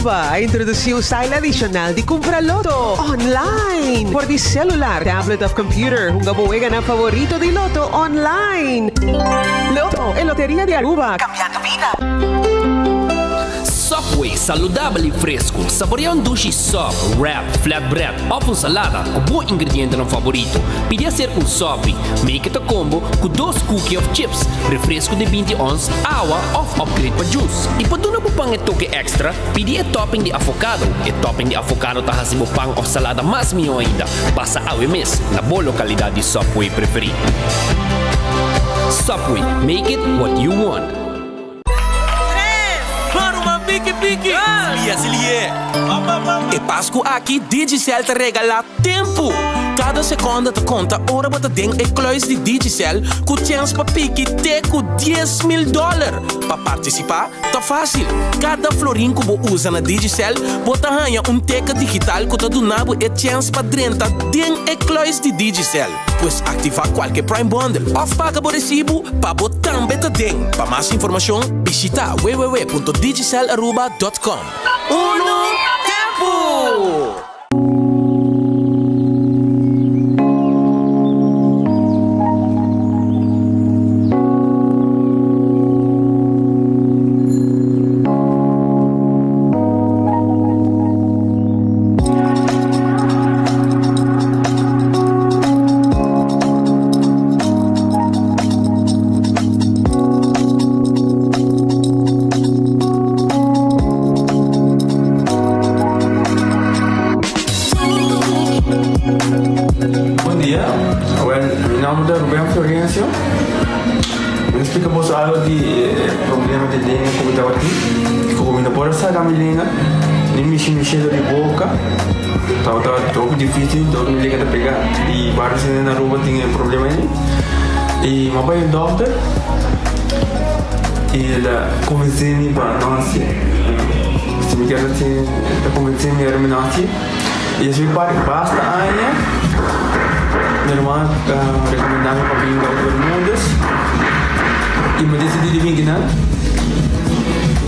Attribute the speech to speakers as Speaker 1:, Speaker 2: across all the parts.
Speaker 1: Aruba a introduci un style adicional di cumpra Lotto online. For di celular, tablet of computer, hunga bo weganan favorito di Lotto online. Lotto, e loteria di Aruba, cambiando bida.
Speaker 2: Subway, saludabel y fresco. Saborea un dushi sub, wrap, flatbread of un salada cu bo ingredientenan favorito. Pidi hacer un sopi. Make it a combo cu dos cookie of chips, refresco di 20 ons, awa of upgrade pa juice. Y pa duna bo pan e toke extra, pidi e topping di avocado. E topping di avocado ta haci bo pan of salada mas miho ainda. Pasa awe mes na bo localidad di Subway preferi. Subway, make it what you want.
Speaker 3: E Pasku aki Digicel ta regalá tempu! Kada sekonda ta konta ora bo ta den e kluis di Digicel ku chèns pa piki te ku 10,000 dòler. Pa partisipá ta fásil, kada florin ku bo usa na Digicel bo ta haña un teken digital ku ta duna bo e chèns pa drenta den e kluis di Digicel. Pues aktivá kualke Prime Bundle òf paga bo resibu pa bo tambe ta den. Pa mas informashon bishitá www.digicelaruba.com. Unu tempu!
Speaker 4: Bon dia, well, mi nomber ta Ruben Florencio. Mi ta splika boso algo di e problema di lenga ku mi tabatin. Ku mi no por a saka mi lenga, ni mishi mishi dor di boka. Tabata hopi dificil dor mi lenga ta pega. Y varios hende na Aruba tin e problema ei. Y mi a bai un dokter y el a convence mi pa no haci. Si mi kier haci, el a convence mi ora mi no haci. Y esei pa basta aña mi hermano a recomenda mi pa bin Dokter Bermudez y mi a decidi di bin kinan.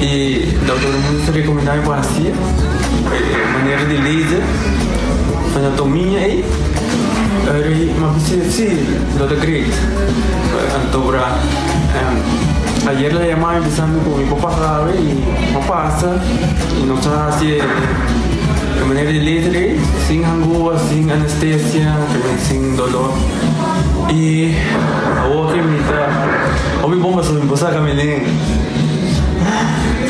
Speaker 4: Y Dokter Bermudez a recomenda mi pa haci e manera di laser anatomia ei. Eri mi a bisa si lo ta great. Anto bra ayer el a yama mi bisa mi cu mi por pasa awe y mi a pasa y nos a haci e. E manera di laser ei, sin hangua, sin anestesia, también sin dolor. Y awor ke mi ta hopi bon pasobra mi por saca mi lenga.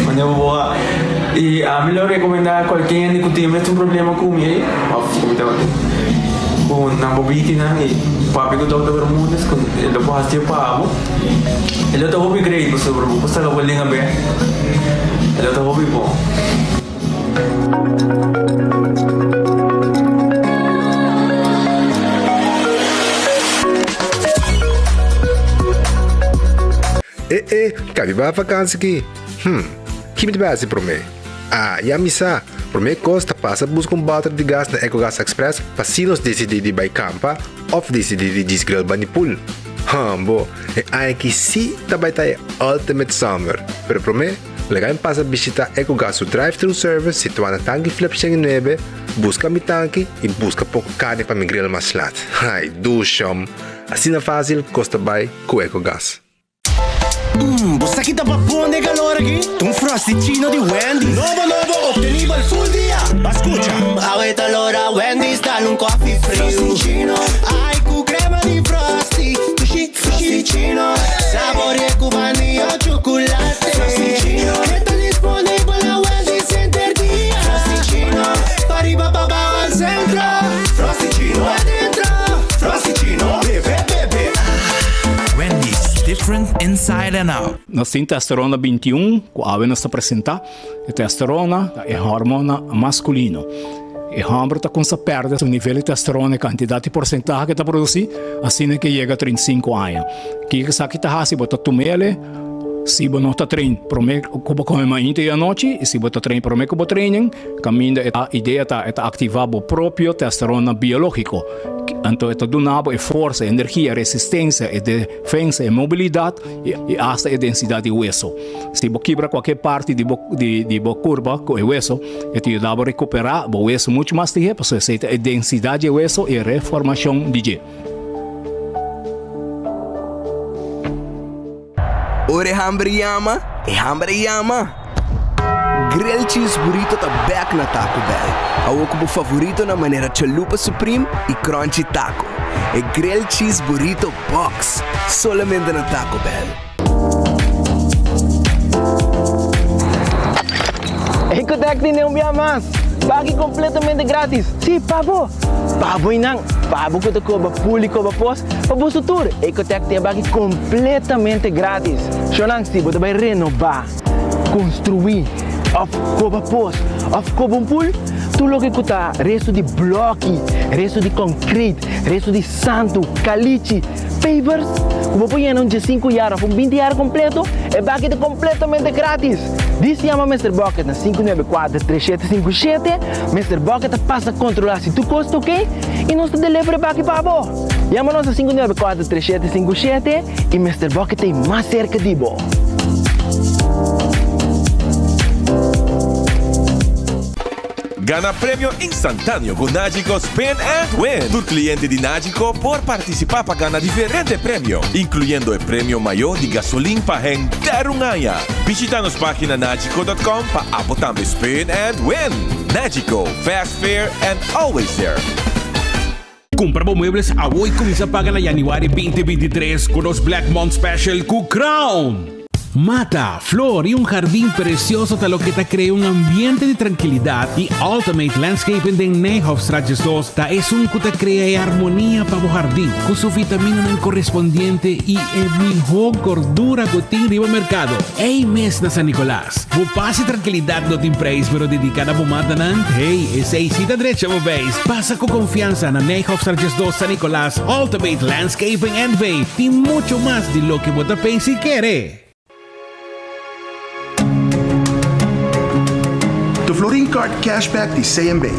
Speaker 4: Manera bo por wak. Y ami lo recomenda cualkier hende cu tin mes un problema cu mi ei, of cu mi tabatin, cu nan por biti nan y papia cu Doctor Bermudez cu e lo por haci pa bo. E lo ta hopi great pasobra bo por saca bo lenga bek. E lo ta hopi bon.
Speaker 5: E e, kabi ba vakansi ki? Hm, ki mi ta bai hasi promé? Ah, ya mi sa! Promé kos ta pasa buska un bòter di gas na Ecogas Express pa si nos disidí di bai kampa òf disidí di djis grill bani pool. Hòmbo, e aña aki sí ta bai ta e ultimate summer! Pero promé, Laga mi pasa bishita Ecogas su drive-thru service situá na Tanki Flip 109, buska mi tanki i buska poko karni pa mi grill mas lat. Ai, dushom! Asina fásil kos ta bai ku Ecogas.
Speaker 3: Mmm, bo sa ki ta pa bon den calor aki? Ta un Frosty-chino di Wendy's. Nobo nobo, obtenibel full dia. Ba scucha. Mmm, awe ta lora Wendy's dal un coffee friu. Frosty-chino. Ai, cu crema di Frosty. Dushi. Frosty-chino, saborea cu vanilla o chocolate. Frosty-chino, e ta disponibel na Wendy's henter dia. Frosty-chino, pa riba pa bao al centro. Frosty-chino, adentro. Frosty-chino, bebe bebe ah.
Speaker 6: Wendy's, different inside and out.
Speaker 7: Nos tin testosterona 21 ku awe nos ta presentá. E testosterona ta e hormona maskulino. E hòmber ta kumsa pèrdè su nivel di testosterona, e kantidat i porsentahe ku e ta produsí, asina ke yega 35 aña. Kiko esaki ta hasi? Bo ta tum'el. Si bo no ta train prome ku bo kome mainta i anochi i si bo ta train prome ku bo training, kaminda e idea ta e ta aktivá bo propio testosterona biológiko. Anto e ta duna bo e forsa, e energia, e resistensia, e defensa, e mobilidat i asta e densidat di weso. Si bo kibra kualke parti di bo di bo kurpa ku e weso, e ta yuda bo rekuperá bo weso muchu mas lihé pasobra esei ta e densidat di e weso i e reformashon di dje.
Speaker 8: Ora e hamber yama, e hamber a yama! Grilled Cheese Burrito ta bek na Taco Bell. Awor ku bo favoritonan manera Chalupa Supreme i Crunchy Taco. E Grilled Cheese Burrito Box! Solamente na Taco Bell.
Speaker 9: Ecotec tin un bia mas! Baki completamente gratis! Si, pa bo! Pa bo y nan! Pa bo cu ta coba pool y coba pos, Pa boso tur, Ecotec tin e baki completamente gratis. Shownan, si bo ta bay renoba, construi, of coba pos, of coba un pool, tur loke cu ta resto di bloki, resto di concrete, resto di santu, calichi, pavers, cu bo por yena un diesinku yar of un binti yar completo, e baki ta completamente gratis. Dis yama Mister Bucket na 594 3757, Mister Bucket ta pasa controla si tur cos ta ok y nos ta deliver e baki pa bo. Yama nos na 594 3757 y Mister Bucket ta ei mas cerca di bo.
Speaker 10: Gana premio instantáneo ku Nagico Spin and Win! Tur kliente di Nagico por partisipá pa gana diferente premio, inkluyendo e premio mayó di gasolin pa henter un aña. Bishita nos página nagico.com pa abo tambe spin and win! Nagico, fast, fair and always there!
Speaker 11: Kumpra bo muebles awo i kuminsá paga na yanüari 2023 ku nos Black Month Special ku Crown! Mata, flor i un hardin precioso ta loke ta crea un ambiente di trankilidat i Ultimate Landscaping den Nijhofstraat 12 ta esun ku ta crea e harmonia pa bo hardin ku su vitaminanan correspondiente i e miho gordura ku tin riba mercado. Ey mes na San Nicolas. Bo pas i trankilidat no tin prijs pero dedica na bo matanan, hey, esey si ta drecha bo beis. Pasa ku konfiansa na Nijhofstraat 12 San Nicolas, Ultimate Landscaping NV tin mucho mas di loke bo ta pensa i kere.
Speaker 12: De Florin Card Cashback di CMB.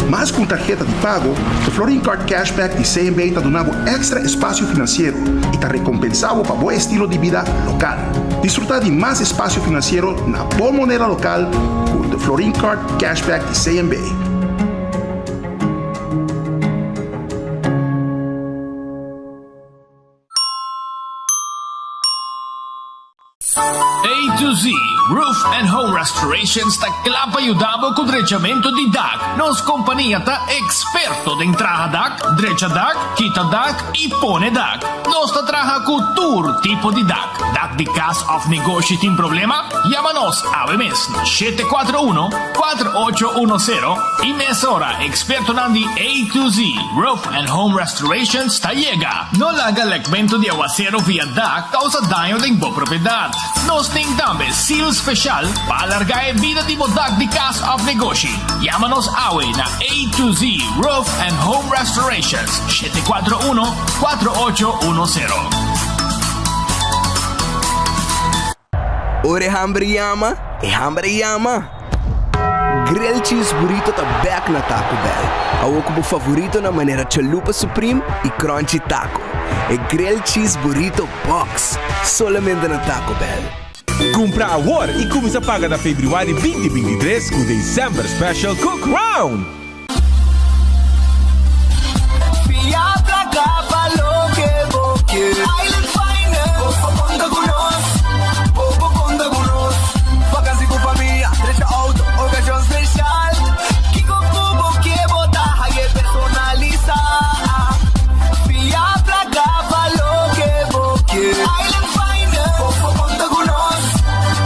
Speaker 12: Mas ku un tarheta di pago, De Florin Card Cashback di CMB ta duna bo èkstra espasio finansiero i ta rekompensá bo pa bo estilo di bida lokal. Disfrutá di mas espasio finansiero na bo moneda lokal ku De Florin Card Cashback di CMB.
Speaker 2: A to Z Roof and Home Restorations ta kla pa yuda bo ku drechamentu di dak. Nos kompania ta eksperto den traha dak, drecha dak, kita dak i pone dak. Nos ta traha ku tur tipo di dak. Dak di kas òf negoshi tin problema? Yama nos awe mes na 741 4810 i mesora ekspertonan di A to Z Roof and Home Restorations ta yega. No laga lekmentu di awasero via dak kousa daño den bo propiedat. Nos tin tambe seal speshal pa alargá e bida di bo dak di kas òf negoshi. Yama nos awe na A to Z Roof and Home Restorations, 741 4810.
Speaker 8: Ora e hamber yama, e hamber a yama! Grilled Cheese Burrito ta bek na Taco Bell. Awor ku bo favoritonan manera Chalupa Supreme i Crunchy Taco. E Grilled Cheese Burrito Box! Solamente na Taco Bell.
Speaker 10: Kumpra awor i kuminsá paga na febrüari 2023 ku December Special ku Crown!
Speaker 13: Fia placa pa loke bo kier. Island Finance. Bo por conta cu nos. Bo por conta cu nos. Vakantie cu famia, drecha auto, ocasion special. Kico cu bo kier bo ta haye personalisa. Fia placa pa loke bo kier. Island Finance. Bo por conta cu nos.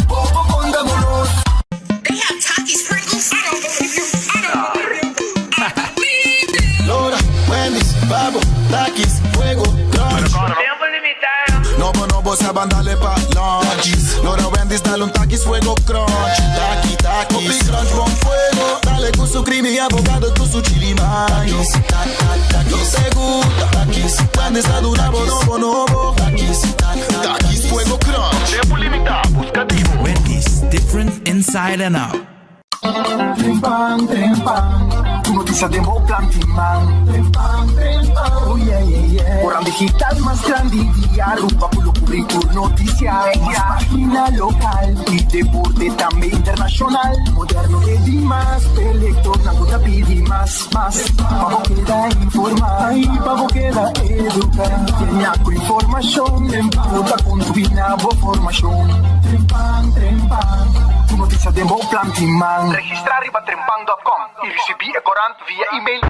Speaker 13: Bo por conta cu nos.
Speaker 3: Lora, Wendy's, Babo, Takis, Fuego, Crunch. Nobo, nobo, sa ban dale pa lunch. Lora, Wendy's, dale un Takis, Fuego, Crunch. Taki, takis. Hopi crunch con fuego. Dale cu su creamy avocado, cu su chili mayo. Takis, te gusta. Takis, Wendy's, ta duna bo nobo, nobo. Takis, Takis, Fuego, Crunch. Tempo limita.
Speaker 6: inside and out.
Speaker 13: Trempan, trempan, tu noticia den bo plan tin man. Trempan, trempan, oh yeah, yeah, yeah. Oran digital mas grandi di Aruba cu lo cubri tur noticia. Mas pagina local y deporte tambe internacional. Moderno te di mas, p'e lectornan cu ta pidi mas, mas. Pa bo keda informa y pa bo keda educa. Llena cu informacion, cu ta contribui na bo formacion. Trempan, trempan, tur noticia den bo plan tin man. Registra riba trempan dot com y ricibi e corant via email.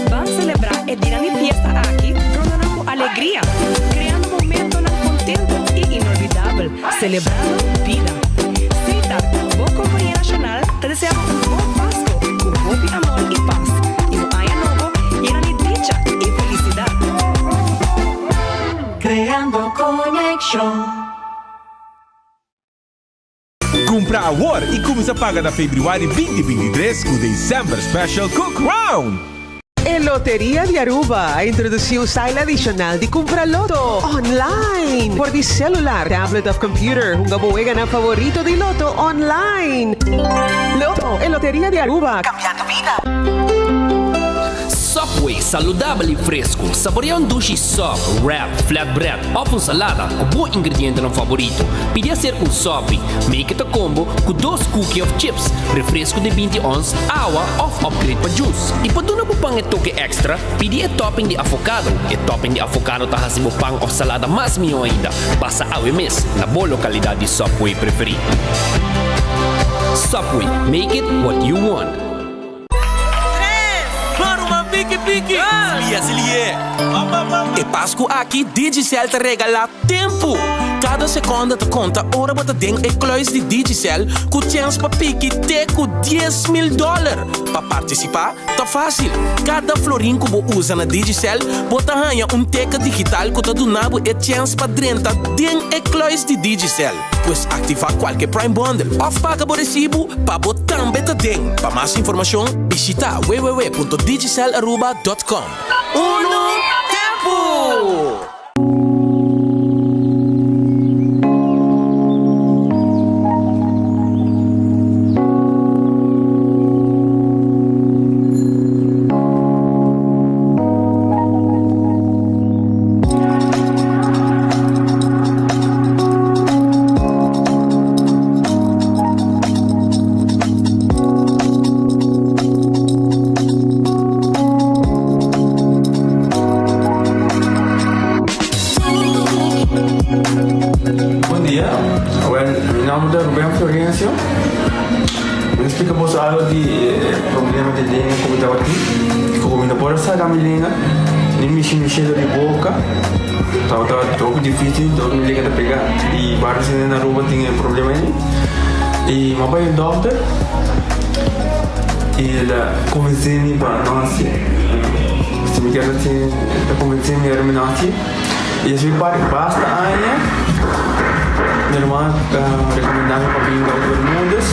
Speaker 14: Ban selebrá e dinan di fiesta aki rondonan ku alegria, kreando momentonan kontentu i inolvidabel, selebrando bida. Setar, bo kompania nashonal, ta deseá bo un bon Pasko ku hopi amor i pas, i un aña nobo yena di dicha i felisidat.
Speaker 15: Creando conexion.
Speaker 10: Cumpra awor y cuminsa paga na februari 2023 cu December Special cu Crown!
Speaker 1: E Loteria di Aruba a introduci un style adicional di cumpra loto online for di celular, tablet of computer. Hunga bo weganan favorito di loto online. Loto, e Loteria di Aruba, cambiando bida.
Speaker 2: Subway, saludabel y fresco. Saborea un dushi sub, wrap, flatbread of un salada cu bo ingredientenan favorito. Pidi hacer un sopi. Make it a combo cu dos cookie of chips, refresco di binti ons, awa of upgrade pa juice. Y pa duna bo pan e toke extra, pidi e topping di avocado. E topping di avocado ta haci bo pan of salada mas miho ainda. Pasa awe mes na bo localidad di Subway preferi. Subway, make it what you want.
Speaker 6: Baruma piki piki! Silie silie! E Pasku aki Digicel ta regalá tempu! Kada sekonda ta konta ora bo ta den e kluis di Digicel ku chèns pa piki te ku 10,000 dòler. Pa partisipá ta fásil, kada florin ku bo usa na Digicel bo ta haña un teken digital ku ta duna bo e chèns pa drenta den e kluis di Digicel. Pues aktivá kualke Prime Bundle òf paga bo resibu pa bo tambe ta den. Pa mas informashon bishitá www.digicelaruba.com. Unu tempu!
Speaker 4: Bon dia, wel mi nomber ta Ruben Florencio. Mi ta splika boso algo di e problema di lenga ku mi tabatin. Ku mi no por a saka mi lenga, ni mishi mi shelo di boka. Tabata hopi dificil, dor mi lenga ta pega y varios hende na Aruba tin e problema ei. Y mi a bai un dokter y el a convence mi pa no haci. Si mi kier haci, el a convence mi ora mi no haci. Y despues di basta aña mi hermano a recomenda mi pa bin Dokter Bermudez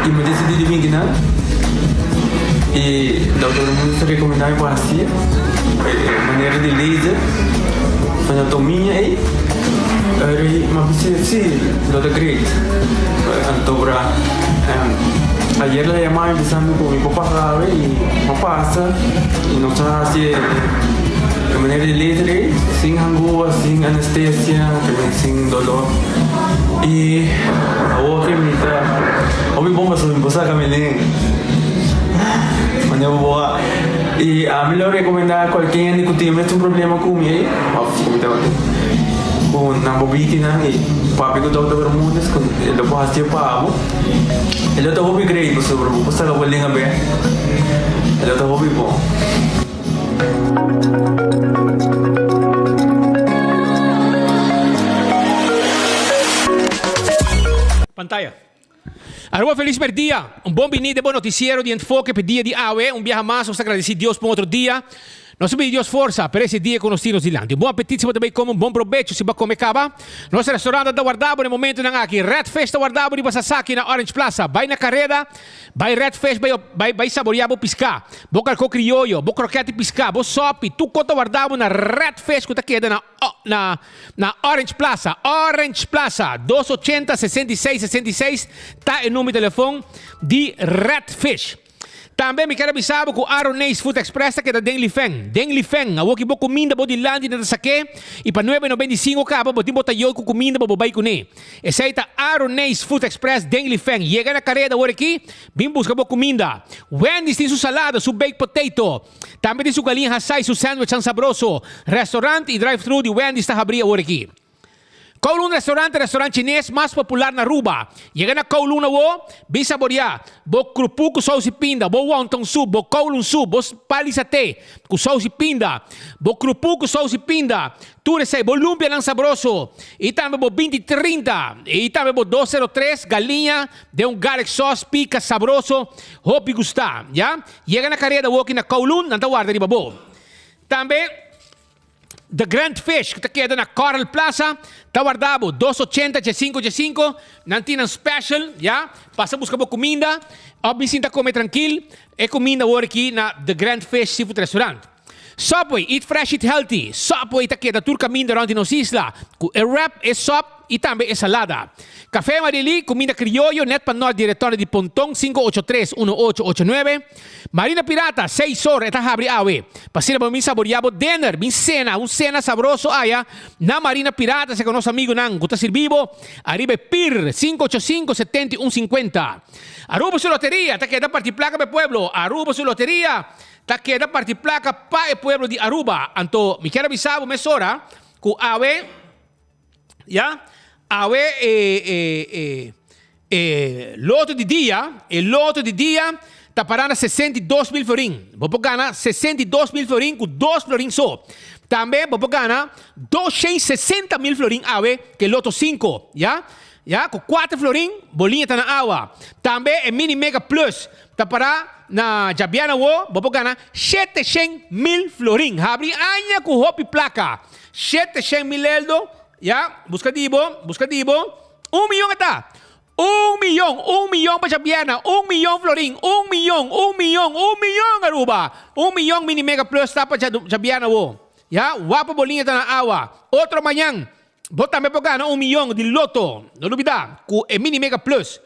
Speaker 4: y mi a decidi di bin kinan. Y Dokter Bermudez a recomenda mi pa haci. E manera di laser anatomia ei eri m'a bisa si lo ta great anto bra ayer la yama mi bisa mi ku mi por pasa awe i m'a pasa i nos a hasi e manera di laser ei sin hangua sin anestesia sin dolor i awor ke mi ta hopi bon pasobra mi por saka mi len manera bo a. I ami lo rekomendá kualke hende ku tin mesun problema ku mi ei, òf ku mi tabatin, ku nan por bini nan i papia ku Dòkter Bermudez ku e lo por hasié pa bo. E lo ta hopi great pasobra bo por saka bo lenga bèk. E lo ta hopi bon.
Speaker 11: Pantaya. Aruba felis merdia. Un bon bini den bo noticiero di Enfoke p'e dia di awe. Un biaha mas nos ta gradeci Dios pa un otro dia. Nos a pidi Dios forsa pa ese dia ku nos tin nos dilanti. Un bon apetit si bo ta bai kome, un bon probecho si bo a kome kaba. Nos restaurant ta warda bo na e momentunan aki. Red Fish ta warda bo riba Sasaki na Orange Plaza. Bai na kareda, bai Red Fish bai bai bai saboria bo piská, bo karkó krioyo, bo krokèt di piská, bo sòpi, tur kos ta warda bo na Red Fish ku ta keda na na na Orange Plaza. Orange Plaza, 280 66 66 ta e number di telefon di Red Fish. Tambe mi ker a bisa bo ku Aroneis Food Express ta keda den Lifeng. Den Lifeng, awor ki bo kuminda bo dilanti nan ta sak'é i pa nuebe nobenta i sinku kaba bo tin bo tayo ku kuminda pa bo bai kuné. Esei ta Aroneis Food Express den Lifeng. Yega na kareda awor aki, bin buska bo kuminda. Wendy's tin su salada, su baked potato. Tambe tin su galiña hasá i su sandwichnan sabroso. Restaurant i drive-thru di Wendy's ta habrí awor aki. Kowloon Restaurant e restaurant chines mas popular na Aruba. Yega na Kowloon awo, bin saborea bo krupu ku sous i pinda, bo wonton soup, bo Kowloon soup, bo pali saté ku sous i pinda, bo krupu ku sous i pinda, tur esei, bo lumpianan sabroso i tambe bo 20 30 i tambe bo 203 galiña den un garlic sauce pika sabroso, hopi gusta, ya. Yega na kareda awo aki na Kowloon, nan ta warda riba bo. Tambe. The Grand Fish ku ta keda na Coral Plaza ta warda bo dos ochenta dje sinku dje sinku. Nan tin nan special ya. Pasa buska bo kuminda òf bin sinta kome trankil e kuminda awor aki na The Grand Fish Seafood Restaurant. Subway, eat fresh eat healthy. Subway ta keda tur kaminda rònt di nos isla ku e wrap, e sòp i tambe e salada. Café Marily, kuminda krioyo nèt pa nòrt di Retorno di Ponton 583 1889. Marina Pirata, seis or e ta habri awe. Pa asina bo bin saboria bo dinner, bin cena, un cena sabroso aya na Marina Pirata cerca nos amigunan cu ta sirbi bo ariba e pir 585 71 50. Aruba su loteria ta keda parti placa pa e pueblo, Aruba su loteria ta keda parti placa pa e pueblo di Aruba. Anto mi kier a bisa bo mesora cu awe, Ya, awe e e e e loto di dia, e loto di dia ta pará na 62 mil florin. Bo por gana 62 mil florin ku dos florin so. Tambe bo por gana 260 mil florin awe ku e loto sinku, ya. Ya, ku kuater florin bo liña ta na awa. Tambe e mini mega plus ta pará na djabièrnè awo, bo por gana 700 mil florin. Habri aña ku hopi plaka. 700 mil eldo, ya, buska di bo, buska di bo, un miyon e ta. Un miyon, un miyon pa djabièrnè, un miyon florin, un miyon, un miyon, un miyon Aruba. Un miyon mini mega plus ta pa djabièrnè awo. Ya, wak pa bo liña ta na awa. Otro mañan, bo tambe por gana un miyon di loto. No lubida, ku e mini mega plus.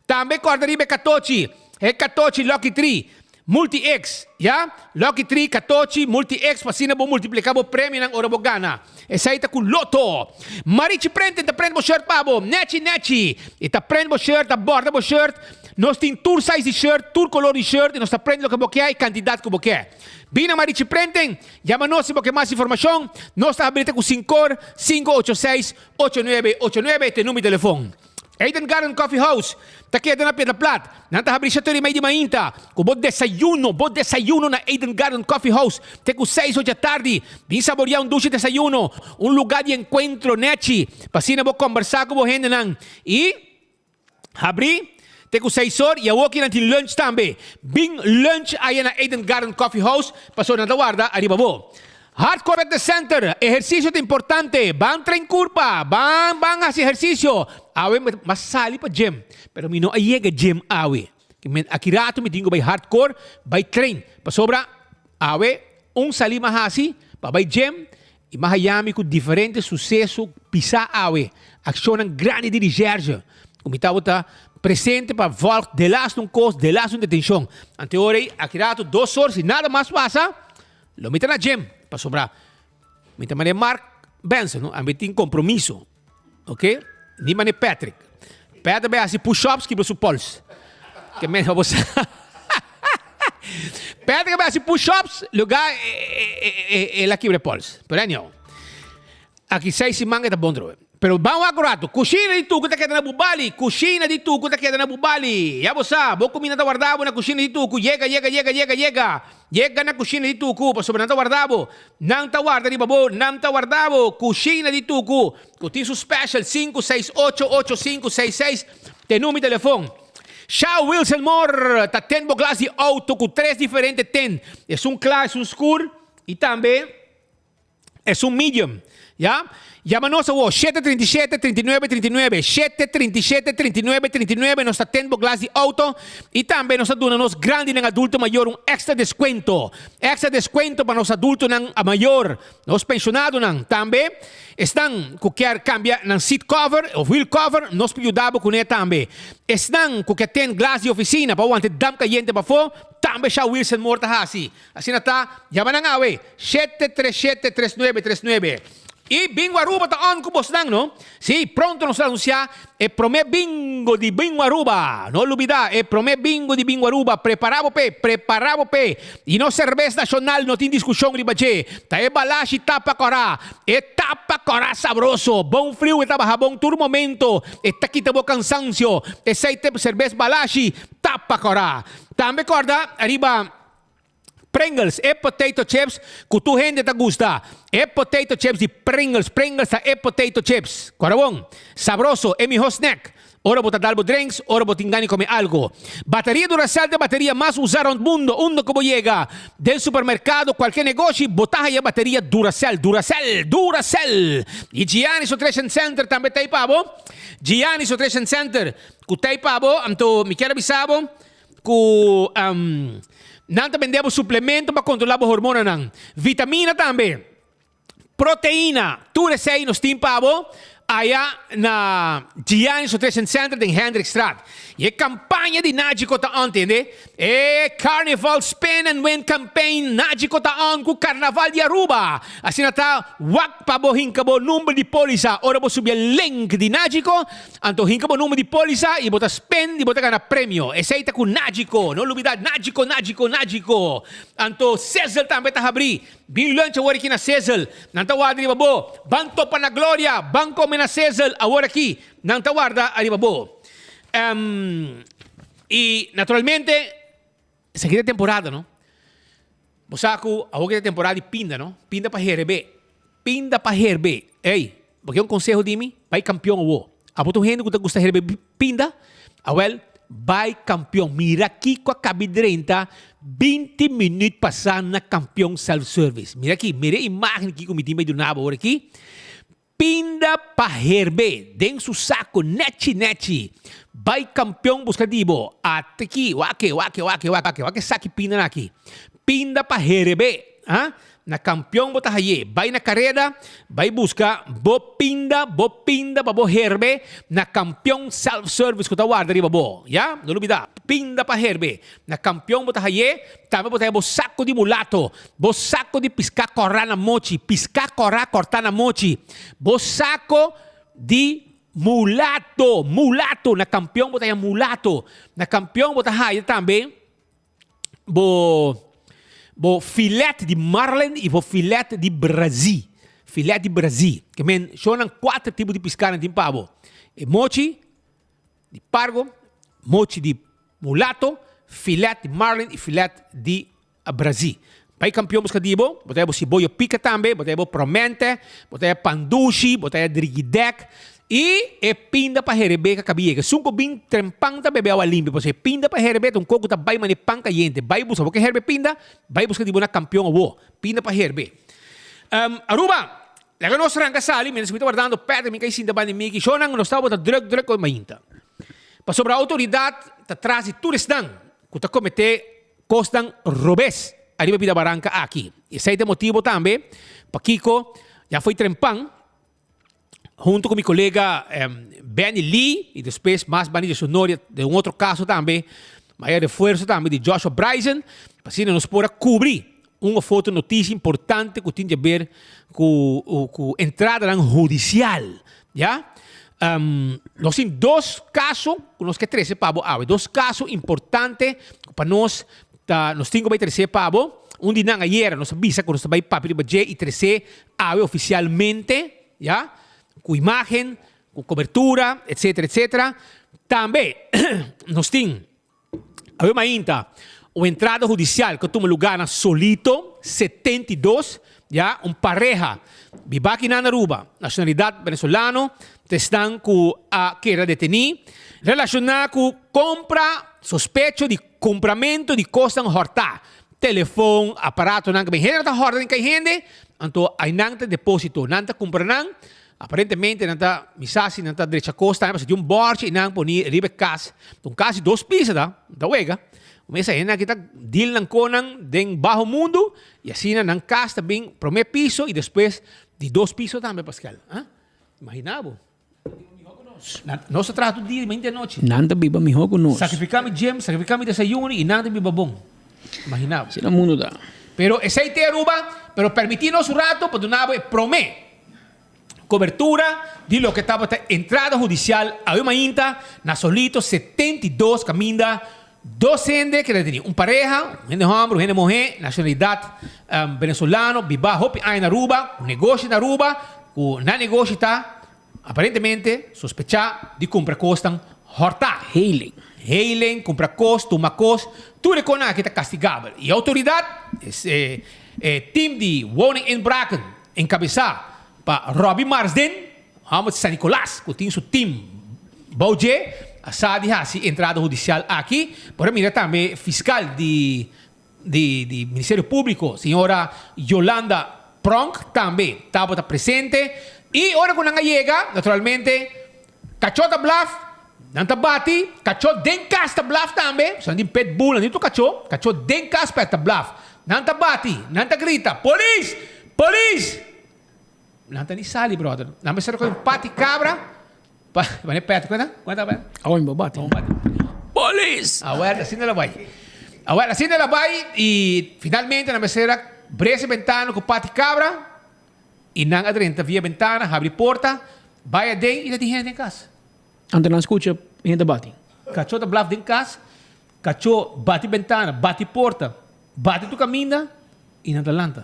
Speaker 11: Tambe kòrda riba e katochi, e katochi Lucky Tree. Multi X, ya? Lucky Tree, Katochi, Multi X pa asina bo multiplica bo premionan ora bo gana. Esey ta cu Lotto. Marichi Printing ta print bo shirt pa bo. Nechi nechi. E ta print bo shirt, ta borda bo shirt. Nos tin tur size di shirt, tur color di shirt y nos ta print loke bo kier y cantidad cu bo kier. Bina Marichi Printing, yama nos si bo kier mas informacion. Nos ta habilita cu sincor, 586 8989 ta e number di telefon. Eden Garden Coffee House ta keda na Piedra Plat. Nan ta habri shete ora i mei di mainta ku bo desayuno, bo desayuno na Eden Garden Coffee House te ku seis or djatardi. Bin saboria un dushi desayuno, un luga di enkuentro nechi pa asina bo kombersá ku bo hendenan. I habri te ku seis or i awoki nan tin lunch tambe. Bin lunch aya na Eden Garden Coffee House pasobra nan ta warda ariba bo. Hardcore at the center, ehercicio ta importante, ban train curpa, ban ban haci ehercicio, awe mi a sali pa gym, pero mi no a yega gym awe, aki rato mi tin cu bay hardcore bay train, pasobra awe un sali mi a haci pa bay gym y mi a haya mi cu diferente suceso pisa awe, accionnan grandi di recherche cu mi tabata presente pa volg delas un cos, delas un detencion, anteora ey aki rato dos or si nada mas pasa. Lo mi ta na gym pasobra mi ta mane Mark Benson no, ami tin compromiso ok, ni mane Patrick. Patrick bai haci push ups kibra su pols. Ke men bo sa. Patrick bai haci push ups lugar el a kibra e pols. Pero anyhow. Aki seis siman e ta bon trobe. Pero ban wak un ratu. Kushina di tuku ta keda na Bubali. Kushina di tuku ta keda na Bubali. Ya bo sa, bo kuminda ta warda bo na kushina di tuku. Yega, yega, yega, yega, yega. Yega na kushina di tuku, pasobra nan ta warda bo. Nan ta warda riba bo. Nan ta warda bo. Kushina di tuku, ku tin su special sinku seis ocho ocho sinku seis seis te numi telefon. Sha Wilson Moore ta ten bo glas di auto ku tres diferente ten. Esun kla, esun skur. Y tambe esun medium. Ya? Yama nos awo, 737 39 39, 737 39 39, nos ta tend bo glas di auto y tambe nos ta duna nos grandinan adulto mayor un extra descuento. Extra descuento pa nos adultonan mayor, nos pensionadonan. Tambe esnan cu kier cambia nan seat cover of wheel cover, nos por yuda bo cune tambe. Esnan cu kier tend glas di oficina pa wanta e damp cayente pafo, tambe Sha Wilson Moore ta haci. Asina ta, yama nan awe, 737 39 39. Y Bingo Aruba ta on cu bosnan, no? Si, pronto nos ta anuncia e prome bingo di Bingo Aruba. No lubida, e prome bingo di Bingo Aruba. Prepara bo p'e, prepara bo p'e. Y nos cerbes nacional no tin discusion riba dje. Ta e balashi tapa cora. E tapa cora sabroso. Bon friu e ta baha bon tur momento. E ta kita bo cansancio. Esey ta e cerbes balashi tapa cora. Tambe corda riba Pringles, e potato chips cu tur hende ta gusta. E potato chips di Pringles, Pringles ta e potato chips. Cora bon, sabroso, e miho snack. Ora bo ta dal bo drinks, ora bo tin gana di come algo. Bateria Duracell ta e bateria mas usa rond mundo, unda cu bo yega. Den supermercado, cualkier negoshi, bo ta haya bateria Duracell, Duracell, Duracell! Y Gianni's Nutrition Center tambe ta ey pa bo. Gianni's Nutrition Center cu ta ey pa bo, anto mi kier a bisa bo, Ku nan ta bende bo suplemento pa kontrolá bo hormonanan. Vitamina tambe, proteina, tur esei nos tin pa bo aya na Giannis Nutrition Center den Hendrikstraat. I e kampaña di Nagico ta on, tende? E Carnival Spin and Win Campaign Nagico ta on ku Carnaval di Aruba. Asina ta wak pa bo hinka bo number di polisa ora bo subi e link di Nagico. Anto hinka bo number di polisa y bo ta spend y bo ta gana premio. Esey ta cu Nagico. No lubida Nagico, Nagico, Nagico. Anto Sizzle tambe ta habri. Bin lunch awor aki na Sizzle. Nan ta warda riba bo. Ban topa na Gloria. Ban come na Sizzle awor aki. Nan ta warda ariba bo. Y naturalmente esaki ta e temporada no. Bo sa cu awor ki ta e temporada di pinda no. Pinda pa herebe. Pinda pa herbe. Ey, bo ke un conseho di mi? Bay campeon awo. Abo ta un hende cu ta gusta herbe pinda? Awel, bay campeon. Mira kico a cabi drenta binti minuut pasa na Campeon Self Service. Mira aki, mira e imagen aki cu mi tin bay duna bo awor aki. Pinda pa herbe den su saco nechi nechi. Bay campeon busca di bo. Ate ki, wak-e, wak-e, wak-e, wak-e, wak-e saki pindanan aki. Pinda pa herbe, ha? Na campeon bo ta haye. Bay na careda, bay busca bo pinda, bo pinda pa bo herbe na campeon self service cu ta warda riba bo. Ya? No lubida, pinda pa herbe. Na campeon bo ta haye, tambe bo ta haya bo saco di mulato, bo saco di pisca cora na mochi, pisca cora corta na mochi, bo saco di mulato, mulato, na campeon bo ta haya mulato. Na campeon bo ta haya tambe bo bo filet di marlin y bo filet di brazi. Filet di brazi. Ke men shonan kuater tipo di piská nan tin pa bo. E mochi di pargo, mochi di mulato, filet di marlin y filet di brazi. Bai kampion buska di bo, bo ta haya bo siboyo pika tambe, bo ta haya bo promente, bo ta haya pandushi, bo ta haya drigidek y e pinda pa herebe ka kabi yega. Esun ku bin trempan ta bebe awa limpi, pasobra e pinda pa herebe ta un kos ku ta bai mane pan kayente. Bai buska, bo ke herbe pinda, bai buska di bo na kampion awo, pinda pa herbe. Aruba, laga nos ranka sali, mientras mi ta wardando Patrick mi kai sinta banda di Mickey, shownan nos tabata druk druk hoy mainta. Pasobra outoridat ta tras di tur esnan ku ta komete Kosnan robes ariba pida baranka aki. Esei ta e motibo tambe pakiko ya fo'i trempan hunto ku mi kolega Benny Lee i despues mas banda di Sonoria den un otro kaso tambe maya refuerso tambe di Joshua Bryson pa asina nos por a kubri un of otro notisia importante ku tin di haber ku ku entradanan hudisial ya. Nos tin dos kaso ku nos ke trese pa bo awe, dos kaso importante ku pa nos ta nos tin ku bai trese pa bo. Un di nan ayera nos a bisa ku nos ta bai papia riba dje i trese awe ofisialmente, ya, ku imagen, ku kobertura, etsetera, etsetera. Tambe nos tin Awe mainta, un entrada hudisial ku a tuma lugá na Solito 72, ya, un pareha biba aki na Aruba, nashonalidat venezolano, ta esnan ku a keda detení relashoná ku kompra sospecho di kumpramentu di kosnan hòrtá. Telefon, aparatonan ku hende ta hòrda den kai hende, anto ainan ta deposito, nan ta kumpra nan, aparentemente nan ta mi sa si nan ta drecha kos tambe pasobra tin un bòrchi i nan poni riba e kas, un kas di dos pisa ta, ta wega, mesa hende aki ta deal nan konan den baho mundu i asina nan kas ta bin prome piso i despues di dos piso tambe Pascal, ah imagina bo. Nos ta traha tur dia di mainta i anochi.
Speaker 16: Nan ta biba mihó ku nos.
Speaker 11: Sakrifiká mi djem, sakrifiká mi desayuno i nan ta biba bon. Imaginá bo.
Speaker 16: Asina mundu ta.
Speaker 11: Pero esei te Aruba, pero permití nos un rato pa duna bo e promé kobertura di loke tabata entrada hudisial awe mainta na Solito 72 kaminda dos hende keda detení, un pareha, un hende hòmber, un hende muhé, nashonalidat venezolano, bibá hopi aña na Aruba, ku negoshi na Aruba, ku nan negoshi ta Aparentemente sospechá di kumpra kosnan hòrtá.
Speaker 16: Heiling.
Speaker 11: Heiling, kumpra kos, tuma kos, tur e konan aki ta kastigabel. E outoridat, e team di woninginbraken enkabesá pa Robbie Marsden, hòmber di San Nicolas ku tin su team bou dje, a sa di hasi entrada hudisial aki. Por a mira tambe fiskal di di Ministerio Públiko, señora Yolanda Pronk tambe tabata presente i ora ku nan a yega, naturalmente kachó ta blaf, nan ta bati, kachó den kas ta blaf tambe, so nan tin pitbull, nan tin tur kachó, kachó den kas p'e ta blaf, nan ta bati, nan ta grita, Polis! Polis! Nan ta ni sali brother, nan mester a kohe un pati kabra pa wanneer pet, kuenta? Kuenta pa?
Speaker 16: Awor mi bo bati.
Speaker 11: Awor bati. Polis! Awor asina la bai. Awor asina la bai i finalmente nan mester a bresa e bentana ku pati kabra i nan a drenta via bentana, habri porta, bai aden i ta tin hende den kas.
Speaker 16: Anto nan skucha hende bati.
Speaker 11: Kachó ta blaf den kas, kachó bati bentana, bati porta, bati tur kaminda i nan ta lanta.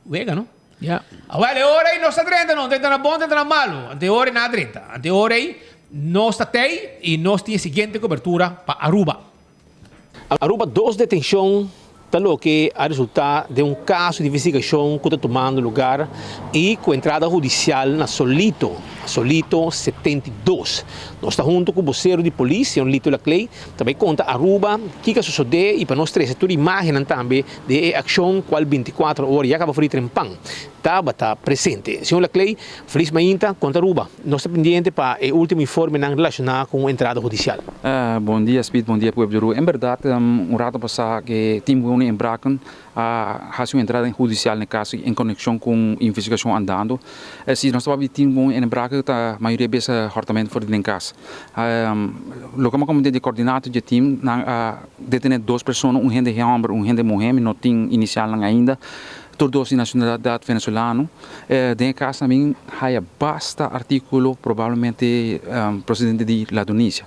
Speaker 11: Wega no?
Speaker 16: Ya.
Speaker 11: Awel e ora ei nos ta drenta no, drenta na bon, drenta na malu. Ante e ora ei nan a drenta. Ante e ora ei nos ta tei i nos tin e siguiente kobertura pa Aruba. Aruba dos detenshon ta loke a resulta den un kaso di investigashon ku ta tumando lugar i ku entrada hudisial na Solito, Solito 72. Nos ta hunto ku bosero di polis, señor Lito Laclay, ta bai konta Aruba kiko a sosode i pa nos trese tur imagennan tambe Den e akshon kual bintikuater ora ya kaba for di trempan tabata presente. Señor Laclay, felis mainta, konta Aruba. Nos ta pendiente pa e ultimo informenan relashoná ku un entrada hudisial.
Speaker 17: Bon dia Speed, bon dia pueblo di Aruba. En berdad un rato pasá e team Wonen in Braken a hasi un entrada hudisial na e kaso en konekshon ku un investigashon andando. Si nos ta papia di team Wonen in Braken ta mayoria bes hòrtamentu for di den kas. Loke mi a komprende di e kordinator di e team nan a Detené dos persona, un hende hòmber, un hende muhé, mi no tin inisialnan ainda, tur dos di nashonalidat venezolano. Den e kas nan bin haya basta artíkulo probablemente prosedente di ladronisia.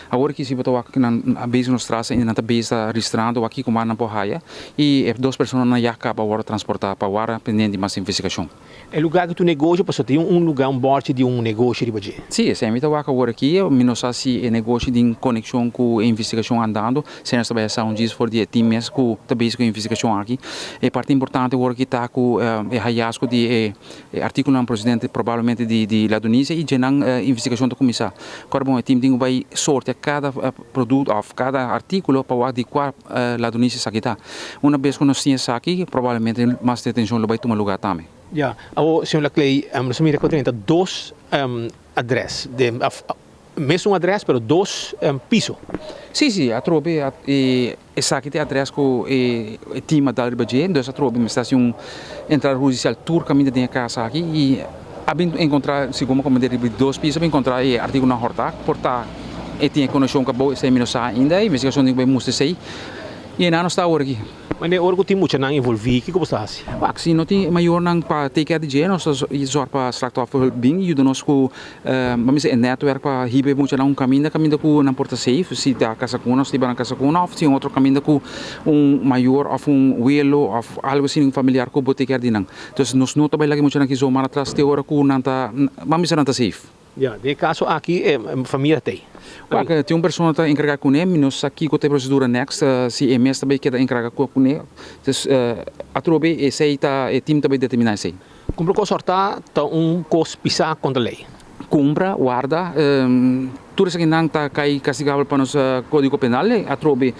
Speaker 17: Awor aki si bo ta wak nan a bezig nos tras ainda nan ta bezig ta registrando wak kiko mas nan por haya i e dos personanan ya kaba wòrdu transportá pa wara pendiente di mas investigashon.
Speaker 11: E lugar ku tu negoshi pasobra tin un lugar un bòrchi di un negoshi riba dje.
Speaker 17: Sí, esei mi ta wak awor aki. Mi no sa si e negoshi tin konekshon ku e investigashon andando. Esei nos ta bai a sa un djis for di e tim mes ku ta bezig ku e investigashon aki. E parti importante awor aki ta ku e hayasgo di e artíkulonan prosedente probablemente di ladronisia i dje nan investigashon ta kuminsá. Kòrda bon e tim tin ku bai sortea kada produkto òf kada artíkulo pa wak di kua Ladronisia esaki ta. Una bes ku nos tin esaki, probablemente mas detenshon lo bai tuma lugá tambe.
Speaker 11: Ya. Awor, señor Laclay, nos a mira ku ta dos adrès, den mesun adrès pero dos piso.
Speaker 17: Sí, sí, atrobe esaki ta e adrès ku e team a dal riba dje, entonces atrobe mester hasi un entrada hudisial tur kaminda den e kas aki i a bin enkontrá, segun mi a komprendé, riba di dos piso a bin enkontrá e artíkulonan hòrtá, por ta. E tin e konekshon ku abou esei mi no sa ainda. E investigashon tin ku bai mustra esei. I e nan no sta awor aki.
Speaker 11: Wanneer ora ku tin muchanan envolví, kiko bo ta hasi?
Speaker 17: Wak, si no tin mayornan pa take care di dje, nos ta zòrg pa slachtofferhulp bin yuda nos ku, ban bisa, e nètwèrk pa hiba e muchanan un kaminda, kaminda ku nan por ta safe. Si ta kasa ku nos, hiba nan kasa ku nos, òf si un otro kaminda ku un mayor òf un welo òf algu asina, un familiar ku por take care di nan. Entonces nos no ta bai laga e muchanan aki zomaar atras te ora ku nan ta, ban bisa nan ta safe.
Speaker 11: Ya, den e kaso aki e famia ta ei.
Speaker 17: Wak, tin un persona ta enkargá kuné, mi no sa kiko ta e prosedura next, si e mes ta bai keda enkargá kuné. Dus atrobe esei ta, e tim ta bai determiná esei.
Speaker 11: Kumpra kos hòrtá ta un kos pisá kontra lei.
Speaker 17: Kumpra, warda, tur esakinan ta kai kastigabel pa nos kódigo penal. Atrobe.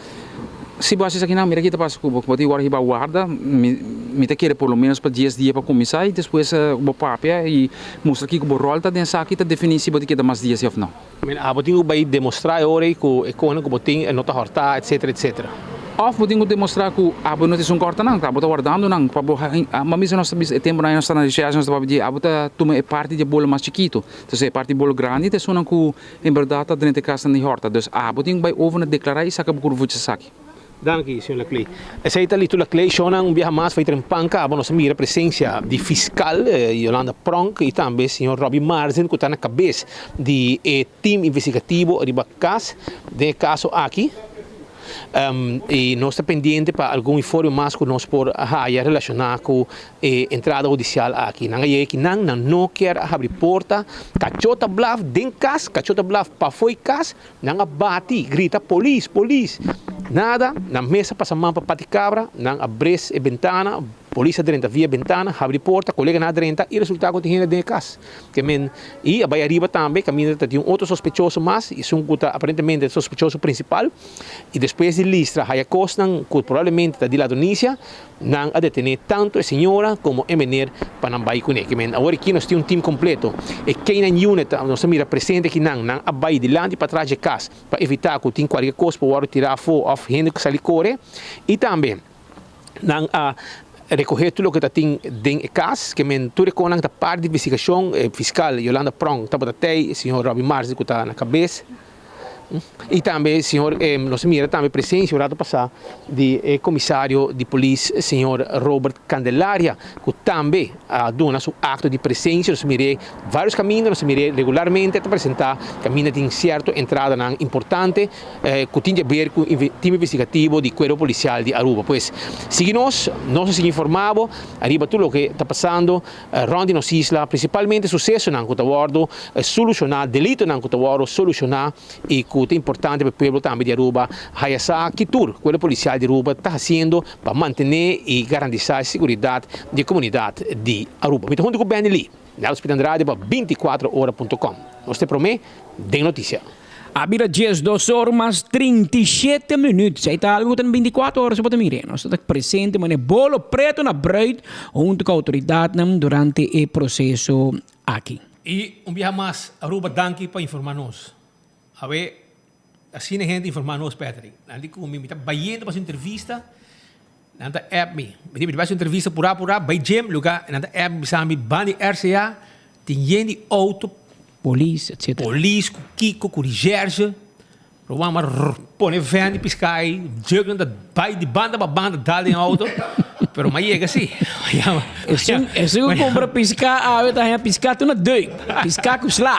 Speaker 17: Si bo hasi esakinan, mira ki ta pasa ku bo. Bo tin wòrdu hiba warda, mi mi ta kere por lo ménos pa dies dia pa kuminsá i despues bo papia i mustra kiko bo ròl ta den esaki ta definí si bo ta keda mas dia si òf nò.
Speaker 11: Men abo tin ku bai demostrá e ora ei ku e konan ku bo tin e no ta hòrtá etsetera etsetera.
Speaker 17: Òf bo tin ku demostrá ku abo no ta esun ku hòrta nan, abo ta wardando nan pa bo ma misa nos ta bisa e tempunan ei nos ta na recherche nos ta papia di abo ta tuma e parti di e bolo mas chikitu. Entonces e parti di bolo grandi ta esunnan ku En berdad ta drenta e casnan di horta, dus abo tin ku bai over na declara y saca bo curvo dje esaki.
Speaker 11: Danki, señor Laclay. Esey ta listo Laclay. Shownan un biaha mas fai trempan caba nos a mira presencia di fiscal Yolanda Pronk y tambe señor Robbie Marzen cu ta na cabes di e team investigativo riba cas den e caso aki. Y nos ta pendiente pa algun informe mas cu nos por haya relaciona cu e entrada hudicial aki. Nan a yega aki nan, nan no kier a habri porta, cacho ta blaf den cas, cacho ta blaf pafo e cas, nan a bati, grita polis, polis, nada, nan mes a pasa man pa pati cabra, nan a bres e bentana, polis a drenta via bentana, habri porta, coleganan a drenta y resulta cu tin hende den e cas. Ke men y a bay ariba tambe caminda ta tin un otro sospechoso mas, esun cu ta aparentemente e sospechoso principal y despues di listra haya cosnan cu probablemente ta di ladronicia, Nan a detené tantu e señora komo e mener pa nan bai kuné. Ke men awor aki nos tin un tim kompleto. E K-nine unit nos a mira presente aki nan. Nan a bai dilanti i patras dje kas pa evitá ku tin kualke kos por wòrdu tirá afó òf hende ku sali kore. I tambe nan a rekohé tur loke ta tin den e kas. Ke men tur e konan ta parti di investigashon. E fiskal Yolanda Prong tabata tei, e señor Robbie Marsden ku ta na kabes. Y tambe señor nos a mira tambe presencia un rato pasa di e comisario di polis señor Robert Candelaria cu tambe a duna su acto di presencia. Nos a mir'e varios caminda, nos a mir'e regularmente ta presenta caminda tin cierto entradanan importante cu tin di haber cu team investigativo di Cuerpo Policial di Aruba. Pues sigui nos, nos a sigui informa bo ariba tur loke ta pasando. Rond di nos isla, principalmente sucesonan cu ta wordo soluciona, delitonan cu ta wordo soluciona y cu ta importante pa e pueblo tambe di Aruba haya sa ki tur Cuerpo Policial di Aruba ta haciendo pa mantene y garantisa e seguridad di e comunidad di Aruba. Mi ta hunto cu Benny Lee, Nelson Pit Andrade pa 24 ora punto com. Nos ta e prome den noticia.
Speaker 16: A bira diesdos or mas 37 minuut. Esei ta algu ku ta na bintikuater ora si bo ta mir'é. Nos ta presente manera bolo pretu na bruid huntu ku outoridatnan durante e proseso aki.
Speaker 11: I un biaha mas Aruba danki pa informa nos. Awe asina hende informa nos Patrick. Nan di ku mi mi ta bayendo pa su entrevista nan ta app mi. Mi di mi ta bai su entrevista pura pura bai gym luga nan ta app mi bisa mi ban di RCA tin yen di auto
Speaker 16: Polis, etcetera.
Speaker 11: Polis ku kiko ku recherche Roman a pone vèn di piská ei jugnan ta bai di banda pa banda dal den auto pero m'a yega si
Speaker 16: Esun esun ku kumpra piská awe ta haña piská tur na deuk piská ku sla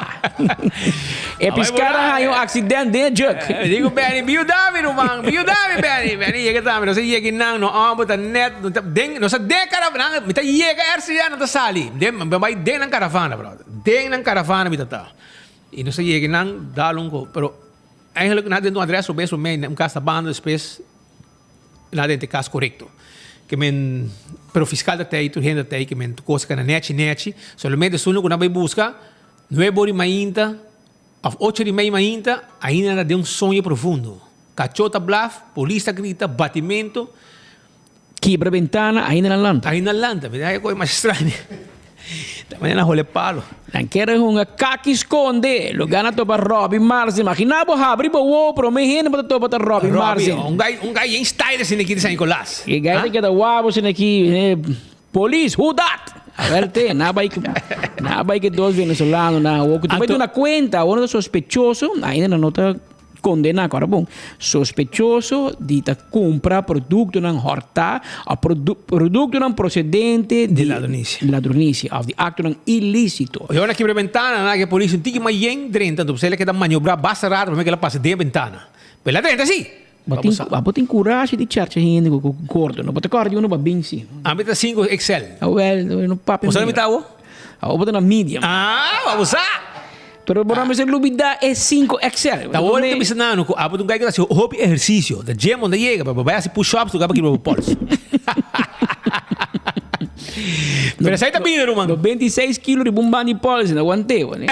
Speaker 16: e piská ta haña un aksident den e jug.
Speaker 11: Mi di ku Benny bi yuda mi ruman bi yuda mi Benny Benny yega tambe nos a yega einan no homber ta net no ta den nos a den karavana mi ta yega RCA nan ta sali den mi bai den nan karavana brother. Den nan caravana mi ta ta. Y nos a yega nan dal un ko. Pero eigenlijk nan a denta un adres robes prome un cas ta banda despues nan a denta e cas corecto. Ke men pero fiscal ta tey tur hende ta tey ke men tur cos a cana nechi nechi. Solamente esun cu nan bay busca nuebe ora di mainta of ocho di mei mainta ainda nan ta den un soño profundo. Cacho ta blaf, polis ta grita, batimento.
Speaker 16: Kibra bentana, ainda nan lanta.
Speaker 11: Ainda nan lanta, mi ta haña koe mas straño. Ta manera nan hole palo.
Speaker 16: Nan kere hunga kaki skonde, lo gana topa Robbie Martin. Imagina bo habri bo wowo prome hende bo ta topa ta Robbie Martin.
Speaker 11: Robbie, un gai, un gai yen style asina aki di San Nicolas.
Speaker 16: E gai ta keda wabo asina aki, Polis, who dat? Awel te, nan a bai, nan a bai ke dos venezolano nan awor ku ta bai duna kuenta, awor nan ta sospechoso, ainda nan no ta. Kondená, kòrda bon, sospechoso di ta kumpra produktonan hòrtá òf produktonan prosedente di ladronisia òf di aktonan ilísito.
Speaker 11: Ora nan kibra bentana, nan a ke polis un tiki mas yen drenta, anto el a keda maniobrá basta rato promé ke el a pasa den e bentana. Pero el a drenta sí!
Speaker 16: Bo tin, bo tin kurashi di chèrchè hende ku gordo, no? Bo ta kòrda di unu ba bin sí.
Speaker 11: Ami ta sinku XL.
Speaker 16: Awèl, no papia.
Speaker 11: Bo sa mi ta awo?
Speaker 16: Awo bo ta na medium.
Speaker 11: Ah, bo sa!
Speaker 16: Pero bo no mester lubida e 5 XL.
Speaker 11: Ta ora mi ta bisa nano ku abo ta un guy ku ta hasi hopi ehersisio. Ta gym unda yega, pero bo bai hasi push ups lugar pa kibra bo pols. Pero esei ta bida, ruman.
Speaker 16: 96 kilo riba un band di policy, no aguant'é, bo, ne?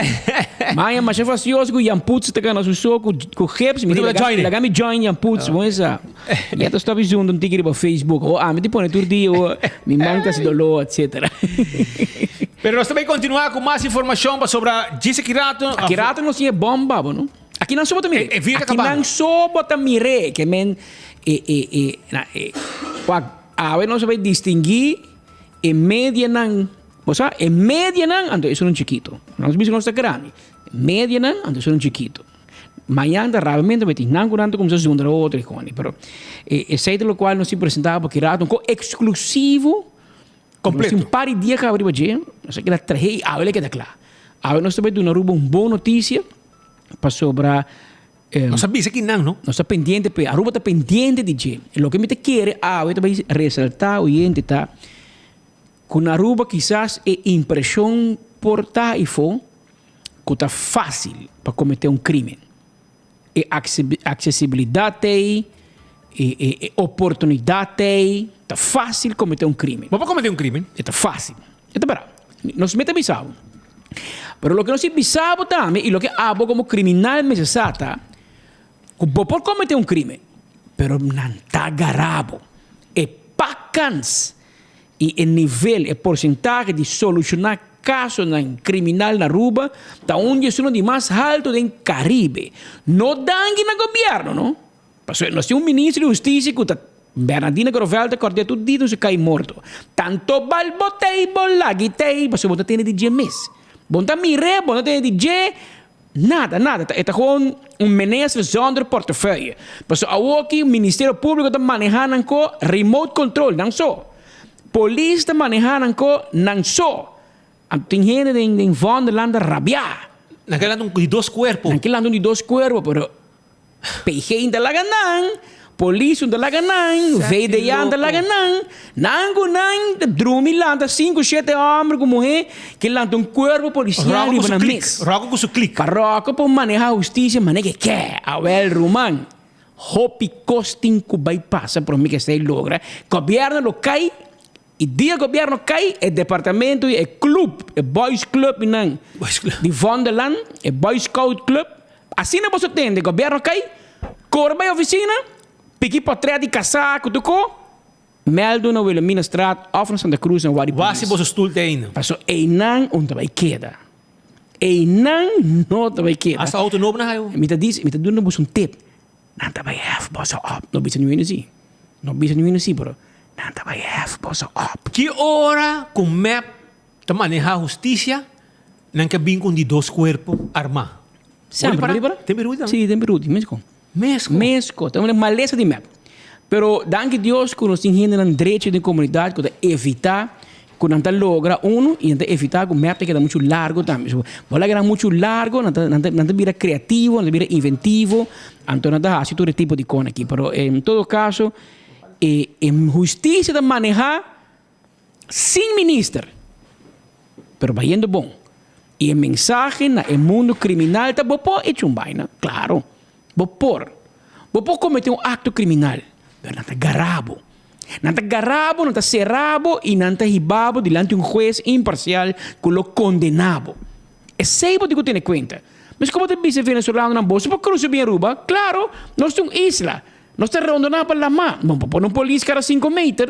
Speaker 16: Maña masha fastioso ku Jan Putz ta gana su so ku ku gips, mi di
Speaker 11: Bo ta
Speaker 16: laga,
Speaker 11: join e?
Speaker 16: laga mi join Jan Putz, bo esa. Ya ta stop zunda un tiki riba Facebook, o ami ti pone tur dia, o mi man ta hasi doló, etcetera.
Speaker 11: Pero nos ta bay continua cu mas informacion pasobra djis aki rato.
Speaker 16: Aki rato nos tin e bomba, bo, no? Aki nan so bo ta mir'é.
Speaker 11: E e vir ta
Speaker 16: Aki
Speaker 11: kabando.
Speaker 16: nan so bo ta mir'é, ke men e e e na e wak awe nos a bay distinguí e medianan, bo sa, e medianan anto esun chikito. Nos bisa nos ta grandi. Medianan anto esun chikito. Mañan ta rabamente bay tin nan ku nan ta kuminsá zundra otro i koni, pero e esei ta lokual nos tin presentá bo aki rato un ko eksklusivo.
Speaker 11: Completo.
Speaker 16: Nos tin un par di dia kaba riba dje, nos a keda trahe i awe lo keda kla. Awe nos ta bay duna Aruba un bon notisia pasobra
Speaker 11: Nos a bisa kinan, no?
Speaker 16: Nos ta pendiente p'e. Aruba ta pendiente di dje. Loke mi ta kere awe ta bay resalta oyente ta ku na Aruba kisas e impreshon por ta ifo ku ta fásil pa kometé un krímen. E aksesibilidat t'ei, e oportunidat t'ei, ta fásil kometé un krímen.
Speaker 11: Bo por kometé un krímen?
Speaker 16: E ta fásil. E ta bera. Nos mester bisa bo. Pero loke nos tin bisa bo tambe i loke abo komo kriminal mester sa ta ku bo por kometé un krímen, pero nan ta gara bo. E pak kans i e nivel, e porsentahe di solushoná kasonan kriminal na Aruba ta un di esunnan di mas haltu den Karibe. No danki na gobièrnu no. Pasobra nos tin un minister di hustisia ku ta Bernardina Grovel ta kòrd'é tur dia nos a kai morto. Tanto bal bo tei bo lag'i tei pasobra bo ta tene di dje mes. Bo no ta mir'é, bo no ta tene di dje, nada, nada. E ta gewoon un minister zonder portefeuille. Pasobra awoki Ministerio Públiko ta manehá nan ko remote control, nan so. Polis ta manehá nan ko nan so. Anto tin hende den den Vondelland ta rabiá.
Speaker 11: Nan ke lanta un di dos kuerpo.
Speaker 16: Nan ke lanta un di dos kuerpo, pero PG n ta laga nan, polis n ta laga nan, VDA n ta laga nan. Nan ku nan ta drumi lanta sinku shete hòmber ku muhé ke lanta un kuerpo polisial
Speaker 11: Ròko ku
Speaker 16: riba
Speaker 11: su
Speaker 16: nan
Speaker 11: klik.
Speaker 16: mes.
Speaker 11: Ròko ku su klik.
Speaker 16: Pa ròko por manehá hustisia manera ke ke. Awèl ruman, hopi kos tin ku bai pasa promé ke esei logra. Gobièrnu lo kai. I dia gobierno kai e departamento i e club, e boys club i nan di Vondelland, e boy scout club, asina boso tende, gobierno kai, kore bai oficina, piki potret di kasá ku tur ko, mèldu na Wilhelminastraat òf na Santa Cruz na wak di
Speaker 11: Wak si
Speaker 16: polis.
Speaker 11: boso stul ta einan.
Speaker 16: Paso einan un ta bai keda. Einan no ta bai keda.
Speaker 11: Hasta auto nobo nan hayo.
Speaker 16: Mi ta disi, mi ta duna boso un tip, nan ta bai hèf boso òp. No bisa niun hende si. No bisa niun hende si, pero Nan ta bai hef boso op.
Speaker 11: Ki ora ku mep ta maneha hustisia, nan ke bin ku un di dos kuerpo armá.
Speaker 16: Semper,
Speaker 11: Bo ripara? Den Beruti tambe?
Speaker 16: Sí, den Beruti, mesko.
Speaker 11: Mesko?
Speaker 16: Mesko, ta un malesa di mep. Pero danki Dios ku nos tin hendenan drechi den komunidat ku ta evitá ku nan ta logra unu i nan ta evitá ku mep ta keda muchu largu tambe. So, bo laga nan muchu largu, nan ta nan ta nan ta bira kreativo, nan ta bira inventivo, anto nan ta hasi tur e tipo di kos aki. Pero en todo kaso, E e husticia ta maneha sin minister, pero bayendo bon. Y e mensahe na e mundo criminal ta bo por hecho un baina, claro, bo por. Bo por comete un acto criminal, pero nan ta gara bo. Nan ta gara bo, nan ta cera bo y nan ta hiba bo dilanti un huez imparcial cu lo condena bo. Esey bo tin cu tene cuenta. Mes como ta bisa e venezolanonan, boso por cruza bin Aruba? Claro, nos ta un isla. Nos ta rondoná pa lamá. Bo por pone un polis kada sinku meter.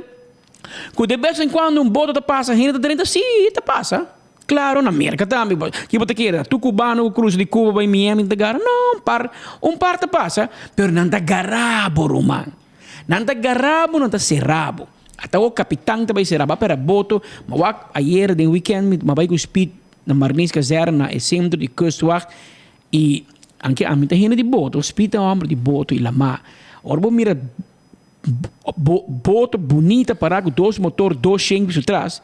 Speaker 16: Ku de bes en kuando un boto ta pasa, hende ta drenta? Sí, ta pasa. Klaro, na Merka tambe. Ki bo ta kere? Tur kubano ku krusa di Kuba bai Miami ta gara? No, un par, un par ta pasa. Pero nan ta gara bo, ruman. Nan ta gara bo, nan ta sera bo. Ata awor kapitan ta bai sera bo. A pera boto. Ma wak ayer den wikènt mi bai ku Speed na Marinierskazerne na e sentro di Kustwacht. I anke ami ta hende di boto, Speed ta homber di boto i lamá. Ora bo mira bo boto bunita pará ku dos motor dos shen piso tras,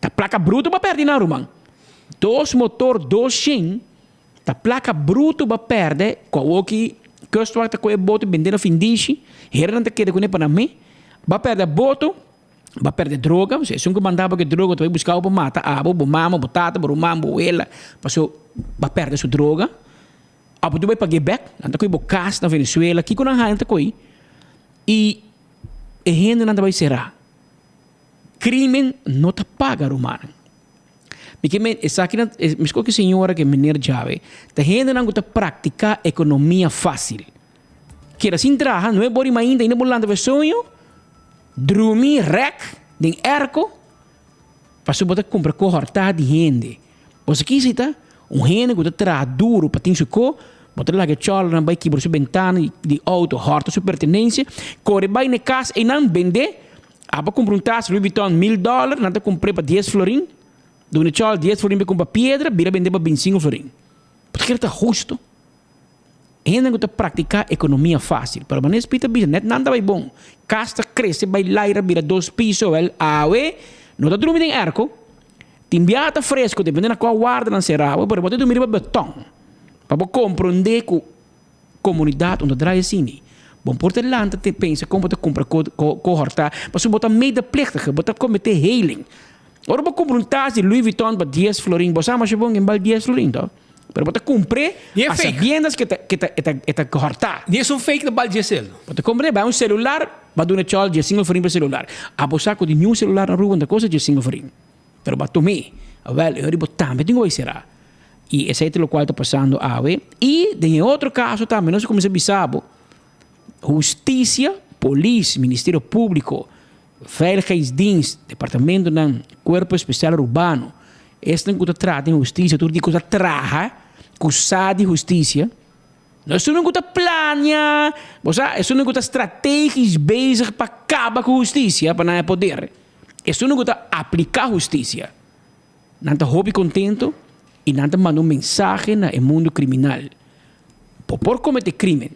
Speaker 16: ta plaka bruto bo a pèrdè nan ruman. Dos motor dos shen ta plaka bruto bo a pèrdè ku awoki Kustwacht ta kohe e boto bend'é na findishi, hera nan ta keda kuné pa nan me. Bo a pèrdè boto. Bo a perde droga, pasobra esun ku manda bo ke droga ta bai buska bo pa mata abo, bo mama, bo tata, bo ruman, bo wela, pasobra bo a perde su droga. Abo tu bai pag'é bek, nan ta kohe bo kas na Venezuela, kiko nan haña nan ta kohe? I e hendenan ta bai será. Crimen no ta paga rumannan. Mi ke men esakinan mescos ke señora ke meneer djawe ta hendenan ku ta practica economia facil. Keda sin traha no e bori mainta ainda bo lanta pa e soño drumi rek den airco pasobra bo ta cumpra co horta di hende. Bo sa kisi ta? Un hende ku ta traha duru pa tin su ko, bo ta laga e chòlernan bai kibra su bentana di outo, hòrta su pertenensia, kore bai na e kas einan, bend'é, abo kumpra un tas Louis Vuitton mil dòler, nan ta kumpr'é pa dies florin, duna e chòler dies florin pa e kumpra piedra, bira bend'é pa bintisinku florin. Bo ta kere ta hustu? Hende ku ta praktiká ekonomia fásil, pero manera Speed ta bisa, nèt nan ta bai bon, kas ta krese bai laira bira dos piso, wèl awe no ta drumi den èrko, Tin biaha ta fresco depende na cua warda nan cera bo pero bo ta dumi riba beton pa bo comprende cu comunidad no ta draai asini. Bo por ta lanta te pensa con bo ta cumpra co co horta pasobra bo ta medeplichtige bo ta comete heling. Ora bo cumpra un tas di Louis Vuitton pa dies florin bo sa masha bon ken bal dies florin to pero bo ta cumpre
Speaker 11: Ni e
Speaker 16: a
Speaker 11: fake.
Speaker 16: sabiendas ke ta ke ta e ta e ta horta.
Speaker 11: Ni esun fake ta bal dies el.
Speaker 16: Bo ta comprende bai un celular bo a duna chol dies singo florin pa celular abo sa cu di niun celular na Aruba no ta cosa dies singo florin. Pero bo a tum'é. Awel, e ora bo tambe tin ku bai será. I esei ta lokual ta pasando awe. I den e otro kaso tambe nos a kuminsá bisa bo, hustisia, polis, Ministerio Públiko, Veiligheidsdienst, departamentonan, Kuerpo Espesial Arubano, esnan ku ta traha den hustisia tur di ku ta traha ku sa di hustisia, no esunnan ku ta plania, bo sa, esunnan ku ta strategisch bezig pa kaba ku hustisia pa nan e poder. Esunnan ku ta apliká hustisia, nan ta hopi kontentu i nan ta manda un mensahe na e mundu kriminal, Bo por kometé krímen,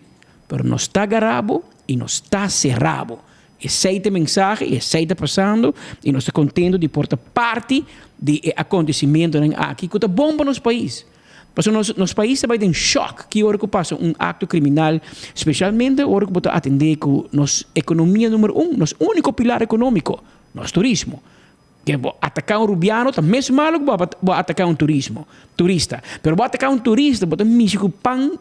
Speaker 16: pero nos ta gará bo i nos ta será bo. Esei ta e mensahe i esei ta pasando i nos ta kontentu di por ta parti di e akontesimentunan aki ku ta bon pa nos pais. Pasobra nos nos pais ta bai den shòk ki ora ku pasa un akto kriminal, spesialmente ora ku bo ta atendé ku nos ekonomia numero un, nos úniko pilar ekonómiko, nos turismo. Ke bo ataká un rubiano ta mes malo ku bo bo ataká un turismo, turista. Pero bo ataká un turista bo ta mishi ku pan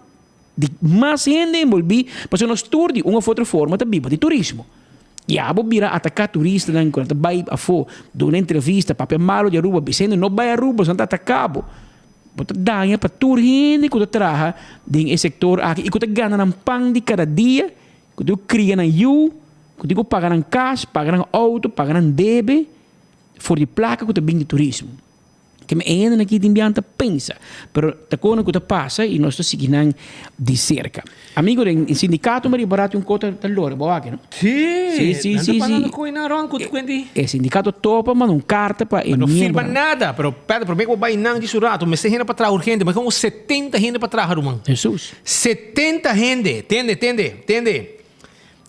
Speaker 16: di mas hende enbolbí, pasobra nos tur di un òf otro forma ta biba di turismo. Ya bo bira ataká turistanan ku nan ta bai afó, duna entrevista, papia malo di Aruba, bisa hende no bai Aruba, pasobra nan ta ataká bo. Bo ta daña pa tur hende ku ta traha den e sektor aki i ku ta gana nan pan di kada dia, ku tin ku kria nan yu, ku tin ku paga nan kas, paga nan outo, paga nan debe for di plaka ku ta bin di turismo. Ke mi e hendenan aki tin bian ta pensa, pero ta kono ku ta pasa i nos ta sigui nan di serka. Amigo den sindikato mi riba ratu un kos ta lora bo aki no?
Speaker 11: Sí,
Speaker 16: Sí, sí,
Speaker 11: nan ta
Speaker 16: sí,
Speaker 11: parando
Speaker 16: sí.
Speaker 11: koe nan rond ku kuenti.
Speaker 16: E sindikato topa manda un karta pa e
Speaker 11: No firma
Speaker 16: miembronan.
Speaker 11: nada, pero Pedro, promé ku bo bai nan di su rato, mester hende pa traha urgente, mester un 70 hende pa traha ruman.
Speaker 16: Hesus.
Speaker 11: 70 hende, tende, tende, tende.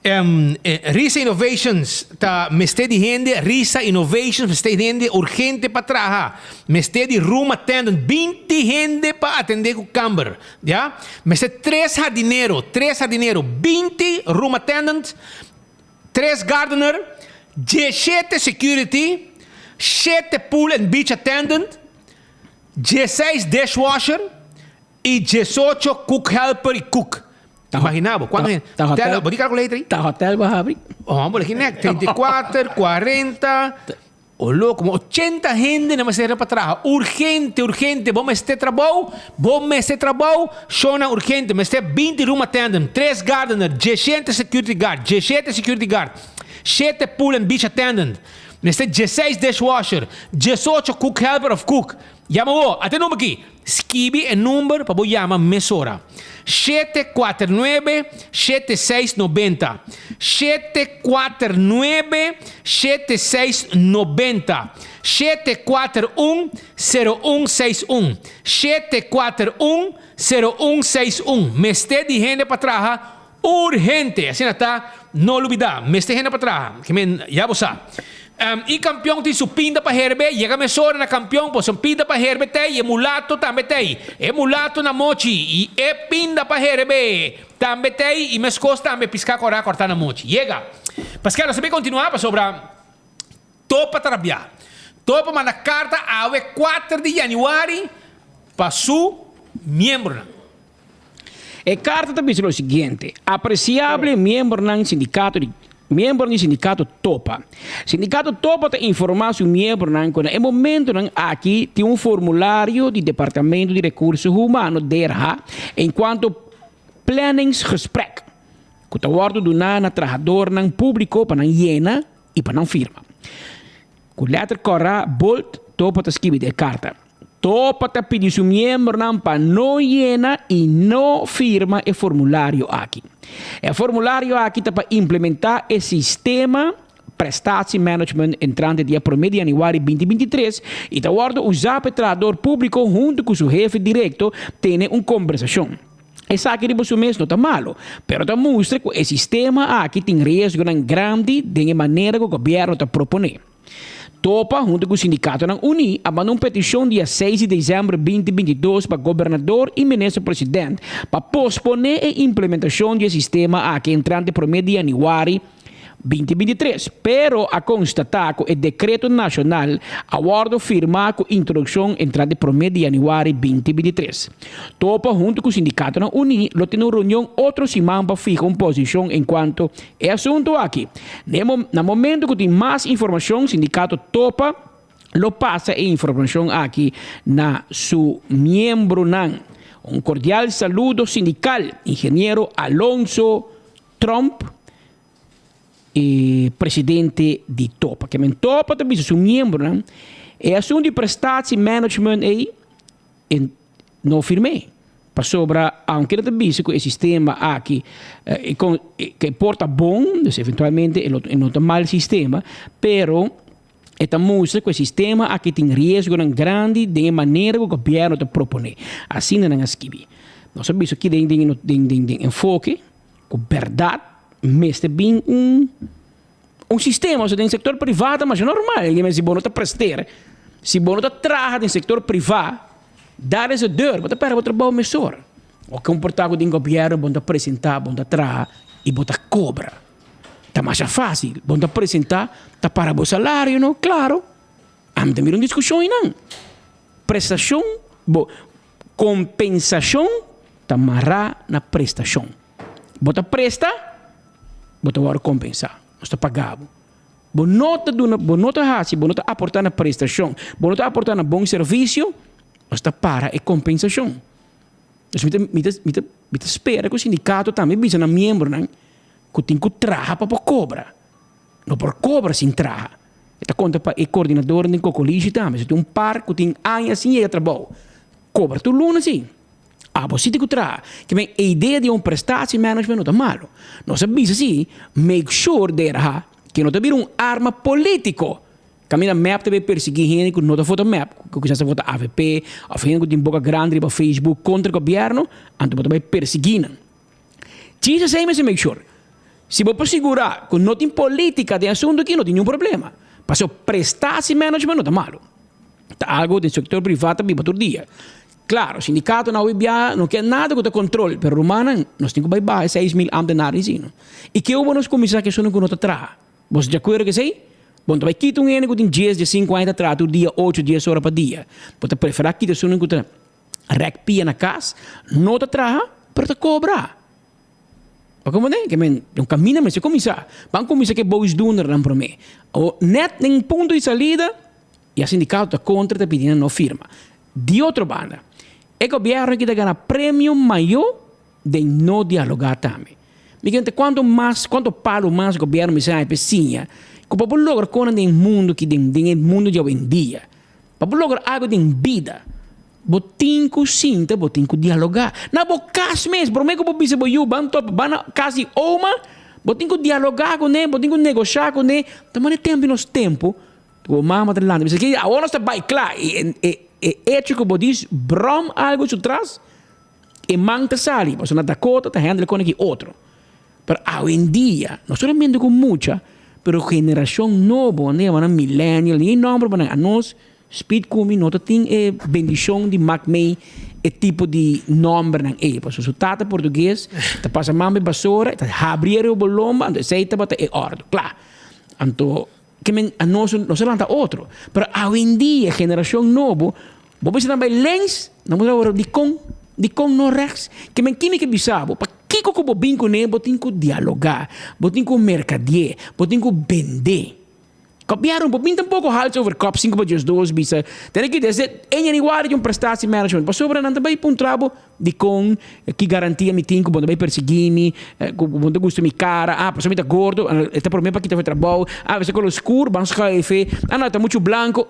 Speaker 11: Em, eh, Risa Innovations ta mester di hende, Risa Innovations mester di hende urgente pa traha. Mester di room attendant, 20 hende pa atende ku kamber, ya. Mester tres hardinero, tres hardinero, 20 room attendant, tres gardener, 17 security, shete pool and beach attendant, 16 dishwasher y 18 cook helper y cook. Imagina bo, cuanto hende?
Speaker 16: Ta hotel.
Speaker 11: Bo di calculator ahí?
Speaker 16: Ta hotel bo habri.
Speaker 11: Oh, bo legi nek, 34, 40, oh loco, como 80 hende na mester pa traha. Urgente, urgente, bo mester trabou, bo mester trabou, shownan urgente, mester 20 room attendant, 3 gardener, 17 security guard, 17 security guard, 7 pool and beach attendant, mester 16 dishwasher, 18 cook helper of cook. Yama bo, ate number aki. Skibi e number pa bo yama mesora. 749 7690. 749 7690. 741 0161. 741 0161. Mester di hende pa traha Urgente! Asina ta, no lubida, mester hende pa traha. Ke men, ya bo sa. I kampion tin su pinda pa herbe, yega mesora na kampion, pasobra un pinda pa herbe t'ei, e mulato tambe t'ei. E mulato na mochi, i e pinda pa herbe tambe t'ei, i meskos tambe piská kòrá kòrtá na mochi. Yega! Paske nos ta bin kontinuá, pasobra Topa ta rabiá. Topa manda karta awe kuater di yanüari pa su miembronan.
Speaker 16: E karta ta bisa lo siguiente, Apresiable miembronan sindicato di. Miembronan di Sindikato Topa. Sindikato Topa ta informá su miembronan ku na e momentonan aki tin un formulario di Departamento di Rekurso Humano, DRH, enkuanto planningsgesprek ku ta wòrdu duná na trahadornan públiko pa nan yena i pa nan firma. Ku lèter kòrá bold Topa ta skibi den e karta. Topa ta pidi su miembronan pa no yena i no firma e formulario aki. E formulario aki ta pa implementá e sistema Prestatiemanagement entrante dia promé di yanüari 2023 i ta wòrdu usá pa e trahador públiko huntu ku su hefe direkto tene un kombersashon. Esaki riba su mes no ta malo, pero ta mustra ku e sistema aki tin riesgonan grandi den e manera ku gobièrnu ta proponé. Topa, huntu ku sindikatonan uní, a manda un petishon dia seis di desèmber 2022 pa gobernador i minister president pa posponé e implementashon di e sistema aki entrante promé di yanüari 2023, pero a konstatá ku e dekreto nashonal a wòrdu firmá ku introdukshon entrante promé di yanüari 2023. Topa, huntu ku sindikatonan uní, lo tene un reunion otro siman pa fiha un posishon enkuanto E asuntu aki. Na momento ku tin mas informashon, sindikato Topa lo pasa e informashon aki na su miembronan. Un kordial saludo sindikal, Ingeniero Alonso Tromp, e presidente di Topa. Ke men Topa ta bisa su miembronan, e asuntu di prestatie management ei, E no firm'é, pasobra aunke nan ta bisa ku e sistema aki e por ta bon, dus eventualmente e no ta mal sistema, pero e ta mustra ku e sistema aki tin riesgonan grandi den e manera ku gobièrnu ta proponé. Asina nan a skibi. Nos a bisa aki den den enfoke ku bèrdat mester bin un Un sistema, osea den sector priva ta masha normal, si bo no ta prester, si bo no ta traha den sector priva, daar is de deur, bo ta perde bo trabou mesora. O comporta cu den gobierno bo no ta presenta, bo no ta traha y bo ta cobra. Ta masha facil, bo no ta presenta, ta para bo salario no, claro. Ami ta mira un discusion eynan. Prestacion, bo compensacion ta mara na prestacion. Bo ta presta, bo ta wòrdu kompensá. Nos ta paga bo. Bo no ta duna, bo no ta hasi, bo no ta aportá na prestashon, bo no ta aportá na bon servisio, nos ta para e kompensashon. Dus mi ta, mi ta, mi ta, mi ta spera ku sindikato tambe bisa nan miembronan ku tin ku traha pa por kobra. No por kobra sin traha. E ta konta pa e koordinadornan den Kokolishi tambe. Si tin un par ku tin aña sin yega trabou, kobra tur luna si. Abo si tin ku traha. Ke men e idea di un prestatie management no ta malo. Nos a bisa si, make sure DRH ke no ta bira un arma politico. Kaminda mep ta bay persegui hende ku no ta vota mep, ku kisas ta vota avp of hende ku tin boka grandi riba Facebook kontra gobierno, anto bo ta bay persegui nan. Djis esei mester make sure. Si bo por sigura ku no tin politica den asunto aki no tin niun problema. Pasobra prestatie management no ta malo. Ta algo den sector priva ta biba tur dia. Claro, sindicatonan awe bia no kier nada cu ta control, pero rumannan, nos tin cu bay baha e 6000 ambtenaar di sino. Y ke oba nos cuminsa cu esunnan cu no ta traha? Bo ta di acuerdo cu esey? Bo no ta bay kita un hende cu tin dies, diescinco aña ta traha tur dia ocho, dies ora pa dia. Bo ta prefera kita esunnan cu ta rek pia na cas, no ta traha, pero ta cobra. Bo comprende? Ke men, un caminda mester cuminsa. Ban cuminsa cu e boosdoenernan prome. O net den punto di salida, y a sindicato ta contra ta pidi nan no firma. Di otro banda, e gobierno aki ta gana premio mayo den no dialoga tambe. Mi kende cuanto mas, cuanto palo mas gobierno mester haña pa e siña cu pa bo logra conan den e mundo aki, den den e mundo di awendia, pa bo logra algo den bida, bo tin cu sinta, bo tin cu dialoga. Na bo cas mes, prome cu bo bisa bo yu ban topa, ban na cas di oma, bo tin cu dialoga cune, bo tin cu negosha cune, ta manda e tempo di nos tempo. Bo mama ta lanta bisa ki awor nos ta bai kla i e e hecho ku bo dis brom algu su tras e man ta sali pasobra na Dakota ta handle kone ki otro pero awendia no solamente ku mucha pero generashon nobo nan ta yama nan millennial ni e nomber pa nan anos speed ku mi no ta tin e bendishon di mak mei e tipo di nombernan ei pasobra su tata portugues ta pasa man pa e basora ta habri e riba bo lomba anto esei tabata e ordo kla anto Ke men anos nos a lanta otro. Pero awendia generashon nobo, bo bisa nan bai links, nan bo ta wòrdu dikon? Dikon no rechts? Ke men kimi ke bisa bo? Pa. Kiko ku bo bin kuné bo tin ku dialogá, bo tin ku merkadié, bo tin ku bendé. Gobièrnu bo bin tampoko hals over kòp sinku pa diesdos bisa tene ki desde e januari di un prestatie management pasobra nan ta bai puntra bo dikon ki garantia mi tin ku bo no ta bai persiguí mi ku bo no ta gusta mi kara ah pasobra mi ta gordo e ta promé pa kita for trabou ah mi ta kolo skur ban schuif ah no e ta muchu blanko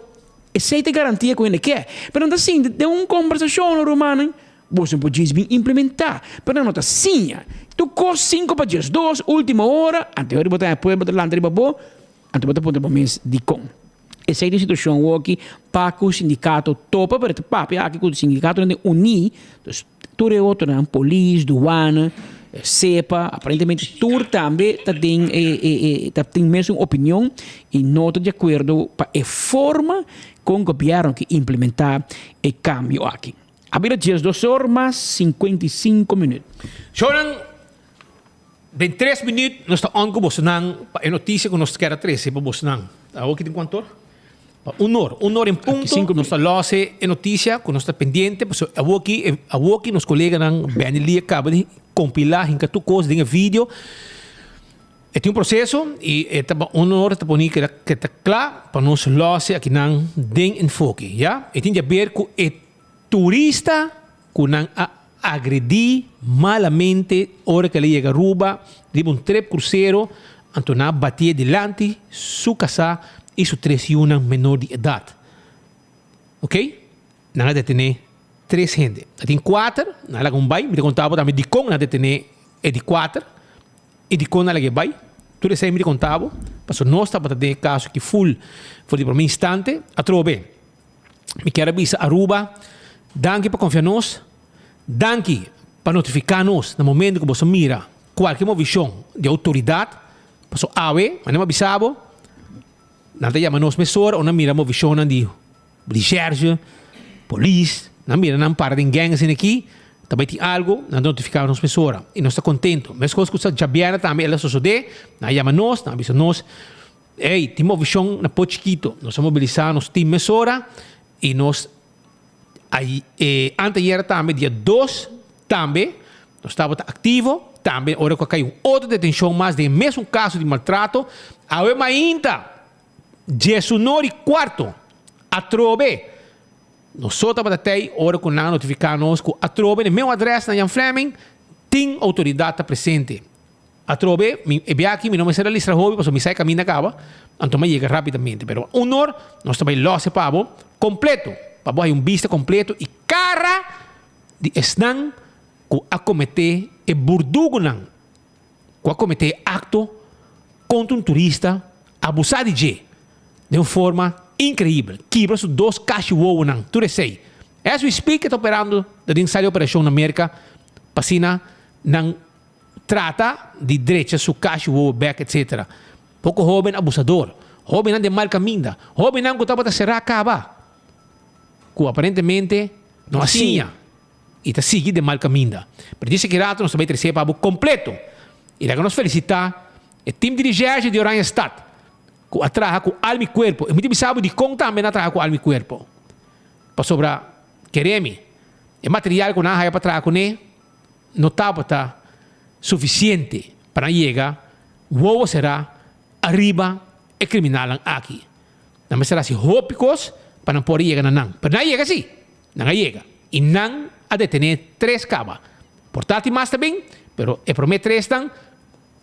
Speaker 16: esei ta e garantia ku hende ke pero nan ta sinti den un kombersashon rumannan Boso por djis bin implementá, pero nan no ta siña. Tur kos sinku pa 12, último ora, anto e ora bo ta haña pueblo ta lanta riba bo, anto bo ta puntra bo mes dikon. Esei ta e situashon awoki pa ku sindikato topa, pero ta papia aki ku sindikatonan den uní, dus tur e otronan, polis, duana, sepa, aparentemente tur tambe ta den e ta tin mesun opinion i no ta di akuerdo pa e forma kon gobièrnu ke implementá e kambio aki. A bira 12 or mas 55 minuut.
Speaker 11: Shownan, den tres minuut nos ta on ku bosonan pa e notisia ku nos kier a trese pa bosonan. Awor ki tin kuantu or? Pa un or. Un or en punto nos ta lose e notisia ku nos ta pendiente pasobra awor ki awor ki nos koleganan Benny Lee a kaba di kompilá hinka tur kos den e video. E tin un proseso i e ta un ora ta poni keda ta kla pa nos lose akinan den enfoke, ya. E tin di haber ku e turista ku nan a agredi malamente ora ku el a yega Aruba riba un trip krusero, anto nan a batié dilanti su kasá i su tres yunan menor di edat. Ok, nan a detené tres hende. A tin kuater, nan a laga un bai, mi ta konta bo tambe dikon nan a detené e di kuater. I dikon nan lag'é bai? Tur esei mi di konta bo, pasobra nos tabata den e kaso aki ful for di promé instante. Atrobe, mi kier a bisa Aruba, danki pa konfia nos, danki pa notifiká nos na momento ku boso mira kualke movishon di outoridat, pasobra awe, manera mi a bisa bo, nan ta yama nos mesora ora nan mira movishonnan di Recherche, polis, nan mira nan para den gang asina aki, ta bai tin algo, nan ta notifica nos mesora y nos ta contento. Mescos cu sa djabièrnè tambe el a sosode, nan a yama nos, nan a bisa nos, ey, tin movishon na Port Chiquito, nos a mobilisa nos team mesora y nos a anteayer tambe dia dos tambe nos tabata activo, tambe ora cu a cay un otro detencion mas den e mesun caso di maltrato, awe mainta. Diesunor i kuarto, atrobe nos so tabata tei ora ku nan a notifiká nos ku atrobe na e meu adrès na Jan Flemming tin outoridat ta presente. Atrobe, mi e bia aki mi no mester a listra hopi pasobra mi sa e kaminda kaba, anto mi a yega rápidamente. Pero unor nos ta bai lòs e pa bo kompleto, pa bo haña un bista kompleto i kara di esnan ku a kometé e burdugunan. ku a kometé e akto kontra un turista abusá di dje den un forma inkreibel, kibra su dos kashi wowonan, tur esei. As we speak e ta operando ta den sala di operashon na Merka pa asina nan trata di drecha su kashi wowo bek etsetera. Poko hoben abusador, hobennan den mal kaminda, hobennan ku tabata será kaba ku aparentemente no a siña. I ta sigui den mal kaminda. Pero dise ki rato nos ta bai trese pa bo kompleto. I laga nos felisitá e tim dirigèrsje di Oranjestad ku a traha ku alma i kuerpo. I mi ta bisa bo dikon tambe nan a traha ku alma i kuerpo. Pasobra, kere mi, e material ku nan a haya pa traha kuné no tabata sufisiente pa nan yega wowo será ariba e kriminalnan aki. Nan mester hasi hopi kos pa nan por a yega na nan. Pero nan a yega sí. Nan a yega i nan a detené tres kaba. Por ta tin mas ta bin, pero e promé tresnan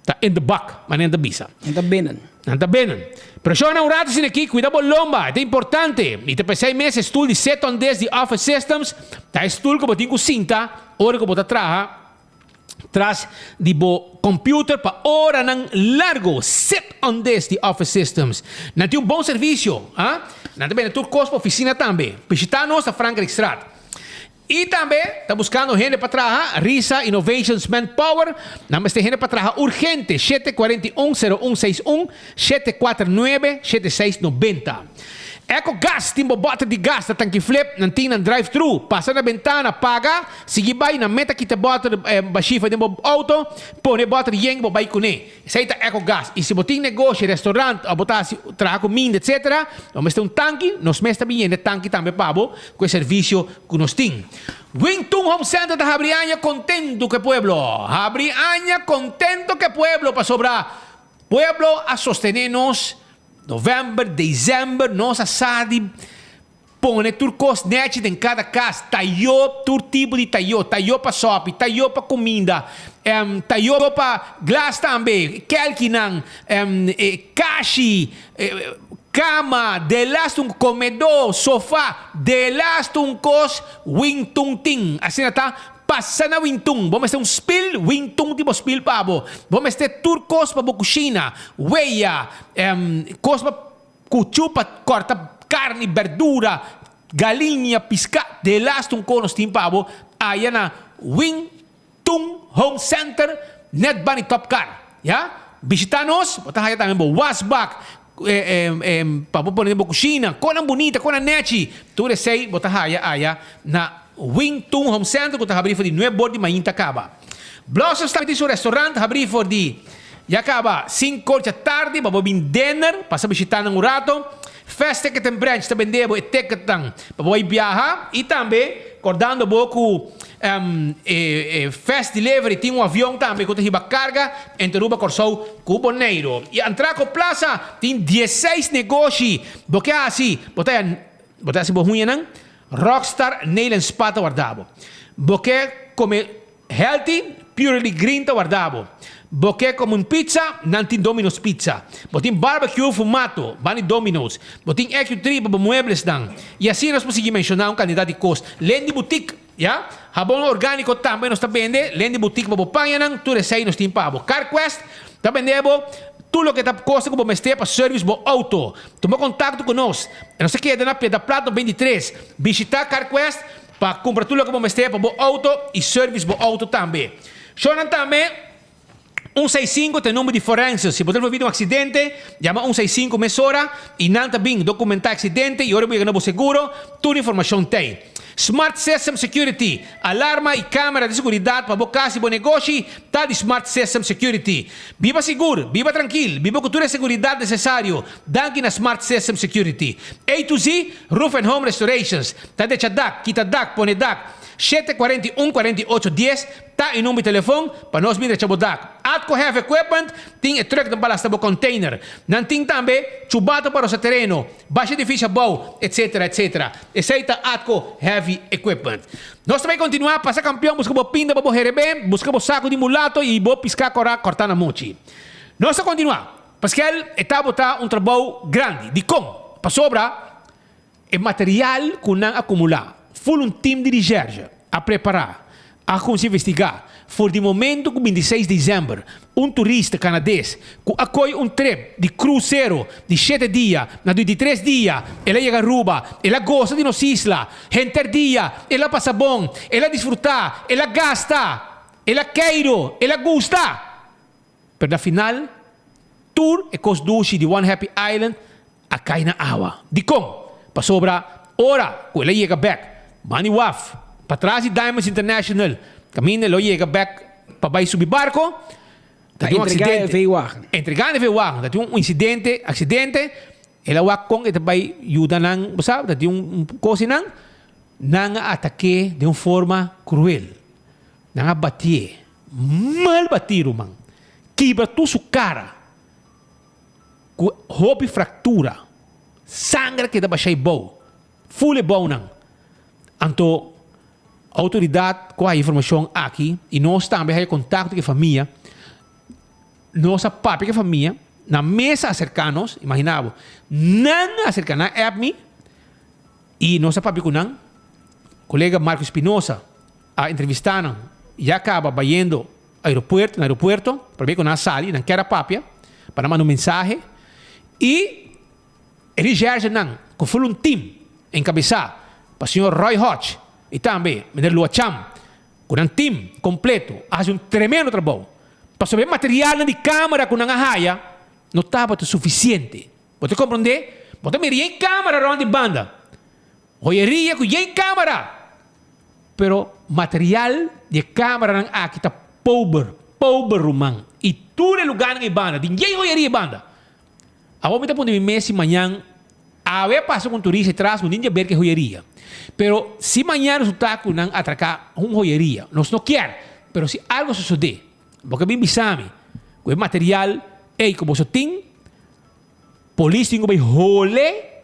Speaker 11: ta in the bak, manera nan ta bisa.
Speaker 16: Nan ta binnen.
Speaker 11: Nan ta binnen. Pero shornan un rato asina aki, kuida bo lomba, e ta importante. I ta p'esei mes e stul di sit-on desk di Office Systems ta e stul ku bo tin ku sinta ora ku bo ta traha tras di bo computer pa oranan largo. Sit on this di Office Systems. Nan tin un bon servicio. Ha? Nan ta bende tur cos pa oficina tambe. Bishita nos na Frankrijkstraat. Y tambe ta buscando hende pa traha, Risa Innovations Manpower. Nan mester hende pa traha urgente. 741 0161, 749 7690. Eco Gas tin bo bòter di gas na tanki flip, nan tin nan drive thru. Pasa na bentana, paga, sigui bai, nan meta kita e bòter bashí for den bo auto, pone e bòter yen bo bai kuné. Esei ta Eco Gas. I si bo tin negoshi, restaurant òf bo ta hasi traha kuminda etc. Bo mester un tanki, nos mes ta bin yena e tanki tambe pa bo ku e servisio ku nos tin. Wing Tun Home Center ta habri aña kontentu ku e pueblo. Habri aña kontentu ku e pueblo pasobra pueblo a sostené nos November, december nos a sa di pone tur kos nechi den kada kas, tayo, tur tipo di tayo, tayo pa sopi, tayo pa kuminda, tayo pa glas tambe, kelkinan, kashi, kama, delaste un komedó, sofa, delaste un kos wintun tin. Asina ta Pasa na Wintun, bo mester un spil, Wintun tin bo spil pa bo. Bo mester tur kos pa bo kushina, weya, kos pa kuchu pa kòrta karni, bèrdura, galiña, piská, delaste un kos nos tin pa bo aya na Wintun Home Center nèt bani Top Car. Ya, bishita nos, bo ta haya tambe bo wasbak pa bo pone den bo kushina, konan bunita, konan nèchi, tur esei bo ta haya aya na Wing Tun Home Center ku ta habrí for di nuebe bor di mainta kaba. Blossoms tambe tin su restaurant habrí for di ya kaba sinku or djatardi pa bo bin dinner, pasa bishita nan un rato. Fast Ticket and Branch ta bende bo e ticketnan pa bo bai biaha i tambe kordando bo ku e Fast Delivery tin un avion tambe ku ta hiba karga entre Aruba, Kòrsou ku Boneiru. I Antraco Plaza tin dieseis negoshi. Bo ke hasi? Bo ta bo ta hasi bo huñanan? Rockstar Nail and Spa ta warda bo. Bo ke kome healthy? Purely Green ta warda bo. Bo ke kome un pizza? Nan tin Domino's Pizza. Bo tin barbecue fumato? Bani Domino's. Bo tin EQ3 pa bo mueblesnan. I asina nos por sigui menshoná un kantidat di kos. Lendy Boutique, ya. Habon orgániko tambe nos ta bende. Lendy Boutique pa bo pañanan. Tur esei nos tin pa bo. CarQuest ta bende bo tur loke ta kosta ku bo mester pa service bo auto. Tuma kontakto ku nos. Nos ta keda na Piedra Plata 23. Bishita CarQuest pa kumpra tur loke bo mester pa bo auto i service bo auto tambe. Shownan tambe un seis sinku ta e number di forense. Si bo ta envolvi den un aksidente, yama un seis sinku mesora i nan ta bin dokumentá e aksidente i ora bo yega na bo seguro, tur informashon t'ei. Smart System Security, alarma i kamera di seguridat pa bo kas i bo negoshi ta di Smart System Security. Biba sigur, biba trankil, biba ku tur e seguridat nesesario, danki na Smart System Security. A to Z Roof and Home Restorations ta decha dak, kita dak, pone dak. 7 41 48 10 ta e number di telefon pa nos bin drecha bo dak. Atco Heavy Equipment tin e truck nan pa lasta bo container. Nan tin tambe chubato pa rosa tereno, basha edificio abou, etc. Etc. Esey ta Atco Heavy Equipment. Nos ta bay continua pasa campeon busca bo pinda pa bo herebe, busca bo saco di mulato y bo pisca cora corta na mochi. Nos ta continua. Paskel e tabata un trabou grandi. Dicon? Pasobra E material ku nan a kumulá, ful un tim di risèrge a prepará, a kuminsá investigá for di momentu ku 26 desèmber un turista kanades ku a koi un trip di krusero di shete dia na 23 dia el a yega Aruba, el a gosa di nos isla henter dia, el a pasa bon, el a disfrutá, el a gasta, el a keiru, el a gusta. Pero na final, tur e kos dushi di One Happy Island a kai na awa. Dikon? Pasobra ora ku el a yega bèk Mani Waf, patras di Diamonds International, kaminda el lo yega bèk pa bai subi barko, ta tin un aksidente. Entregá e veewagen. Ta tin un insidente, aksidente, el a wak kon e ta bai yuda nan, bo sa, ta tin un kos einan, nan a atak'é den un forma kruel. Nan a batié. Mal batí, ruman. Kibra tur su kara ku hopi fraktura. Sanger keda basha e bou. Ful e bounan. Anto outoridat ku a haya informashon aki i nos tambe a haya kontakto ku e famia, nos a papia ku e famia, nan mes a aserká nos, imaginá bo, nan a aserká, nan a app mi i nos a papia ku nan. Kolega Marco Espinosa A entrevistá nan ya kaba bayendo aeropuerto na aeropuerto promé ku nan a sali nan kier a papia pa nan manda un mensahe i e recherchenan ku ful un team enkabesá pa señor Roy Hodge i tambe meneer Lua Cham ku nan team kompleto a hasi un tremendo trabou pasobra e materialnan di kamera ku nan a haya no tabata sufisiente. Bo ta komprondé? Bo ta mira yen camera rond di banda. Joyeria cu yen camera. Pero material di e cameranan aki ta pober, pober ruman. Y tur e lugarnan e banda, tin yen joyeria e banda. Awor mi ta pone mi mes si mañan awe a pasa cu un turista atras cu nin di a ber cu e joyeria. Pero si mañan resulta cu nan atraca un joyeria, nos no kier, pero si algo sosode, bo ke bin bisa mi cu e material ey cu boso tin, Polis tin ku bai hole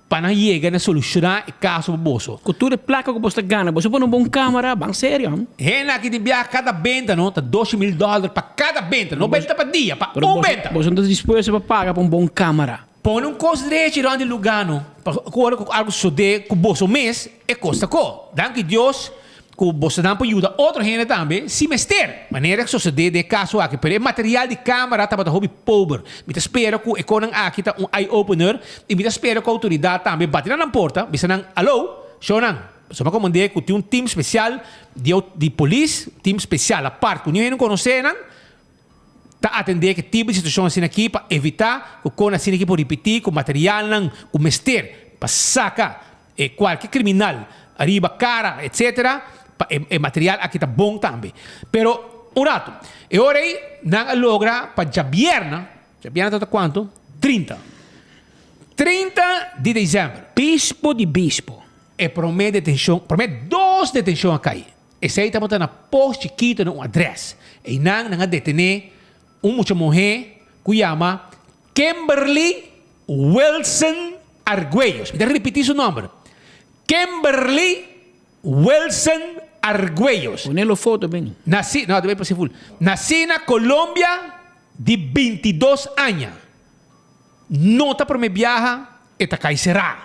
Speaker 11: pa nan yega na solushoná e kaso pa boso.
Speaker 16: Ku tur e plaka ku boso ta gana, boso pone un bon kamera, ban serio.
Speaker 11: Hende aki tin biaha kada benta no ta doce mil dòler pa kada benta, no benta pa dia, pa un benta.
Speaker 16: Boso no ta dispuesto pa paga pa un bon kamera.
Speaker 11: Pone un kos drechi rònt di lugá no, pa ku ora ku algu sosodé ku boso mes, e kos ta ko. Danki Dios Ku bosonan por yuda otro hende tambe si mester. Manera ku sosodé den e kaso aki, pero e material di kámara tabata hopi pober. Mi ta spera ku e konan aki ta un eye opener i mi ta spera ku outoridat tambe bati na nan porta, bisa nan, Alo, shownan, pasobra mi a komand'é ku tin un tim spesial di di polis, tim spesial apart ku niun hende konosé nan, ta atendé ku e tipo di situashon asina aki pa evitá ku kon asina aki por ripití ku materialnan ku mester pa saka e kualke kriminal ariba kara etsetera pa e e material aki ta bon tambe. Pero un ratu e ora ei nan a logra pa djabierna, djabierna ta ta kuantu? 30. 30 di desèmber.
Speaker 16: Bispo di bispo.
Speaker 11: E promé detenshon, promé dos detenshon a kai. Esei tabata na Pos Chikito na un adrès. Einan nan a detené un mucha muhé ku yama Kimberly Wilson Arguellos. Mi ta ripití su nòmber, Kimberly Wilson Arguellos.
Speaker 16: Pone lo foto bini.
Speaker 11: Nasí, no, ta bai pasa ful. Nasí na Colombia di bintidos aña. No ta promé biaha e ta kai será.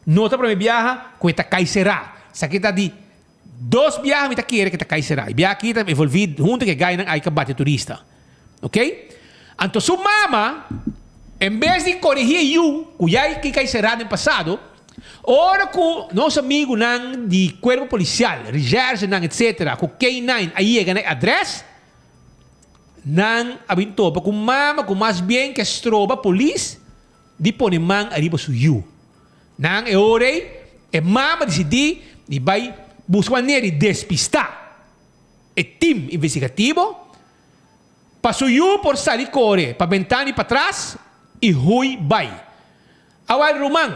Speaker 11: No ta promé biaha ku e ta kai será. Esaki ta di Dos biaha mi ta kere ke ta kai sera. E biaha aki ta evolvi hunto ke gainan ai ka bati turista. Ok? Anto su mama, en bes di koregi e yu ku ya ki kai sera den pasado, ora ku nos amigunan di kuerpo polisial, recherchenan etcetera, ku K-nine a yega na e adres, nan a bin topa ku mama ku mas bien ke stroba polis di pone man ariba su yu. Nan e ora ei, e mama disidí di bai buska manera di despistá e tim investigativo pa su yu por sali kore pa bentana di patras i hui bai. Awal ruman,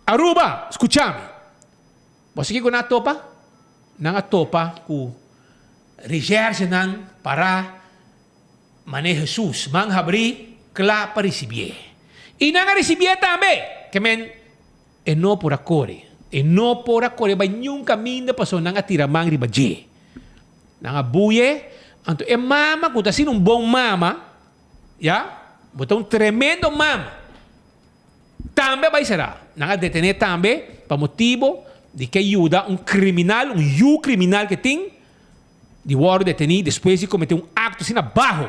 Speaker 11: Aruba, skucha mi. Bo sa kiko nan a topa? Nan a topa ku recherchenan pará Mane Hesus man habrí kla pa risibié. I nan a risibié tambe! Ke men, e no por a kore. E no por a kore bai niun kaminda pasobra nan a tira man riba dje. Nan a buye, anto e mama ku ta asina un bon mama, ya, bo ta un tremendo mama, tambe a bai será. Nan a detené tambe pa motibo di ke yuda un kriminal, un yu kriminal ke tin, di wòrdu detení despues di kometé un akto asina baho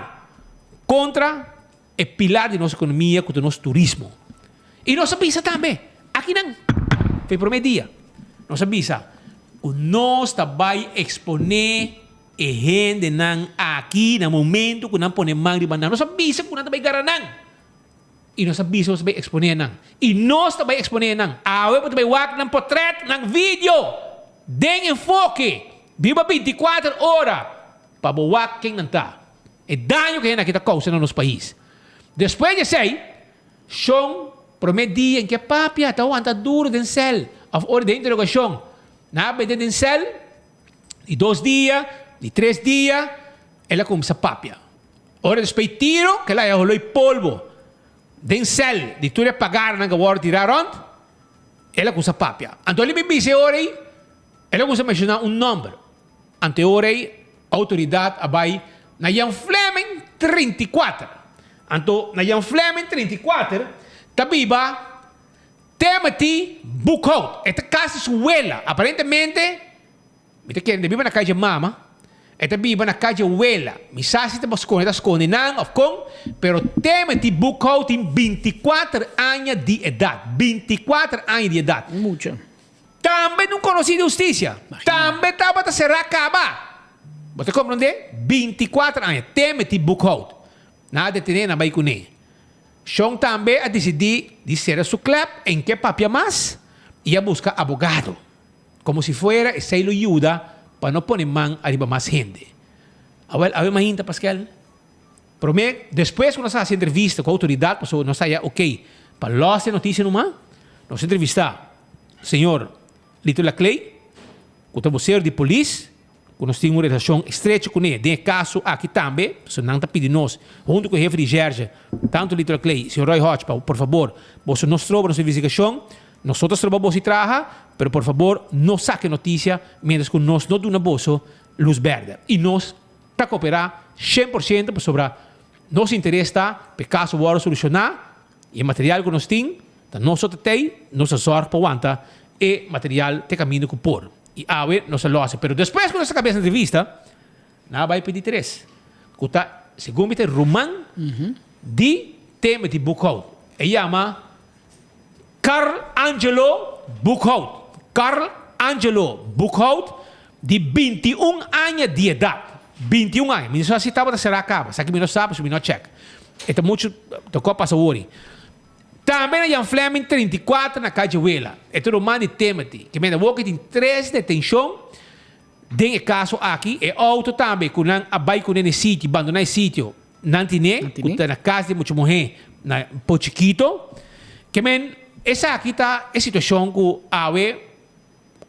Speaker 11: kontra e pilar di nos ekonomia ku ta nos turismo. I nos a bisa tambe, akinan, for e promé dia, nos a bisa ku nos ta bai eksponé e hendenan aki na momento ku nan pone man riba nan. Nos a bisa ku nan ta bai gara nan. I nos a bisa nos ta bai eksponé nan. I nos ta bai eksponé nan. Awe bo ta bai wak nan potrèt, nan video, den enfoke, biba bintikuater ora, pa bo wak ken nan ta. E daño ku hende aki ta kousa na nos pais. Despues di esei, shon promé dia en ke papia ta wanta duru den sèl òf ora den interogashon. Nan a bende den sèl, di dos dia, di tres dia, el a kuminsá papia. Ora despues tiro, kel a haya holoi polvo den sèl di tur e pagarnan ku a wòrdu tirá rònt, el a kuminsá papia. Anto el a bin bisa e ora ei, el a kuminsá menshoná un nòmber. Anto e ora ei outoridat a bai na Jan Fleming 34. Anto na Jan Fleming 34 ta biba Timothy Boekhout. E ta kas di su wela. Aparentemente Mi ta kere ta biba na calle mama, e ta biba na calle wela. Mi sa si ta por sconde, ta sconde nan of con, pero Timothy Boekhoudt tin binticuater aña di edad. Binticuater aña di edad.
Speaker 16: Mucha.
Speaker 11: Tambe no conoci di husticia. Tambe tabata cera caba. Bo ta comprende? Binticuater aña. Timothy Boekhoudt. Nan a detene, nan a bay cune. Shon tambe a disidí di sera su klèp en ke papia mas i a buska abogado, komo si fuera esei lo yuda pa no pone man ariba mas hende. Awèl, awe mainta, Paskel. Promé, despues ku nos a hasi entrevista ku outoridat, pasobra nos a haya okey pa lòs e notisia numa, nos a entrevistá señor Lito Laclay, ku ta bosero di polis, ku nos tin un relashon estrecho kuné den e kaso aki tambe, pasobra nan ta pidi nos, huntu ku e hefe di Jerge, tantu Lito Laclay i señor Roy Hodge, pa por fabor boso no stroba nos investigashon, nos no ta stroba boso di traha, pero por fabor no saka e notisia mientras ku nos no duna boso lus bèrdè. I nos ta koperá 100% pasobra nos interes ta pa e kaso wòrdu solushoná i e material ku nos tin ta nos so ta tei, nos a zòrg pa wanta e material te kaminda ku por. I awe nos a lòs e. Pero despues ku nos a kabes entrevista, nan a bai pidi tres, ku ta segun mi ta e ruman di Timothy Boekhout. E yama Carl Angelo Boekhout. Carl Angelo Boekhout di 21 aña di edat. 21 aña. Mi no sa si tabata será kaba. Esaki mi no sa pasobra mi no a chèk. E ta muchu tokó a pasa wori. Tambe na Jan Flemming 34 na Calle Wela. E ta ruman di Timothy. Ke menda wou ke tin tres detenshon den e kaso aki. E outo tambe ku nan a bai kuné na e sitio, bandoná e sitio, nan tine, ku ta na kas di mucha muhé na Pochiquito. Ke men esaki ta e situashon ku awe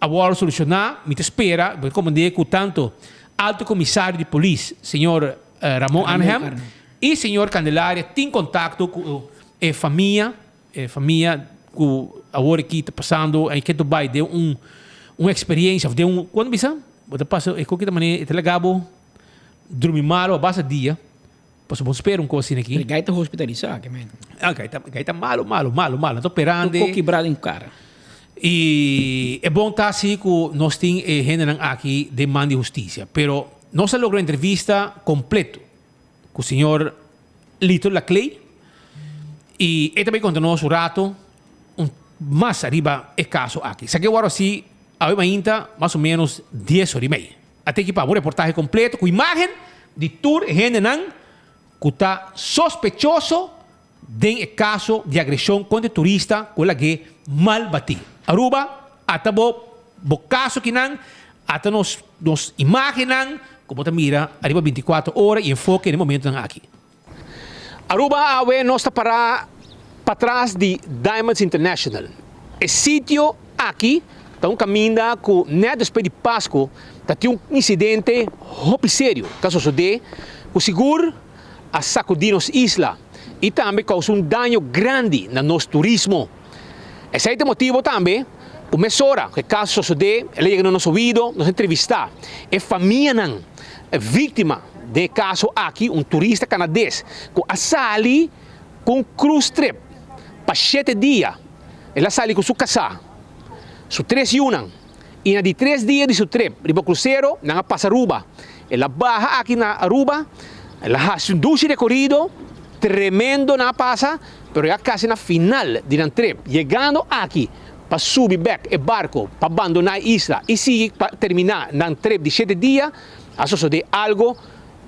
Speaker 11: a wòrdu solushoná. Mi ta spera, mi ta komprendé ku tantu Alto Komisario di Polis, señor Ramon Arnhem, i señor Candelaria tin kontakto ku e famia, e famia ku awor aki ta pasando en ke bai den un un eksperiencia of den un, kon bisa? Bo ta pasa e koki ta manera e ta laga bo drumi malo a basa dia, pasobra bo spera un kos asina aki.
Speaker 16: Pero gai ta hospitalisá ke men.
Speaker 11: Ah, gai ta gai ta malo malo malo malo, ta operando.
Speaker 16: Tur kos kibrá den kara.
Speaker 11: I e bon ta si ku nos tin e hendenan aki den man di hustisia, pero nos a logra un entrevista kompleto ku señor Lito Laclay i e ta bai konta nos un rato un mas ariba e kaso aki. Esaki a wòrdu hasi awe mainta mas o ménos dies ora i mei. A teki pa un reportahe kompleto ku imágen di tur e hendenan ku ta sospechoso den e kaso di agreshon kontra e turista ku a lag'é mal batí. Aruba, ata bo bo kaso kinan, ata nos nos imágennan ku bo ta mira ariba 24 ora i enfoke den e momentunan aki. Aruba, awe nos ta pará patras di Diamonds International. E sitio aki ta un kaminda ku nèt despues di Pasku ta tin un insidente hopi serio ku a sosodé ku sigur a sakudí nos isla i tambe kousa un daño grandi na nos turismo. Esei ta e motibu tambe ku mesora ku e kaso sosodé el a yega na nos oido, nos a entrevistá e famianan víktima den e kaso aki, un turista kanades ku a sali ku un cruise trip pa shete dia. El a sali ku su kasá, su tres yunan i na di tres dia di su trip riba krusero nan a pasa Aruba. El a baha aki na Aruba, el a hasi un dushi rekorido tremendo nan a pasa, pero ya kasi na final di nan trip, yegando aki pa subi bek e barko pa bandoná e isla i sigui pa terminá nan trip di shete dia, a sosodé algo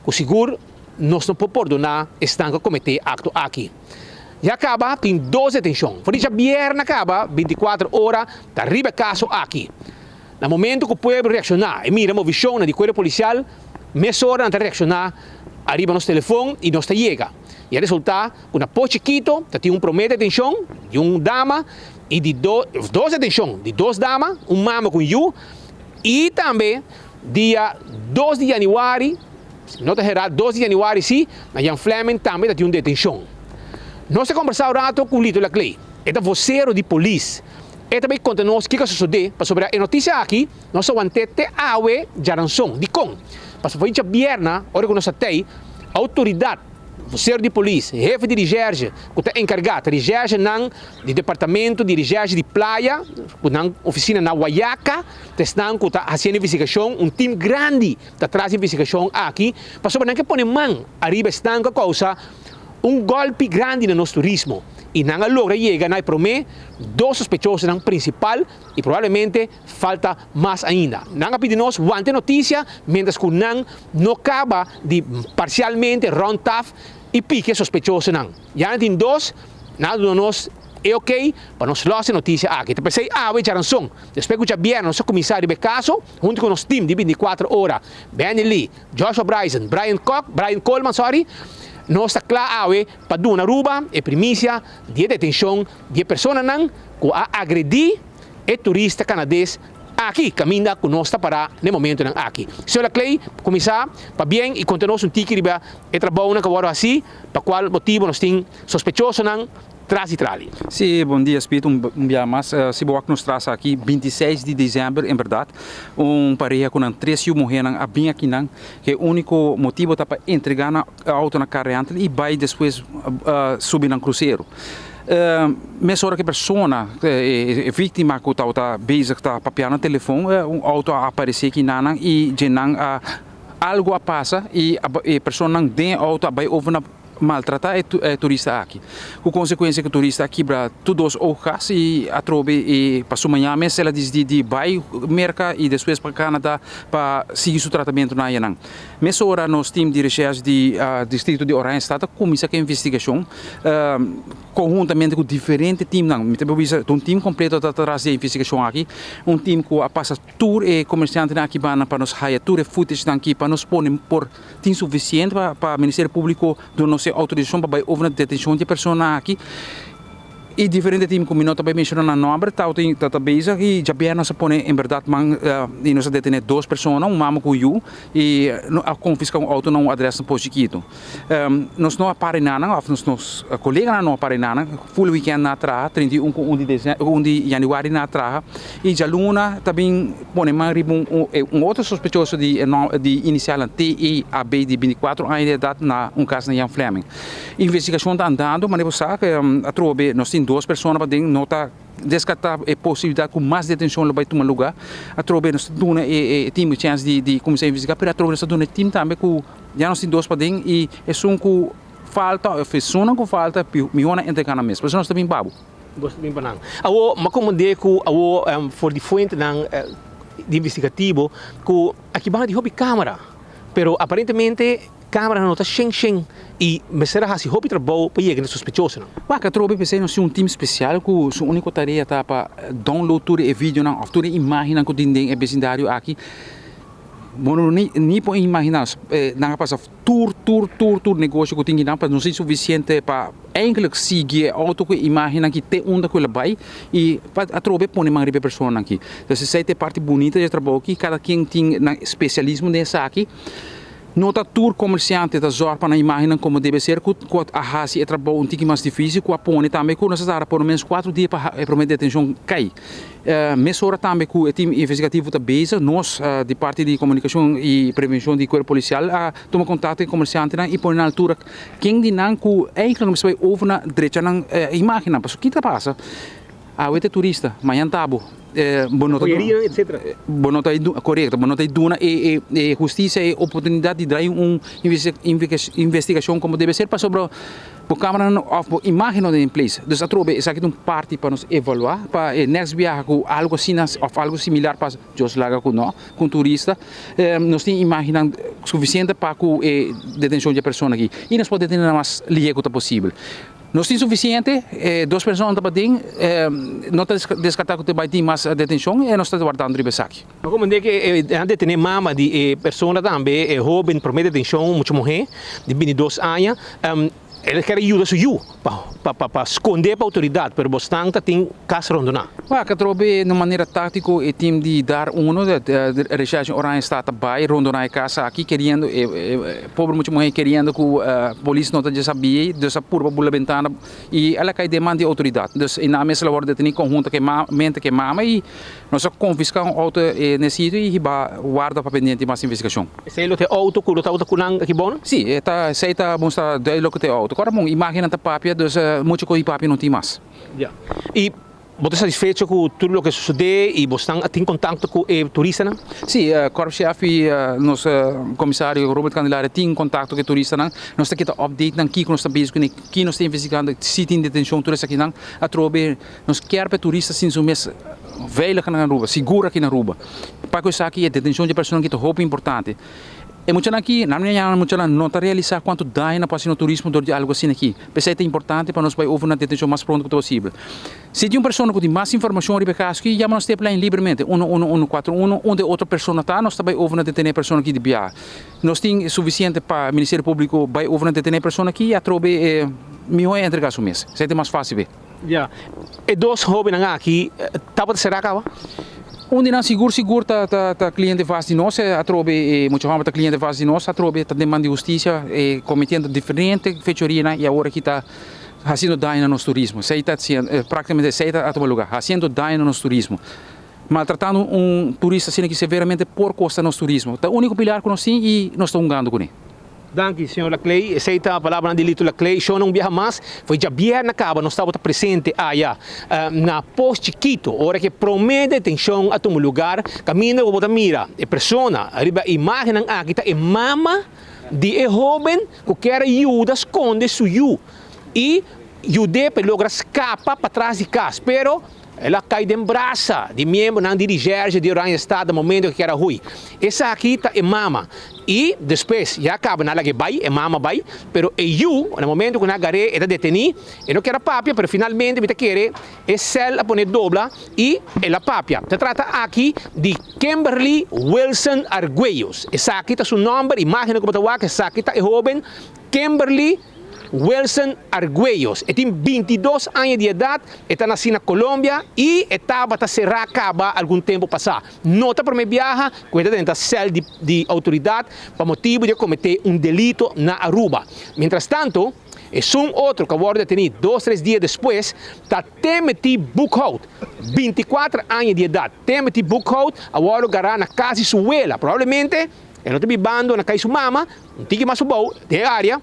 Speaker 11: ku sigur nos no por pordoná esnan ku a kometé e akto aki. Ya kaba tin dos detenshon. For di djabièrnè kaba 24 ora ta riba e kaso aki. Na momento ku pueblo reakshoná i mira movishonnan di kuerpo polisial, mesora nan ta reakshoná ariba nos telefon i nos ta yega. I a resultá ku na Pos Chikito ta tin un promé detenshon di un dama i di dos detenshon di dos dama, un mama ku un yu, i tambe dia dos di yanüari, si mi no ta herá, dos di yanüari si, na Jan Flemming tambe ta tin un detenshon. Nos a kombersá un rato ku Lito Laclay, e ta vosero di polis. E ta bay konta nos kiko a sosodé, pasobra e notisia aki nos a want'é te awe djaranson. Dikon? Pasobra for djabièrna, ora ku nos a tei, outoridat, vosero di polis, hefe di rishèrshe ku ta enkargá ta rishèrshenan di departamento di rishèrshe di playa, ku nan ofisina na Wayaca, ta esnan ku ta hasiendo investigashon, un tim grandi ta tras di investigashon aki, pasobra nan ke pone man ariba esnan ku a kousa un gòlpi grandi na nos turismo i nan a logra yega na e promé dos sospechosonan prinsipal i probablemente falta mas ainda. Nan a pidi nos wanta e notisia miéntras ku nan no kaba di parsialmente rònt taf.
Speaker 18: i piki e sospechosonan. Ya nan tin dos, nan a duna nos e ok pa nos lòs e notisia aki. Ta p'esei awe djaranson, despues ku djabièrnè nos a kuminsá riba e kaso huntu ku nos tim di bintikuater ora, Benny Lee, Joshua Bryson, Brian Kok, Brian Coleman, sorry, nos ta kla awe pa duna Aruba e primisia di e detenshon di e personanan ku a agredí e turista kanades aki kaminda ku nos ta pará na e momentunan aki. Señora Clay, kuminsá pabien i konta nos un tiki riba e trabounan ku a wòrdu hasí, pa kual motibu nos tin sospechosonan tras di trali.
Speaker 17: Sí, bon dia Speed, un bia mas. Si bo wak nos tras aki, 26 di december en berdad, un pareha ku nan tres yu muhernan a bin akinan, ku e uniko motibu ta pa entrega nan auto na car rental i bai despues subi nan krusero. Mesora ku e persona, e víktima ku tabata bezig ta papia na telefon, un auto a aparesé akinan i dje nan a algu a pasa i e personanan den e auto a bai over na maltratá e turista aki. Ku konsekuensia ku turista a kibra tur dos oogkas i atrobe e pa su maña mes el a disidí di bai Merka i despues pa Canada pa sigui su tratamentunan ayanan. Mesora nos tim di reshèrsh di distrito di Oranjestad a kuminsá ku e investigashon konhuntamente ku diferente timnan. Mi ta por bisa ta un tim kompleto ta tras di e investigashon aki, un tim ku a pasa tur e komersiantenan aki banda pa nos haya tur e footagenan aki pa nos pone por tin sufisiente pa pa Ministerio Públiko duna nos e outorisashon pa bai over na detenshon di e persona aki. E diferente tim ku mi no ta bai menshoná nan nòmber tabata ta ta bezig i djabièrnè nos a pone en bèrdat man i nos a detené dos persona, un mama ku un yu i a konfiská un outo na un adrès na Pos Chikitu. Nos no a para enanan òf nos nos koleganan no a para enanan, ful wikènt nan a traha, 31 ku un di desè un di yanüari nan a traha i djaluna ta bin pone man riba un un otro sospechoso di di inisialnan TEAB di 24 aña di edat na un kas na Jan Flemming. Investigashon ta andando, manera bo sa atrobe nos tin dos persona paden, no ta deskartá e posibilidat ku mas detenshon lo bai tuma lugá. Atrobe nos ta duna e tim e chèns di kuminsá investigá, pero atrobe nos ta duna e tim tambe ku ya nos tin dos paden i esun ku falta òf esunnan ku falta mihó nan entregá nan mes. Por eso nos ta bin pa bo.
Speaker 18: Bo ta bin pa nan. Awor, mi a komprendé ku awor for di fuentenan di investigativo ku aki banda tin hopi kamera, pero aparentemente Cameranan no ta shen shen y mester a haci hopi trabou pa yega na sospechosonan.
Speaker 17: Wak atrobe p'esei nos tin un team special cu su unico tarea ta pa download tur e videonan of tur e imagennan cu tin den e becindario aki. Bo no ni por imagina, nan a pasa tur tur tur tur negocio cu tin kinan pa nos tin suficiente pa eigenlijk sigui e auto cu e imagennan aki te unda cu el a bay y pa atrobe pone man riba e personanan aki. Entonces esei ta e parti bunita di e trabou aki, cada quien tin nan specialismo den esaki. No ta tur komersiante ta zòrg pa nan imágennan komo debe ser ku ku a hasi e trabou un tiki mas difísil ku a pone tambe ku nos a tarda por lo menos kuatro dia pa e promé detenshon kai. Mesora tambe ku e tim investigativo ta bezig, nos di parti di komunikashon i prevenshon di kuerpo polisial a tuma kontakto ku e komersiantenan i pone na altura ken di nan ku eigentlik mester bai over na drecha nan imágennan. Pasobra ki ta pasa? Awe ta e turista, mañan ta bo. Bo no ta bo no ta korekto, bo no ta duna e e hustisia e oportunidat di drai un investigashon komo debe ser pasobra bo kameranan òf bo imágen no ta den place. Dus atrobe esaki ta un parti pa nos evaluá pa e nèks biaha ku algu asina òf algu similar pasa, Dios laga ku no, ku un turista, nos tin imágennan sufisiente pa ku e detenshon di e persona aki i nos por detené nan mas lihé ku ta posibel. Nos tin sufisiente, e dos persona ta batin, no ta deskartá ku ta bai tin mas detenshon i nos ta wardando riba esaki.
Speaker 18: Bo komprendé ku e a detené mama di e persona tambe, e hóben promé detenshon, mucha muhé di bintidos aña, el a kere yuda su yu pa pa skondé pa outoridat, pero bosnan ta tin kas rondoná.
Speaker 17: Wak atrobe na manera táktiko e tim di dar uno, Recherche Oranjestad ta bai rondoná e kas aki keriendo e pobre mucha muhé keriendo ku polis no ta dje sabí, dus a purba bula bentana i el a kai den man di outoridat. Dus e nan mes el a wòrdu detení konhunto ku e mente ku e mama i nos a konfiská un outo na e sitio i hiba warda pa pendiente mas investigashon.
Speaker 18: Esei lo ta e outo ku lo tabata ku nan aki bon?
Speaker 17: Sí, e ta esei ta mustra duidelijk ku ta e outo. Kòrda bon, imágennan ta papia, dus muchu ku i papia no tin mas.
Speaker 18: Ya. I bo ta satisfecho ku tur loke a sosodé i bo stan a tin kontakto ku e turistanan?
Speaker 17: Sí, Korpschef i nos komisario Robert Candelaria tin kontakto ku e turistanan. Nos ta kita update nan kiko nos ta bezig kuné, ki nos ta investigando, si tin detenshon, tur esakinan. Atrobe nos kier pa e turista sinti su mes veilig na Aruba, sigur aki na Aruba. Pa ku esaki e detenshon di e personanan ki ta hopi importante. E muchanan aki, nan mira nan muchanan no ta realisa cuanto daño nan por haci na turismo dor di algo asina aki. P'esey ta importante pa nos bay over na detencion mas pronto cu ta posibel. Si tin un persona cu tin mas informacion riba e caso aki, yama nos tiplijn libremente, uno uno uno cuatro uno, unda e otro persona ta, nos ta bay over na detene e persona aki di biaha. Nos tin suficiente pa Ministerio Publico bay over na detene e persona aki y atrobe e miho e entrega su mes. Esey ta mas facil be.
Speaker 18: Ya. E dos hobennan aki tabata sera caba?
Speaker 17: Un di nan sigur sigur ta ta cliente vast di nos, atrobe e mucha homber ta cliente vast di nos, atrobe ta den man di husticia cometiendo diferente fechorianan y awor aki ta haciendo daño na nos turismo. Esey ta practicamente esey ta a tuma lugar, haciendo daño na nos turismo. Maltratando un turista asina aki severamente por costa nos turismo. Ta unico pilar cu nos tin y nos ta hungando cune.
Speaker 18: Danki, señor Laclay. Esey ta palabranan di Lito Laclay. Shownan un biaha mas. Foi djabièrnè caba nos tabata presente aya na Pos Chikito ora cu e prome detencion a tuma lugar. Caminda cu bo ta mira e persona riba e imagennan aki ta e mama di e hoben cu kier a yuda sconde su yu y yud'é pa e logra scapa patras di cas. Pero El a kai den brasa di miembronan di Recherche di Oranjestad na momento ku kier a hui. Esaki ta e mama. I despues ya kaba nan a lag'é bai, e mama bai, pero e yu na momento ku nan a gar'é e ta detení, e no kier a papia, pero finalmente mi ta kere e sèl a pone dobla i el a papia. Ta trata aki di Kimberly Wilson Arguellos. Esaki ta su nòmber, imágennan ku bo ta wak, esaki ta e hóben Kimberly. Wilson Arguellos, e tin bintidos aña di edat, e ta nasí na Colombia i e tabata será kaba algun tempu pasá. No ta promé biaha ku e ta drenta sèl di di outoridat pa motibu di a kometé un delito na Aruba. Mientrastanto, esun otro ku a wòrdu detení dos tres dia despues ta Timothy Boekhout, bintikuater aña di edat. Timothy Boekhout a wòrdu gará na kas di su wela, probablemente e no ta bibando na kai su mama, Un tiki mas abou den e área,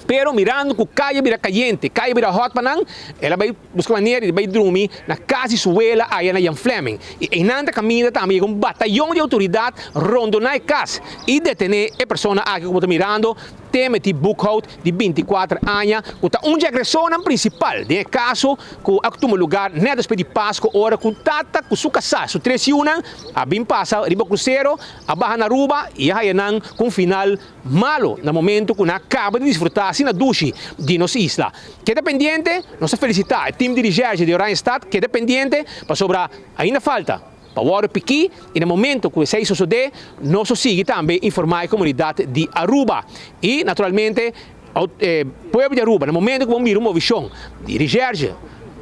Speaker 18: pero mirando ku kaya bira kayente, kaya bira hòt pa nan, el a bai buska manera di bai drumi na kas di su wela aya na Jan Flemming. I einan ta kaminda tambe yega un batayon di outoridat rondoná e kas i detené e persona aki ku bo ta mirando, Timothy Boekhout di binti kuater aña, ku ta un dje agresornan prinsipal den e kaso ku a tuma lugar nèt despues di Pasko ora ku un tata ku su kasá, su tres yunan, a bin pasa riba krusero. A baha na Aruba y a haya nan cu un final malo na momento cu nan a caba di disfruta asina dushi di nos isla. Keda pendiente, nos ta felicita e team di Recherche di Oranjestad, keda pendiente pasobra ainda falta pa worde piki y na momento cu esey sosode nos lo sigui tambe informa e comunidad di Aruba y naturalmente pueblo di Aruba na momento cu bo mira un movicion di Recherche,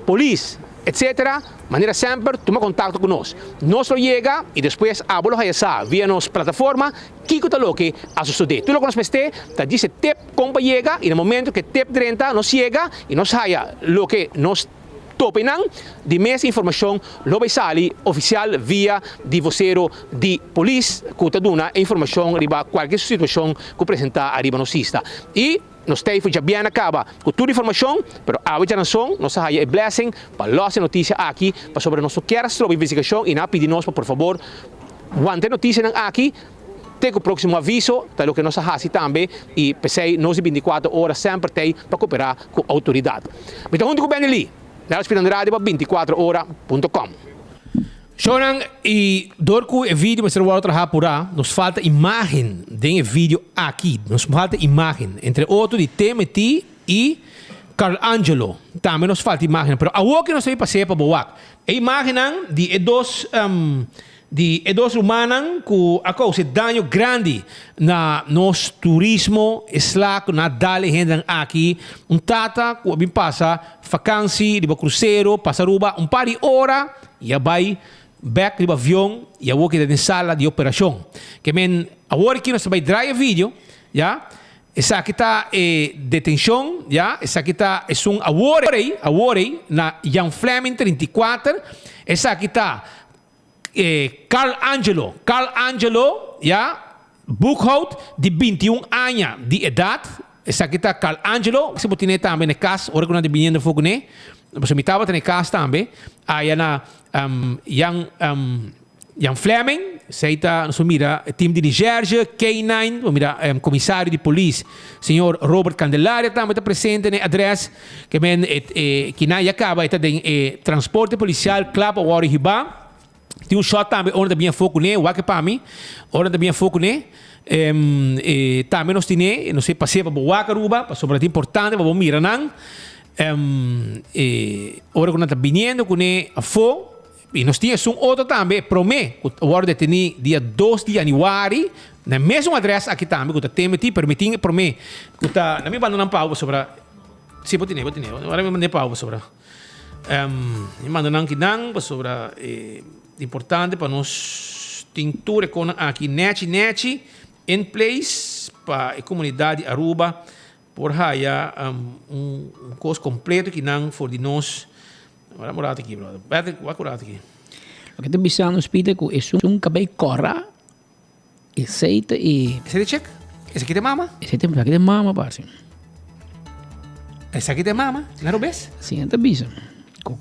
Speaker 18: Polis, etc. Manera semper, tuma contacto cu nos. Nos lo yega y despues abo lo haya sa via nos plataforma kico ta loke a sosode. Tur loke nos mester ta djis e tip con pa yega y na momento cu e tip drenta nos yega y nos haya loke nos topa eynan, di mes informacion lo bay sali oficial via di vocero di polis cu ta duna e informacion riba cualkier situacion cu presenta ariba nos isla. Y. Nos ta ei for djabièrnè kaba ku tur informashon, pero awe djaranson nos a haya e blessing pa lòs e notisia aki pasobra nos no kier a stroba investigashon i nan a pidi nos pa por fabor wanta e notisianan aki te ku próksimo aviso, ta loke nos a hasi tambe i p'esei nos di bintikuater ora semper ta ei pa koperá ku outoridat. Mi ta huntu ku Benny Lee, Nelspin Andrade pa bintikuater ora punto com.
Speaker 11: Shownan, y door cu e video mester wordo traha pura, nos falta imagen den e video aki. Nos falta imagen, entre otro di Timothy y Carl Angelo. Tambe nos falta imagen. Pero awor ki nos ta bin pasea pa bo wak e imagennan di e dos di e dos rumannan cu a causa e daño grandi na nos turismo, e sla cu nan a dal e hendenan aki. Un tata cu a bin pasa vakansi riba crucero, pasa Aruba un par di ora. I a bai bek riba avion i awor keda den sala di operashon. Ke men awor aki nos ta bai draai e video, ya. Esaki ta e detenshon, ya. Esaki ta esun awor ei, awor ei na Jan Flemming 34. Esaki ta Carl Angelo, Carl Angelo, ya, Boekhout di 21 aña di edat. Esaki ta Carl Angelo, si bo tine tambe na e kas ora ku nan ta biniendo for kuné, pasobra mi tabata na e kas tambe, aya na Jan Jan Flemming, esei ta nos por mira e team di Nigerge, K-nine, bo mira komisario di polis señor Robert Candelaria tambe ta presente na e adres, ke men e kinan ya kaba e ta den e transporte polisial kla pa wòrdu hibá. Tin un shot tambe ora ta bin afó kuné, wak e pa mi, ora ta bin afó kuné, e tambe nos tine, nos e pas'é pa bo wak Aruba, pasobra ta importante pa bo mira nan, e ora ku nan ta biniendo kuné afó, i nos tin esun otro tambe, e promé ku a wòrdu detení dia dos di yanüari, na e mesun adrès aki tambe ku ta Timothy, pero mi tin e promé ku ta, na mi banda nan pa bo pasobra, si bo tine, bo tine, ora mi mand'é pa bo pasobra. E manda nan kinan pasobra e importante pa nos tin tur e konan aki nechi nechi in place pa e komunidat di Aruba por haya un kos kompleto kinan for di nos. Wak un rato aki brother. Patrick wak un rato aki.
Speaker 16: Loke ta bisa nos Peter ku esun kabei kòrá Esey ta e.
Speaker 11: Esey ta check? Esaki ta e mama?
Speaker 16: Esey ta esaki ta e mama parse.
Speaker 11: Esaki ta e mama? Na robes?
Speaker 16: Si, nan ta bisa. Ku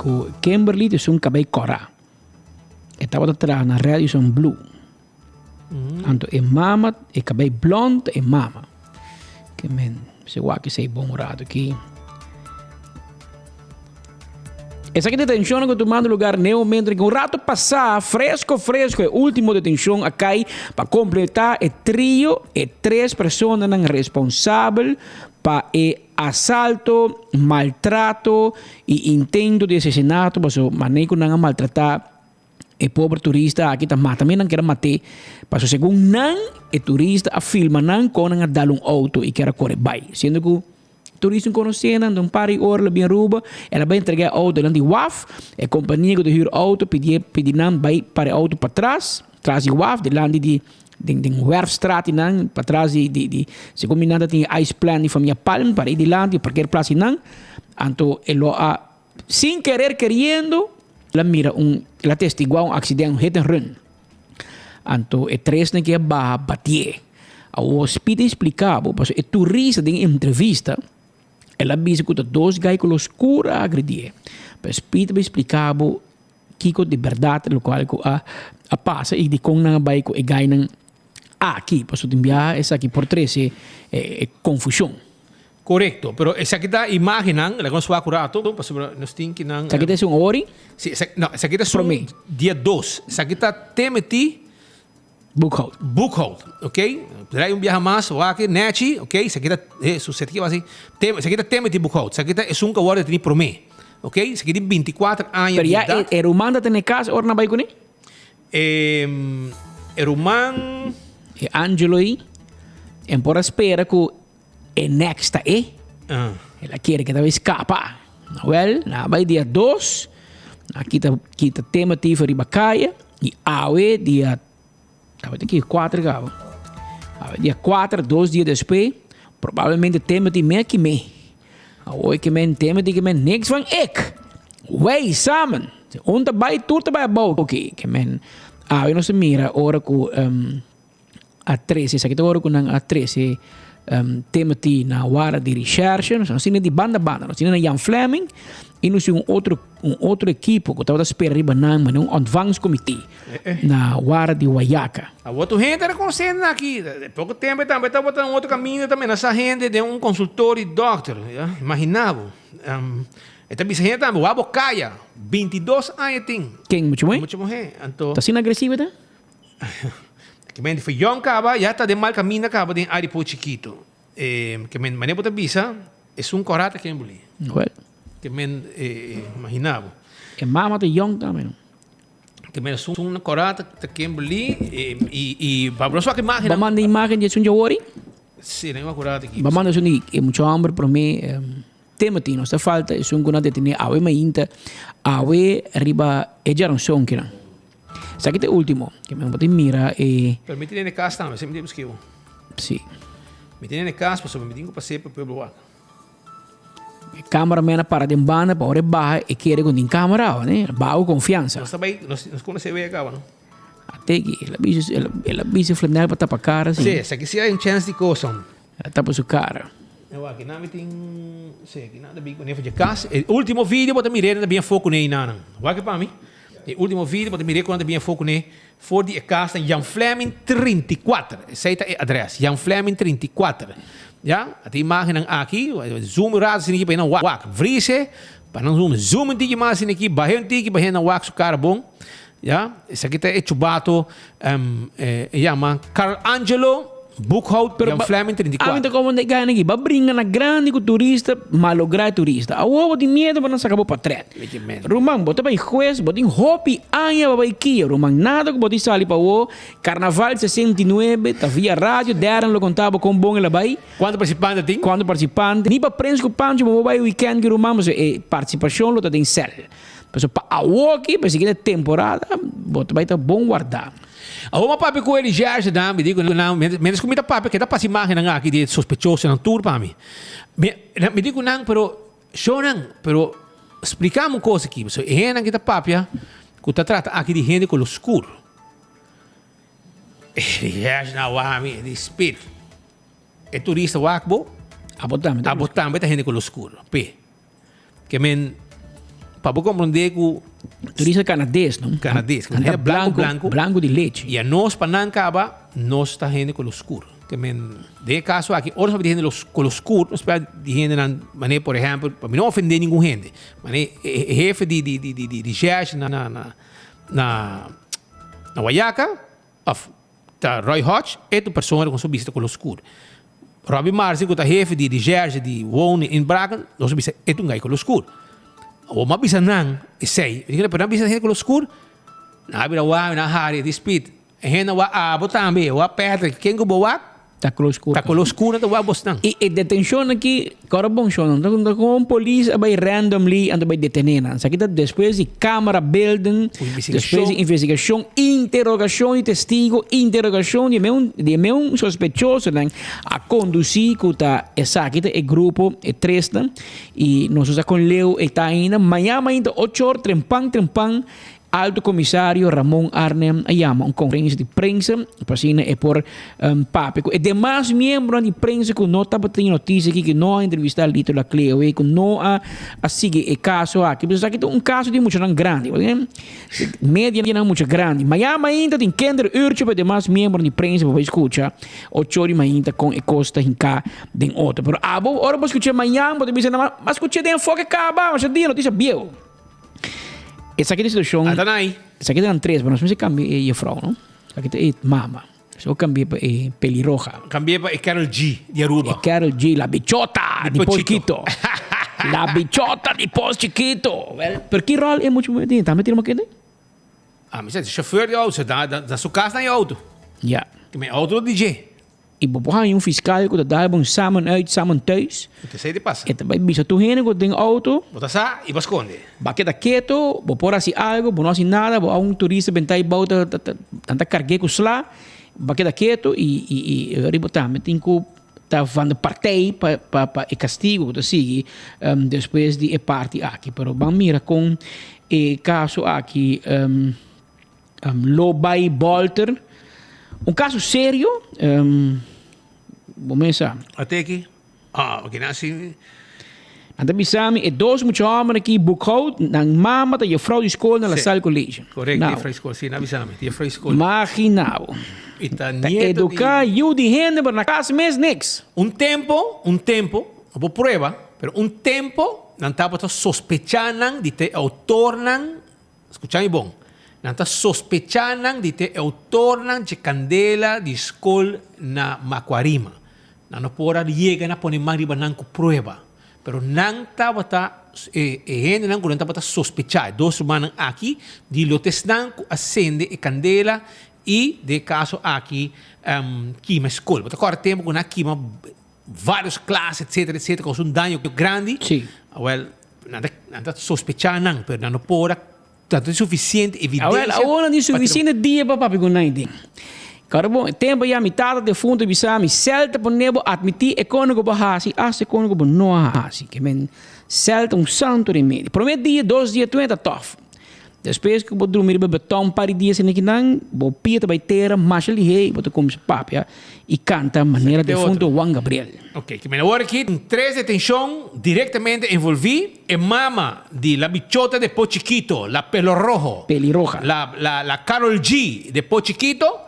Speaker 16: ku Kimberly ta esun kabei kòrá. E tabata traha na Radisson Blu. Anto e mama, e kabei blond ta e mama. Ke men, si wak esey bon un rato aki. Esaki detencionnan cu tumando lugar n'e momento en cu un rato pasa, fresco fresco, e ultimo detencion a cay pa completa e trio, e tres personanan responsabel pa e asalto, maltrato y intento di asesinato, pasobra manera cu nan a maltrata E pober turista aki ta mata mi nan kier a mat'é pasobra segun nan e turista a filma nan kon nan a dal un outo i kier a kore bai siendo ku turista no konosé nan un par di ora lo bin Aruba el a bai entregá e outo nan di waf e kompania ku ta hür outo pidié pidi nan bai para e outo patras tras di waf dilanti di den den werfstraat di nan patras di di di segun mi nan ta tin e ice plant di famia Palm para ei dilanti parkeerplaats di nan anto e lo a Sin querer queriendo, el a mira un, el a testigua un accident, un hit and run. Anto e tresnan ke a baha batié. Awor Speed a explica bo, pasobra e turista den e entrevista, el a bisa cu ta dos guy cu lo scur a agredié. Pero Speed a bay explica bo kico di berdad locual cu a a pasa y dicon nan a bay cu e guynan aki, pasobra tin biaha esaki por trece e confusion.
Speaker 11: Korekto, pero esaki ta imágennan, laga nos wak un rato, pasobra nos tin ki nan.
Speaker 16: Esaki ta esun ori?
Speaker 11: Si, esaki, no, esaki ta esun dia dos. Esaki ta Timothy
Speaker 16: Boekhout.
Speaker 11: Boekhout, ok. Draai un biaha mas, wak e nechi, ok. Esaki ta, hesus, esaki a basi, esaki ta Timothy Boekhout. Esaki ta esun ku a wòrdu detení promé, ok. Esaki di bintikuater aña
Speaker 16: Pero
Speaker 11: di
Speaker 16: ya
Speaker 11: edat.
Speaker 16: e ruman ta tene kas ora nan bai kuné?
Speaker 11: E ruman.
Speaker 16: E Angelo ei, en por a spera ku. E next ta e. El a kere ke ta bai skapa. Wel, na bai dia dos, a kita kita Timothy for riba kaya i awe dia tabata ki kuater kaba. Awe dia kuater, dos dia despues, probablemente Timothy me a kim'é. Awo e kimen Timothy kimen niks van ik. Wij samen. Un ta bai, tur ta bai abou. Oké, kimen awe nos ta mira ora ku a trece, esaki ta ora cu nan a trece Timothy na wara di recherche, nos a di banda banda, nos tin na Jan Fleming y nos tin un otro un otro equipo cu tabata spera riba nan manera un ontvangstcomité na wara di Wayaca.
Speaker 11: Awor tur hende ta reconoce nan aki, poco tempo tambe tabata un otro caminda ta menasa hende den un consultorio di dokter, ya, imagina bo. E ta bisa hende tambe, wak bo caya, bintidos aña tin.
Speaker 16: Ken, mucha muhe?
Speaker 11: Mucha muhe, anto.
Speaker 16: Ta asina agresivo e ta?
Speaker 11: Ke men di yòn kaba ya ta den mal kaminda kaba den área por chikito. Ke men manera bo ta bisa esun kòrá ta ken buli.
Speaker 16: Well.
Speaker 11: Ke men imagina bo.
Speaker 16: E mama ta yòn tambe no.
Speaker 11: Ke men esun kòrá ta ken buli i i pa nos wak imágen.
Speaker 16: Bo manda imágen di esun djawori?
Speaker 11: Si, nan wak rato aki.
Speaker 16: Bo manda esun di e mucha hòmber promé Timothy nos ta falta esun ku nan detene awe mainta awe riba e djaranson kinan. Esaki ta e ultimo ke mi bo tin mira e.
Speaker 11: Pero mi tene kas tambe, esei mi tin buskibo.
Speaker 16: Si.
Speaker 11: Mi tene kas pasobra mi tin ku pas'é pa pueblo wak.
Speaker 16: E cameraman a para den banda pa ora e baha e kere ku tin camera awa ne, baha ku konfiansa.
Speaker 11: Nos ta bai, nos nos konosé wea kaba no.
Speaker 16: Ate ki el a bisa el a bisa flanel pa tapa kara si.
Speaker 11: Si, esaki si hay un chèns di koson.
Speaker 16: El a tapa su kara.
Speaker 11: Awa aki nan mi tin, si aki nan ta bin ku nefa dje kas. E ultimo video bo ta mir'é nan ta bin afó kuné einanan. Wak e pa mi. E ultimo video bo ta mir'é ku nan ta bin afó kuné for di e kas na Jan Fleming 34. Esei ta e adrès, Jan Fleming 34. Ya, a tin imágennan aki, zoom un rato asina aki pa nan wak. Vrise, pa nan zoom. Zoom un tiki mas asina aki, bah'é un tiki pa hende nan wak su kara bon. Ya, esaki ta e chubato e yama Carl Angelo Boekhout
Speaker 16: Pero
Speaker 11: Jan Fleming 34.
Speaker 16: Ami ta como de gana aki. Ba bringa na grandi cu turista, malogra e turista. Awor bo tin miedo pa nan saca bo patret. Ruman, bo ta bay hues, bo tin hopi aña pa bay kia. Ruman, nada cu bo tin sali pa awor. Carnaval 69, ta via radio, Darren lo conta bo con bon el a bay.
Speaker 11: Cuanto participante tin?
Speaker 16: Cuanto participante. Ni pa Prins cu Pancho bo por bay weekend ki ruman, pasobra e participacion lo ta den cel. Pasobra pa awoki, pa e siguiente temporada, bo ta bai ta bon wardá.
Speaker 11: Awor mi a papia ku Eli Gerge nan, mi di ku nan, mientras ku mi ta papia, keda pasa imagennan aki di e sospechosonan tur pa mi. Mi, mi di ku nan, pero, shownan, pero splika mi un kos aki, pasobra e hendenan ki ta papia ku ta trata aki di hende ku lo skur. Eli Gerge nan a wak mi, e di, Spit, e turista wak bo,
Speaker 16: Abo tambe
Speaker 11: abo tambe ta hende ku lo skur. P'e. Ke men, pa bo komprondé ku.
Speaker 16: Turista kanades, no?
Speaker 11: Kanades, ku hende blanku, blanku.
Speaker 16: Blanku di lechi.
Speaker 11: I anos pa nan kaba, nos ta hende kolor skur. Ke men, den e kaso aki, ora nos papia di hende kolor skur, nos papia di hendenan manera por ehèmpel, pa mi no ofendé ningun hende, manera e hefe di di di di di Jesh na na na na Wayaca, òf Ta Roy Hodge e tu persona ku nos a bisa ta kolor skur. Robbie Marzi ku ta hefe di recherche di wonen in Brakel nos a bisa e tu un gai kolor skur. Awor mi a bisa nan esei, mi di pero nan a bisa hende kolor skur? Nan a bira wak, nan a hari e di Speed. E hende a wak abo tambe, a wak Patrick, ken ku bo wak?
Speaker 16: Ta kolor skur.
Speaker 11: Ta kolor skur nan ta wak bosnan.
Speaker 16: I e detenshon aki, kòrda bon shon, no ta kon polis a bai randomly anto bai detené nan. Esaki ta despues di kamera beelden, despues di investigashon, interogashon di testigo, interogashon di e meun di e meun sospechosonan a kondusí ku ta esaki ta e grupo, e tresnan. I nos no sa kon leu e ta ainda. Maña mainta ocho or trempan trempan Alto Komisario Ramon Arnhem a yama un konferensia di prensa pa asina e por papia ku e demas miembronan di prensa ku no tabatin notisia aki, ku no a entrevistá Lito Lacleo, ku no a sigui e kaso aki. Pasobra esaki ta un kaso di muchanan grandi, medianan mucha grandi. Mañana mainta tin kinderuurtje pa e demas miembronan di prensa pa bai skucha ocho di mainta kon e kos ta hinká den otro. Pero abo ora bo skucha mañana bo ta bisa, m'a skucha den enfoke kaba, masha dia notisia bieu. Esaki ta situacion.
Speaker 11: Ata nai.
Speaker 16: Esaki ta nan tres, pero nos mester cambia e juffrouw, no? Esaki ta e mama. So cambia pa e pelirroja.
Speaker 11: Cambia pa e Karol G di Aruba.
Speaker 16: E Karol G, la bichota di Pos Chiquito. La bichota di Pos Chiquito. Wel, pero ki rol e mucha mujer tin? Tambe tin un makete?
Speaker 11: Ah, mi sa, chauffeur di auto, da, da, da su cas na e auto.
Speaker 16: Ja.
Speaker 11: Mi auto di dje.
Speaker 16: I bo por haña un fiskal ku ta dal bo un samen uit, samen thuis.
Speaker 11: I ta esei di pasa.
Speaker 16: E ta bai bisa tur hende ku ta den outo.
Speaker 11: Bo ta sa i bo a skonde.
Speaker 16: Bo a keda keto, bo por hasi algu, bo no hasi nada, bo a un turista benta ei bou ta ta nan ta karg'é ku sla. Bo a keda keto i i i e ora bo tambe tin ku ta van de partij pa pa pa e kastigu ku ta sigui despues di e parti aki. Pero ban mira kon e kaso aki. Lo bai bolter. Un caso serio. Bo mesa.
Speaker 11: Ateki. Ah, oké, nou si.
Speaker 16: Nan ta bisa mi e dos mucha homber aki Boekhout, nan mama ta juffrouw di school na La Salle College.
Speaker 11: Correct,
Speaker 16: Nou.
Speaker 11: juffrouw di school, si, nan bisa mi, juffrouw di school.
Speaker 16: Imagina bo.
Speaker 11: I ta
Speaker 16: Ta
Speaker 11: nieto di
Speaker 16: educa yu di hende, pero na cas mes niks.
Speaker 11: Un tempo, un tempo, no por prueba, pero un tempo nan tabata sospecha nan di ta e autornan. Skucha mi bon. Nan ta sospechá nan di ta e outornan dje kandela di skol na Makuarima. Nan no por a yega na pone man riba nan ku prueba. Pero nan tabata, e hendenan ku nan tabata sospechá, e dos rumannan aki, di lo ta esnan ku a sende e kandela i den e kaso aki kima e skol. Bo ta kòrda tempu ku nan a kima vários klas, etsetera, etsetera, kousa un daño grandi? Awèl. Nan ta, nan ta sospechá nan, pero nan no por a, nan tin sufisiente evidensia.
Speaker 16: Awel, awor nan tin sufisiente dia pa papia ku nan tin. Kòrda bon, e tempu ya mi tata defuntu a bisa mi, Sèl ta pone bo atmití e kos ku bo hasi, asta e kos ku bo no a hasi. Ke men, sèl ta un santu remedi. Promé dia, dos dia, tur e ta tòf. Despues ku bo drumi riba beton un par di dia esei kinan, bo pia ta bai tera masha lihé i bo ta kuminsá papia i kanta manera defunto Juan Gabriel.
Speaker 11: Ok, ki men awor aki tin tres detenshon direktamente envolví, e mama di la bichota de Po Chiquito, la pelo rojo,
Speaker 16: Pelirroja.
Speaker 11: la la la Karol G de Po Chiquito,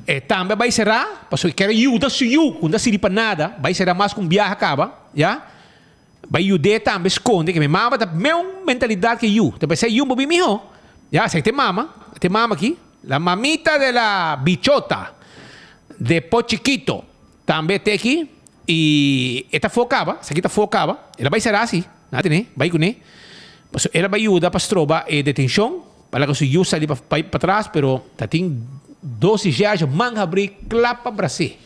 Speaker 11: e tambe a bai será pasobra e kier a yuda su yu ku no ta sirbi pa nada, bai será mas ku un biaha kaba, ya. Bai yud'é tambe skonde ke mi mama ta meun mentalidat ke yu. Ta pensá yu bo bin mihó. Ya, esaki ta e mama.
Speaker 18: Ate mama aki, la mamita de la bichota de Po Chiquito tambe te aki y e ta for caba, esaki ta for caba, el a bay sera si, nan a tene, bay cune, pasobra el a bay yuda pa stroba e detencion, pa laga su yu sali pa bay patras, pero ta tin dos recherche man habri cla pa bras'e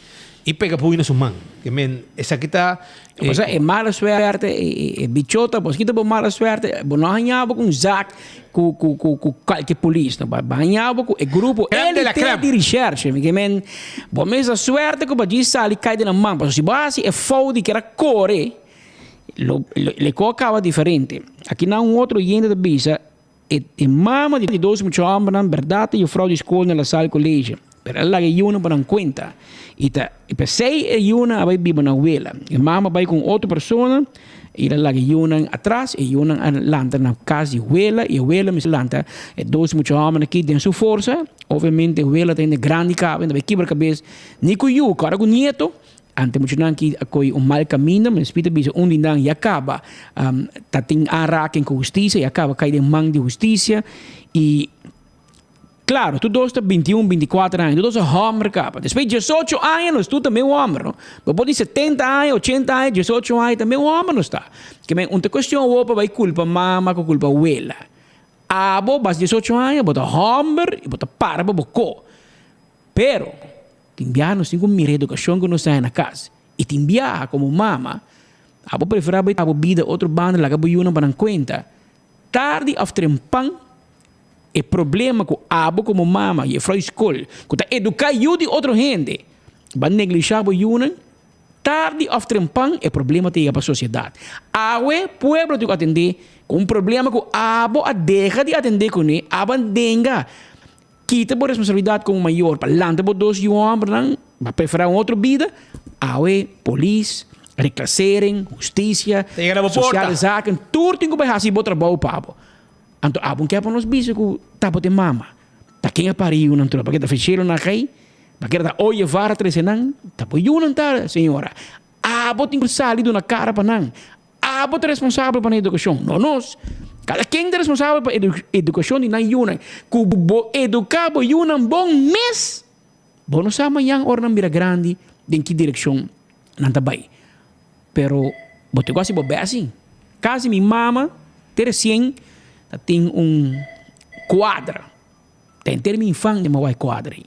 Speaker 18: y pega puño na su man, ke men esaki ta.
Speaker 16: Pasobra e mala suerte, e bichota, bo kita bo mala suerte, bo no haña bo ku un zak ku ku ku ku kualke polis, no. Bo haña bo ku e grupo elite di recherche. Mi ke men, bo mester suerte ku bo djis sali kai den nan man, pasobra si bo hasi e fout di keda kore, lo lo kos a kaba diferente. Aki nan un otro yende ta bisa, E e mama di dos mucha hombernan berdad ta jufrouw di school na La Salle College, pero el a laga e yunan pa nan cuenta y ta y p'esey e yunan a bay biba na wela. E mama a bay cu un otro persona y el a laga e yunan atras, e yunan a lanta na cas di wela y e wela mester lanta e dos mucha hombernan aki den su forsa. Obviamente e wela ta hende grandi caba, e ta bay kibra cabes ni cu yu, cu ora cu nieto. Ante muchanan ki a koy un mal kaminda, mi spita bisa un di nan ya kaba ta tin aanraking ku hustisia, ya kaba kai den man di hustisia i klaro tur dos ta bintiun, bintikuater aña, tur dos ta hòmber kaba. Despues diesocho aña nos tur ta meun hòmber no. Bo por di setenta aña, ochenta aña, diesocho aña ta meun hòmber nos ta. Ke men un ta kuestion awor pa bai kulpa mama ku kulpa wela. Abo bas diesocho aña bo ta hòmber i bo ta para pa bo ko. Pero, tin biaha nos tin ku mira edukashon ku nos haña na kas. I tin biaha, komo mama, abo preferá bai abo bida otro banda laga bo yunan pa nan kuenta. Tardi òf trempan, e problema ku abo komo mama, jefrou di skol, ku ta eduká yu di otro hende, ba neglishá bo yunan, tardi òf trempan e problema ta yega pa sosiedat. Awe, pueblo tin ku atendé ku un problema ku abo a deha di atendé kuné, abo a nenga. Kita bo responsabilidat komo mayor pa lanta bo dos yu hòmbernan, bo a preferá un otro bida, awe polis, reclassering, hustisia, sosiale zaken, tur tin ku bai hasi bo trabou pa bo. Anto abo ke pa nos bisa ku ta bo te mama? Ta ken a pari yunan tur? Paske ta feshelo nan gei? Paske ta ooievaar a trese nan? Ta bo yunan ta, señora. Abo tin ku sali duna kara pa nan. Abo ta responsabel pa nan edukashon, no nos. Kada ken ta responsabel pa edukashon di nan yunan. Ku bo eduká bo yunan bon mes, bo no sa mañan ora nan bira grandi den ki direkshon nan ta bai. Pero bo tin ku hasi bo bes sin. Kasi mi mama te resien ta tin un kuadra. Ta henter mi infan di mawai kuadra ei.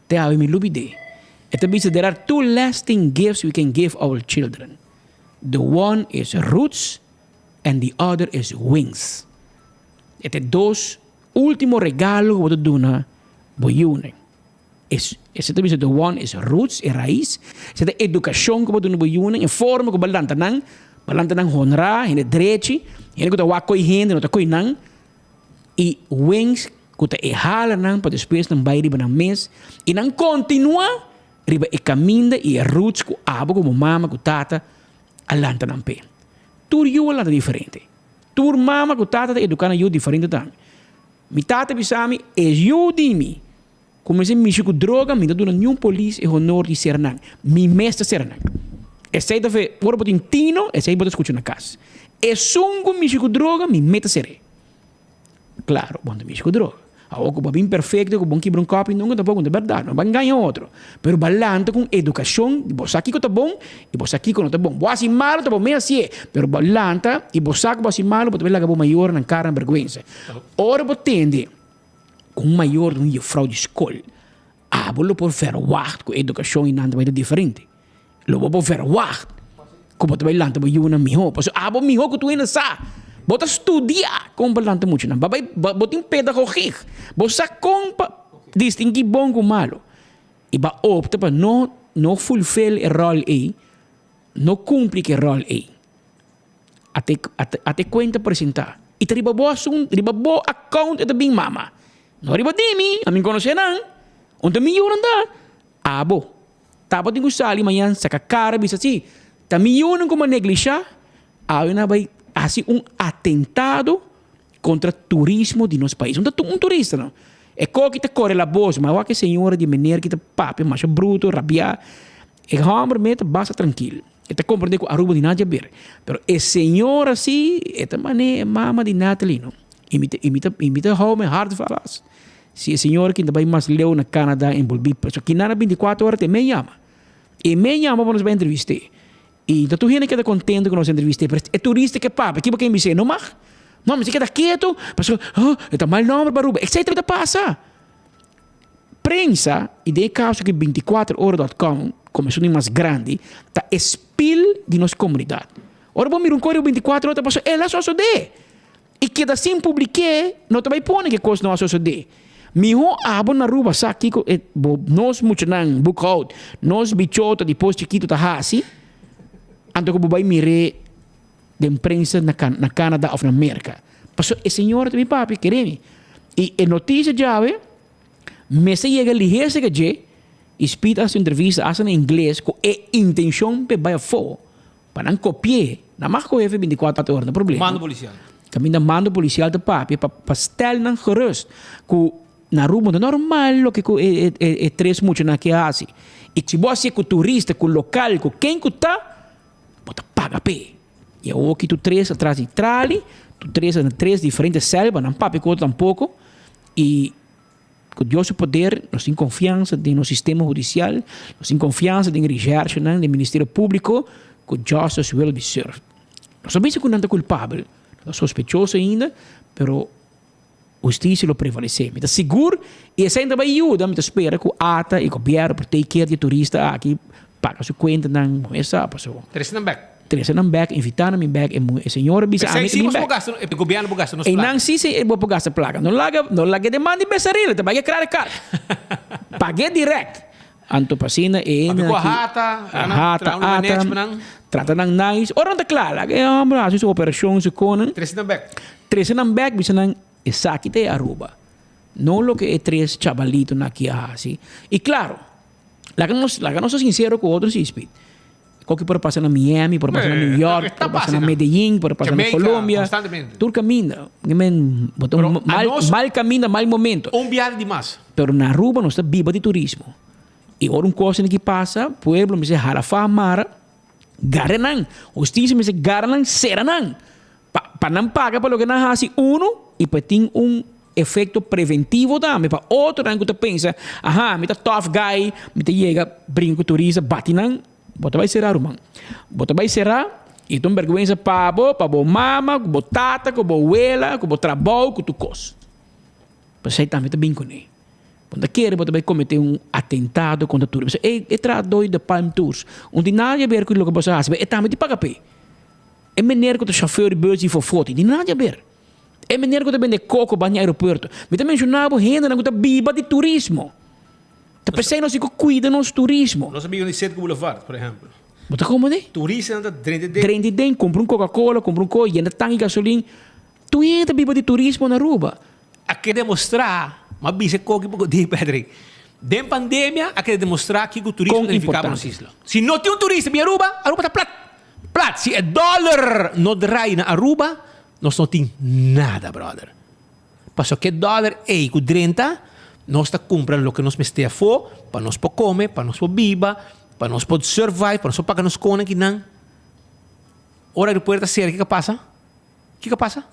Speaker 16: Te awe mi lubid'é. E ta bisa there are two lasting gifts we can give our children. The one is roots and the other is wings. E ta e dos ultimo regalo ku bo ta duna bo yunan. Esei ta bisa the one is roots, e rais. Esei ta edukashon ku bo duna bo yunan, e forma ku bo lanta nan, bo lanta nan honrá, hende drechi, hende ku ta wak koi hende, no ta koi nan. I wings ku ta e hala nan pa despues nan bai riba nan mes i nan kontinuá riba e kaminda i e roots ku abo komo mama ku tata a lanta nan p'e. Tur yu a lanta diferente. Tur mama ku tata ta eduká nan yu diferente tambe. Mi tata bisa mi, e yu di mi kuminsá mishi ku droga mi ta duna niun polis e honor di ser nan. Mi mes ta ser nan. Esei ta fe ora bo tin tino esei bo ta skucha na kas. Esun ku mishi ku droga mi mes ta ser'é. Claro, bo no ta mishi cu droga. Awor cu bo a bin perfecto, cu bo no kibra un copi nunca tampoco no ta berdad, no ban gaña otro. Pero bo a lanta cu un educacion di bo sa kico ta bon y bo sa kico no ta bon. Bo haci malo ta bo mes hacié, pero bo a lanta y bo sa cu bo haci malo bo ta bay laga bo mayornan cara na berguensa. Ora bo tende cu un mayor di un juffrouw di scol, abo lo por verwacht cu educacion y nan ta bay ta diferente. Lo bo por verwacht ku bo ta bai lanta bo yunan mihó. Pasobra abo mihó ku tur hende sa. Bo ta studia kon pa lanta muchanan. Bo bai bo tin pedagogiek. Bo sa kon pa distinguí bon ku malu. I bo a opta pa no no fulfill e ròl ei, no kumpli ku e ròl ei. Ate ate kuenta presentá. I ta riba bo asun riba bo account e ta bin mama. No riba di mi, ami konosé nan. Unda mi yunan ta? Abo. Tabatin ku sali mañan saka kara bisa si ta mi yunan ku mi a neglishá, awe nan a bai hasi un atentado kontra turismo di nos pais. Un ta un turista no. E koki ta kore la bos, ma wak e señora di mener ki ta papia masha bruto, rabiá. E hòmber mes ta basta trankil. E ta komprendé ku Aruba di nada haber. Pero e señora si e ta man'é e mama di Natalie no. I mi ta i mi ta i mi ta hou mi hart vast. Si e señor ki ta bai mas leu na Canada enbolbí, pasobra kinan na bintikuater ora ta e men yama. E men yama pa nos bai entrevist'é. I ta tur hende keda kontento ku nos entrevist'é, pero e turista ke papia, kiba ken bis'é? No mag. No, mester keda ketu, pasobra, huh, e ta mal nòmber pa Aruba. Esei ta pasa. Prensa, i den e kaso aki bintikuater ora dòt kòm, komo esun di mas grandi, ta e spil di nos komunidat. Ora bo mira un kos riba bintikuater ora ta pasobra el a sosodé. I keda sin publik'é no ta bai pone ku e kos no a sosodé. Mihó abo na Aruba sa kiko e bo nos muchanan boekhoud, nos bichota di pos chikitu ta hasi, anto ku bo bai mir'é den prensa na na Canada òf na Merka. Pasobra e señora ta bin papia, kere mi. I e notisia djawe mester yega lihé serka dje i Speed a hasi un entrevista hasta na ingles ku e intenshon p'e bai afó. Pa nan kopi'é, nan mag kohe fe bintikuater ora, no problema.
Speaker 11: Mando polisial.
Speaker 16: Kaminda mando polisial ta papia pa pa stel nan gerust ku na Aruba no ta normal loke ku e e e tres muchanan aki a hasi. I si bo hasié ku turista, ku lokal, ku ken ku ta, bo ta paga p'e. I awor ki tur tres atras di trali, tur tres na tres diferente sèl, pa nan papia ku otro tampoko i. Ku Dios su poder nos tin konfiansa den nos sistema hudisial, nos tin konfiansa den e reshershenan, den Ministerio Públiko, ku justice will be served. Nos no bisa ku nan ta kulpabel, nan ta sospechoso ainda, pero hustisia lo prevalesé. Mi ta sigur i esei ta bai yuda, mi ta spera ku ata i gobièrnu por take care di e turista aki, paga su kuentanan, bo mes sa, pasobra.
Speaker 18: Trese nan bèk.
Speaker 16: Trese nan bek, invita nan bin bek, e e señora bisa ami
Speaker 18: Esei
Speaker 16: ta
Speaker 18: si
Speaker 16: bin
Speaker 18: bo
Speaker 16: bek.
Speaker 18: gasta, e gobierno por gasta nos
Speaker 16: E
Speaker 18: plaka.
Speaker 16: nan si si bo por gasta plaka. No laga, no laga e man di besaril, ta bai e credit card. Pag'é direct. Anto pa asina e
Speaker 18: Papia
Speaker 16: hende
Speaker 18: ku
Speaker 16: aki,
Speaker 18: hata,
Speaker 16: a hata,
Speaker 18: traha un
Speaker 16: ata,
Speaker 18: management nan.
Speaker 16: trata nan nice. Ora nan ta kla, laga e homber hasi su operashon, su konan.
Speaker 18: Trese nan bek.
Speaker 16: Trese nan bek, bisa nan esaki ta e Aruba. No loke e tres chabalitonan aki a hasi. I klaro, laga nos, laga nos ta sinsero ku otro si, Speed. Koki por pasa na Miami, por pasa na New York, por pasa na Medellín, por pasa na Colombia. Tur caminda. Men, bo ta un mal, mal caminda, mal momento.
Speaker 18: Un biaha di mas.
Speaker 16: Pero na Aruba nos ta biba di turismo. Y ora un cosa ki pasa, pueblo mester hala faha mara, gara nan. Husticia mester gara nan, cera nan. Pa, pa nan paga pa loke nan haci, uno, y pa tin un efecto preventivo tambe pa otronan cu ta pensa, aha, mi ta tough guy, mi ta yega brinca cu turista, bati nan. Bo ta bai será, ruman. Bo ta bai será i ta un bèrgwensa pa bo, pa bo mama, ku bo tata, ku bo wela, ku bo trabou, ku tur kos. P'esei tambe ta bin kuné. Bo no ta kere bo ta bai kometé un atentado kontra tur. Pasobra e e trahadó di Palm Tours no tin nada di aber ku loke bo sa hasi, pero e tambe tin paga p'e. E mener ku ta shofèr di bùs di fofoti tin nada di aber. E mener ku ta bende koko banda di aeropuerto. Mi ta menshoná bo hendenan ku ta biba di turismo. Ta p'esei nos tin ku kuida nos turismo.
Speaker 11: Nos a biba di Citgo Boulevard, por ehempel.
Speaker 16: Bo ta komo di?
Speaker 11: Turistanan ta drenta den.
Speaker 16: Drenta den, kumpra un Coca-Cola, kumpra un kos, yena tanki gasolin. Tur hende ta biba di turismo na Aruba.
Speaker 18: A keda demostrá, m'a bisa e koki poko di, Patrick. Den pandemia a keda demostrá kiko turismo
Speaker 16: Kon
Speaker 18: ta nifiká pa nos
Speaker 16: importante.
Speaker 18: isla. Si no tin un turista bin Aruba, Aruba ta plat. Plat. Si e dòler no drai na Aruba, nos no tin nada, bròder. Pasobra ke dòler ei ku drenta, nos ta kumpra loke nos mester afó pa nos por kome, pa nos por biba, pa nos por survive, pa nos por paga nos konan kinan. Ora aeropuerto ta sera, kiko a pasa? Kiko a pasa?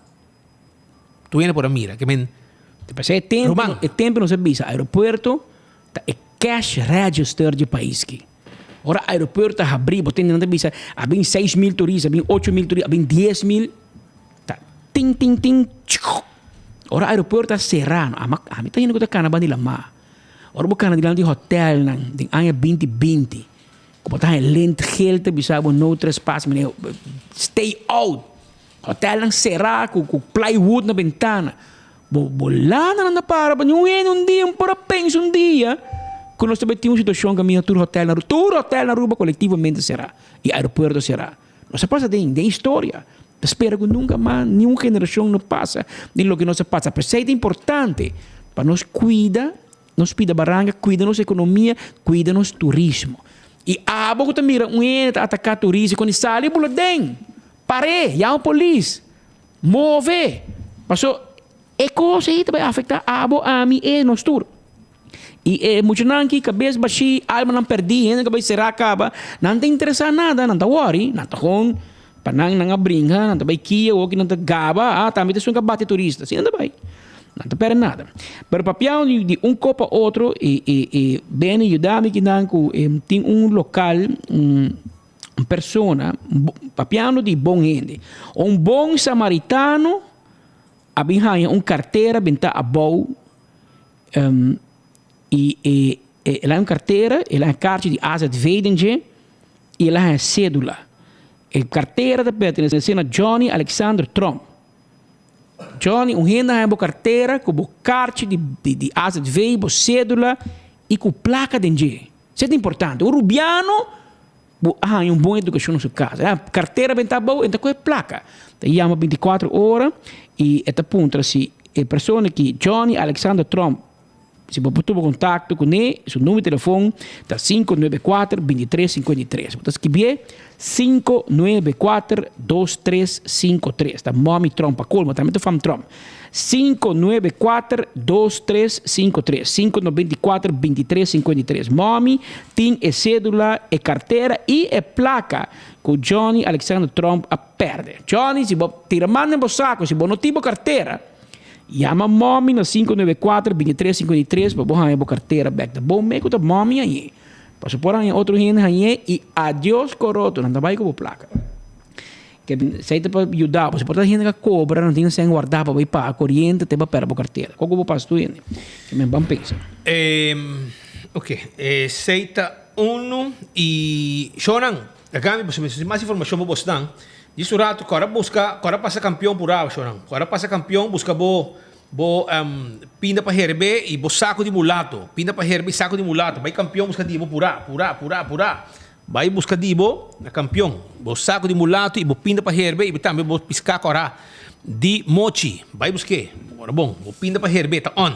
Speaker 18: Tur hende por a mira. Ke men,
Speaker 16: P'esei e tempu,
Speaker 18: Ruman.
Speaker 16: e tempu nos a bisa aeropuerto ta e cash register dje pais ki. Ora aeropuerto ta habrí, bo tende nan ta bisa a bin 6000 turista, a bin 8000 turista, a bin 10000. Ta tin tin tin chuk. Ora aeropuerto a sera, no, ama ami ta hende ku ta kana banda di lamá. Ora bo kana dilanti di hotelnan den aña binti binti, ku bo ta haña lint geel ta bisa bo no trespass, mene stay out. Hotelnan sera ku ku plywood na bentana. Bo bo lananan ta para pa niun hende un dia un por a pensa un dia ku nos ta bai tin un situashon kaminda tur hotel na Aruba, tur hotel na Aruba kolektivamente sera i aeropuerto sera. Nos a pasa den den historia. Ta spera ku nunka mas niun generashon no pasa den loke nos a pasa. P'esei ta importante pa nos kuida nos pida baranka, kuida nos ekonomia, kuida nos turismo. I abo ku ta mira un hende ta ataka turista ku sali bula den, par'é, yama polis, move. Paso e kos ei ta bai afektá abo, ami, e, nos tur. I e muchanan ki kabes bashí, almanan pèrdí, hende ku a bai será kaba, nan ta interesá nada, nan ta wòri, nan ta gewoon pa nan, nan a bringa, nan ta bai kia, oki nan ta gaba, ah, tambe ta esun ku a bati turista. Asina nan ta bai. Nan ta perde nada. Pero papiando di, di un kop pa otro i, i, i Benny yuda mi kinan ku tin un lokal, un, un persona, papiando di bon hende. Un bon samaritano a bin haña un kartera bintá abou i e, el a haña un kartera, el a haña karchi di AZV den dje i el a haña sédula. E kartera ta pertenesé na Johnny Alexander Tromp. Johnny, un hende a haña bo kartera ku bo karchi di di AZV, bo sédula i ku plaka den dje. Esei ta importante. Un rubiano bo a haña un bon edukashon na su kas. E kartera benta abou, e ta kohe plaka. Ta yama bintikuater ora i e ta puntra si e persona ki Johnny Alexander Tromp Si bo por tuma kontakto kuné, su numero di telefon ta 594 2353. Bo ta skibié 594 2353. Ta Mommy Trump pa kolmo, tambe ta fam Trump. 594 2353. 594 2353. Mommy tin e sédula, e kartera i e plaka ku Johnny Alexander Trump a pèrdè. Johnny, si bo tira man den bo sako, si bo no tin bo kartera, Yama mommy na 594 23 53 pa bo haña bo kartera bek. Ta bon me ku ta mommy hañ'é. Paso por haña otro hende hañ'é i adios koroto, nan ta bai ku bo plaka. Ke esei ta pa yuda bo. Si por ta hende ka kobra nan tin sèn wardá pa bai paga koriente te bo pèrdè bo kartera. Kiko bo pasa tur hende? Ke men ban pensa.
Speaker 18: Ok, esei ta unu i shownan, laga mi pasobra mi mas informashon pa bosnan. Djis un rato kòrda buska kòrda pasa kampion purá shownan. Kòrda pasa kampion buska bo bo pinda pa herbe i bo sako di mulato. Pinda pa herbe i sako di mulato. Bai kampion buska di bo purá purá purá purá. Bai buska di bo na kampion. Bo sako di mulato i bo pinda pa herbe i tambe bo piská kòrá di mochi. Bai busk'é. Ora bon, bo pinda pa herbe ta on.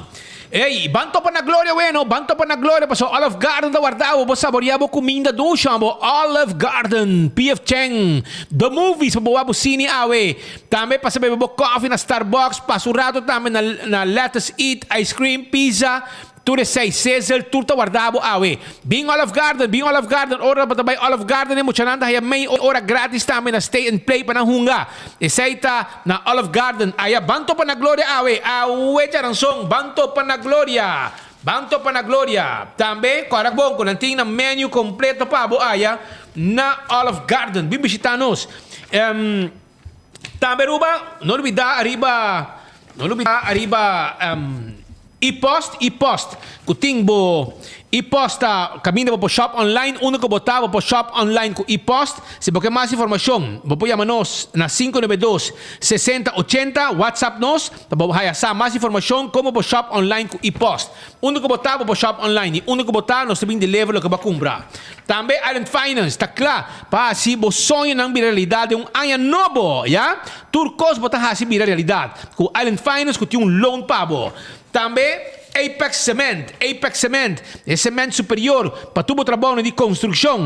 Speaker 18: Ey, ban topa na Gloria weno, ban topa na Gloria pasobra Olive Garden ta warda bo, bo saborea bo kuminda dusha, bo Olive Garden, PF Chang, The Movies pa bo wak bo sini awe. Tambe pasa bebe bo kofi na Starbucks, pasa un rato tambe na na Lettuce Eat, Ice Cream, Pizza. Tur esei, Sizzle, tur ta warda bo awe. Bin Olive Garden, bin Olive Garden, ora bo ta bai Olive Garden e muchanan ta haya mei ora gratis tambe na Stay and Play pa nan hunga. Esei ta na Olive Garden. Aya ban topa na Gloria awe, awe djaranson, ban topa na Gloria, ban topa na Gloria. Tambe kòrda bon ku nan tin nan menu kompleto pa bo aya na Olive Garden. Bin bishita nos. Tambe Aruba, no lubida ariba, no lubida ariba e-post, e-post, ku tin bo e-post ta kaminda bo por shop online, unda ku bo ta bo por shop online ku e-post. Si bo ke mas informashon, bo por yama nos na 592 60 80, WhatsApp nos pa bo haya sa mas informashon komo bo shop online ku e-post. Unda ku bo ta bo por shop online i unda ku bo ta nos ta bin deliver loke bo a kumpra. Tambe Island Finance ta kla pa hasi bo soñonan bira realidat den un aña nobo, ya. Tur kos bo ta hasi bira realidat ku Island Finance ku tin un loan pa bo. Tambe Apex Cement, Apex Cement, e cement superior pa tur bo trabounan di konstrukshon.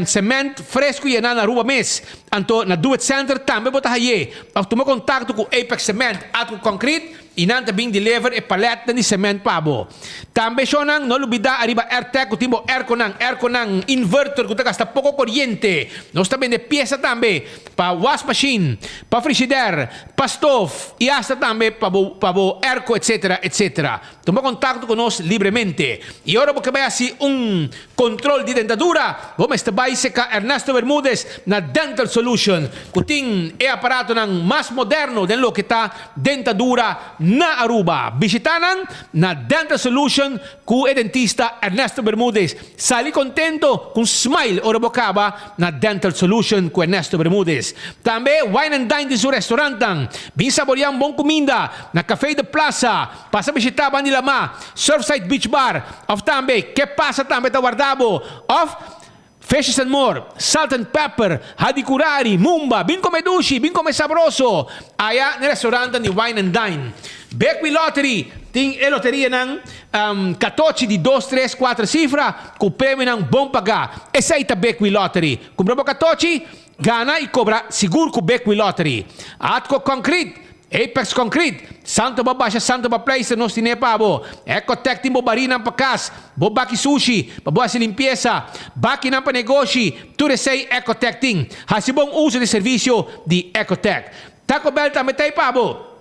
Speaker 18: Cement fresku yená na Aruba mes. Anto na Do It Center tambe bo ta hay'é. Òf tuma kontakto ku Apex Cement, Atco Concrete. I nan ta bin deliver e paletnan di cement pa bo. Tambe shownan, no lubida ariba Airtec ku tin bo airconan, airconan, inverter ku ta gasta poko koriente. Nos ta bende piesa tambe pa was machine, pa frishider, pa stof i asta tambe pa bo pa bo airco etc. Etc. Tuma kontakto ku nos libremente. I ora bo ke bai hasi un Control di dentadura, bo mester bai seca Ernesto Bermudez na Dental Solution cu tin e aparatonan mas moderno den loke ta dentadura na Aruba. Bishita nan na Dental Solution cu e dentista Ernesto Bermudez. Sali contento cu un smile ora bo caba na Dental Solution cu Ernesto Bermudez. Tambe Wine and Dine tin su restaurantnan. Bin saborea un bon cuminda na Café de Plaza. Pasa bishitá Bandi Lamá, Surfside Beach Bar, òf tambe Ke Pasa Tambe Ta Warda Bo, òf Fishes and More, Salt and Pepper, Hadicurari, Mumba, bin kome dushi, bin kome sabroso, aya na e restaurantan di Wine and Dine. Bekwee Lottery tin e loterianan katochi di dos, tres, kuater sifra ku premionan bon pagá. Esei ta Bekwee Lottery. Kumpra bo katochi, gana i kobra sigur ku Bekwee Lottery. Atco Concrete Apex Concrete, Santo bo basha santo bo pleister nos tine pa bo. Ecotec tin bo barinan pa kas, bo baki sushi, pa bo hasi limpiesa, bakinan pa negoshi, tur esei Ecotec tin. Hasi bon uso di servisio di Ecotec. Taco Bell tambe ta ei pa bo.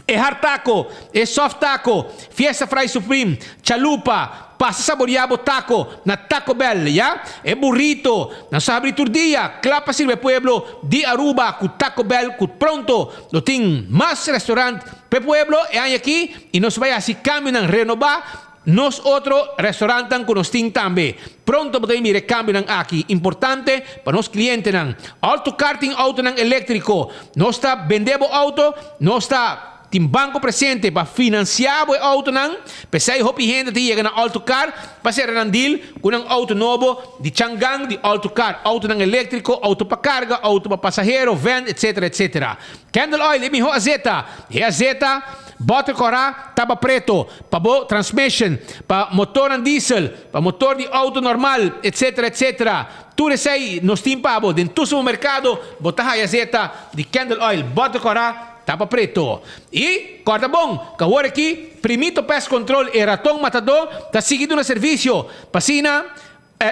Speaker 18: E hard taco, e soft taco, Fiesta Fry Supreme, chalupa, pasa saboria bo taco na Taco Bell, ya. E burrito, nos ta habri tur dia, cla pa sirbi e pueblo di Aruba cu Taco Bell cu pronto lo tin mas restaurant p'e pueblo e aña aki y nos bay haci cambionan renoba Nos otro restaurantnan cu nos tin tambe. Pronto bo ta mira e cambionan aki, importante pa nos clientenan. Autocar tin autonan electrico. Nos ta bende bo auto, nos ta tin banco presente pa financia bo e autonan. P'esey hopi hende ta yega na Autocar pa cera nan deal cu nan auto nobo di Changan di Autocar, autonan electrico, auto pa carga, auto pa pasahero, van, etc. Etc. Candle oil e miho azeta. E azeta boter cora taba preto. Pa bo transmission, pa motornan diesel, pa motor di auto normal, etc. Etc. Tur esei nos tin pa bo. Den tur supermercado bo ta haya zeta di candle oil, boter cora, tapa preto. Y corda bon, cu awor aki Primito Pest Control e raton matador ta sigui duna servicio pa asina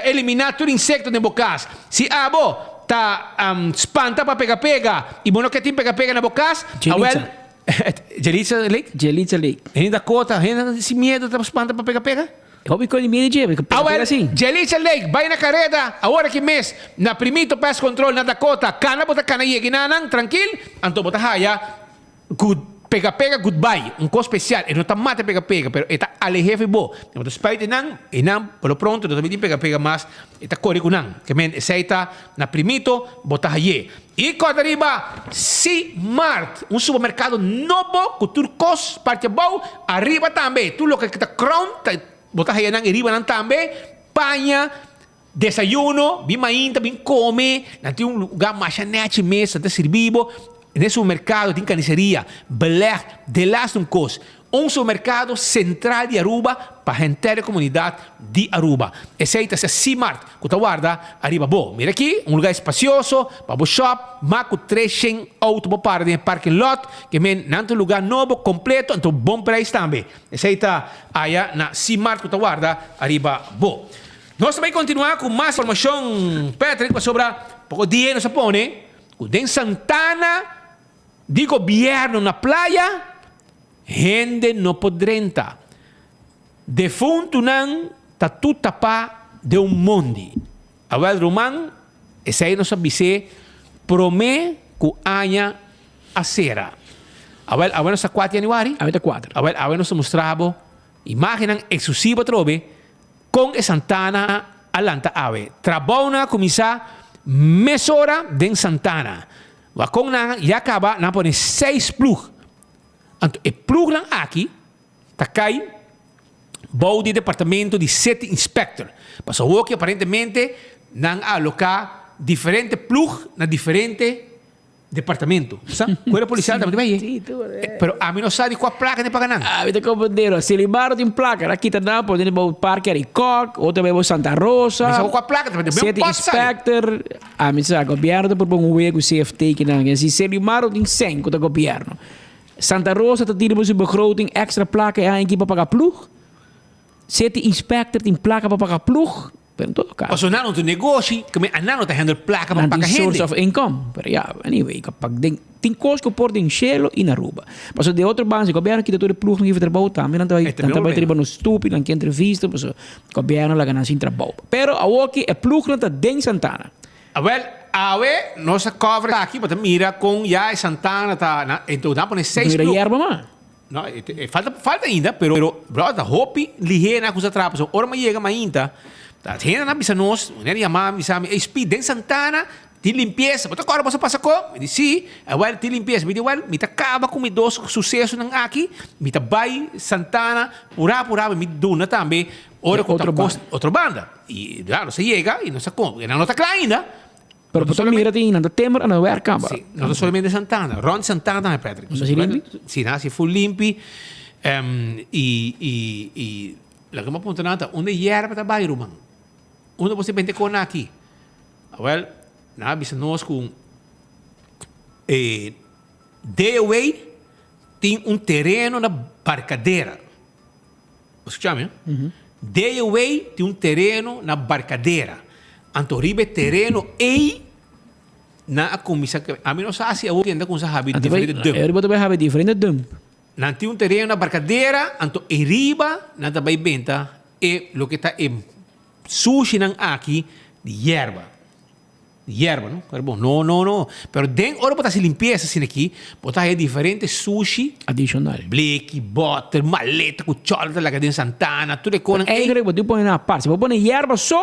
Speaker 18: elimina tur insecto den bo cas. Si abo ta spanta pa pega pega y bo no ke tin pega pega na bo cas, awel Jelitza Lake?
Speaker 16: Jelitza Lake.
Speaker 18: Hende Dakota, hende sin miedo ta spanta pa pega pega?
Speaker 16: Hopi con di miedo dje, pega pega si.
Speaker 18: Jelitza Lake, bai na careda, awor aki mes, na Primito Pest Control na Dakota, cana bo ta cana yegi nanan, trankil, anto bo ta haya good pega pega goodbye, un cos special, e no ta mata pega pega, pero e ta alehe fi bo, bo ta spuit enan, enan por lo pronto no ta bini pega pega mas, e ta core cu nan, ke men esey ta na Primito bo ta haye. I kòrda riba C-Mart, un supermerkado nobo ku tur kos parti abou, ariba tambe. Tur loke ta Crown ta bo ta haya nan ariba nan tambe, paña, desayuno, bin mainta bin kome, nan tin un luga masha nèchi mes, nan ta sirbi bo. Den e supermerkado tin kaniseria, belèg, delas un kos. Un supermercado central di Aruba pa henter e comunidad di Aruba. Esey ta C-Mart cu ta warda ariba bo. Mira aki, un lugar espacioso pa bo shop, mas cu 300 auto bo para den e parking lot, ke men nan ta un lugar nobo, completo, anto bon prijs tambe. Esey ta aya na C-Mart cu ta warda ariba bo. Nos ta bay continua cu mas informacion, Patrick, pasobra poco dia nos a pone cu den Santana di gobierno na playa, hende no por drenta. Defuntunan ta tur tapá den un mondi. Awel ruman, esei nos a bis'é promé ku aña a sera. Awel, awe nos ta kuater yanüari?
Speaker 16: Awe ta kuater.
Speaker 18: Awel, awe nos ta mustra bo imágennan eksklusivo atrobe kon e Santana a lanta awe. Trabounan a kuminsá mesora den Santana. Wak kon nan ya kaba nan pone seis plug. Anto e plugnan aki ta kai bou di departamento di City Inspector. Pasobra awoki aparentemente nan a aloká diferente plug na diferente departamento. Sa? Kuerpo polisial tambe ta bai ei. Pero ami no sa di kua plaka nan paga nan.
Speaker 16: Ami ta comprendero. Silimar tin plaka. Nan kita nan pone bou Parke Arikok, otro bai bou Santa Rosa.
Speaker 18: Mi sa kua plaka ta
Speaker 16: City Inspector. Ami sa, gobierno ta propon un wea cu CFT kinan. En si Selimar tin cen cu ta gobierno. Santa Rosa ta tira bo su begroting extra placa e aña aki pa paga ploeg. City Inspector tin placa pa paga ploeg. Pero en todo caso.
Speaker 18: Pasobra nan no tin negoshi, ke men anan no ta handle placa pa
Speaker 16: Nan tin
Speaker 18: paga hende.
Speaker 16: source of income. Pero ya, anyway, pa den, tin cos cu por den cielo y na Aruba. Pasobra de otro banda, si gobierno kita tur e ploegnan ki trabou tambe nan ta bay, nan ta bay riba nos stupi, nan ke entrevista, pasobra gobierno laga nan sin trabou. Pero awoki e ploegnan ta den Santana.
Speaker 18: Awel, awe nos a cover aki, bo ta mira con ya e Santana ta, na, enton nan a pone seis
Speaker 16: Mira
Speaker 18: ploeg.
Speaker 16: yerba ma.
Speaker 18: No, e, e falta, falta ainda, pero, pero bro, ta hopi lihé na kusa trapa. So, ora mi yega mainta, ta hende na bisa nos, hende yama mi bisa mi, ey Speed, den Santana tin limpiesa. Bo ta kòrda boso pasa ko? Mi di, si. Awel, tin limpiesa. Mi di, wel, mi ta kaba ku mi dos susesonan aki, mi ta bai Santana, purá purá, mi duna tambe ora ku ta kos otro banda. I, claro, nos a yega i nos a kom, nan no ta kla ainda.
Speaker 16: Pero bo ta mira tin nan ta temor a nan werk kaba.
Speaker 18: Sí, no ta solamente Santana, rond Santana tambe Patrick.
Speaker 16: Nos hasi limpi?
Speaker 18: Sí, nan hasi full limpi. I, i, i loke mi a puntra nan ta unda e yerba ta bai ruman? Unda bo ta bende kon aki? Awel, nan a bisa nos ku e DOW tin un tereno na Barcadera. Bo skucha mi? DOW tin un tereno na Barcadera. Anto riba e tereno ei nan a kuminsá, ami no sa si awor kende a kuminsá habi diferente dump.
Speaker 16: Awor bo ta bai habi diferente dump.
Speaker 18: Nan tin un tereno na Barcadera, anto eriba nan ta bai benta e loke ta e sushinan aki di yerba. Di yerba, no? Pero bon, no, no, no. Pero den ora bo ta hasi limpiesa asina aki, bo ta haya diferente sushi.
Speaker 16: Adishonal.
Speaker 18: Bleki, bòter, maleta ku chòl ta laga den santana, tur e konan ei.
Speaker 16: Eigenlijk bo tin pone nan apart. Si bo pone yerba so,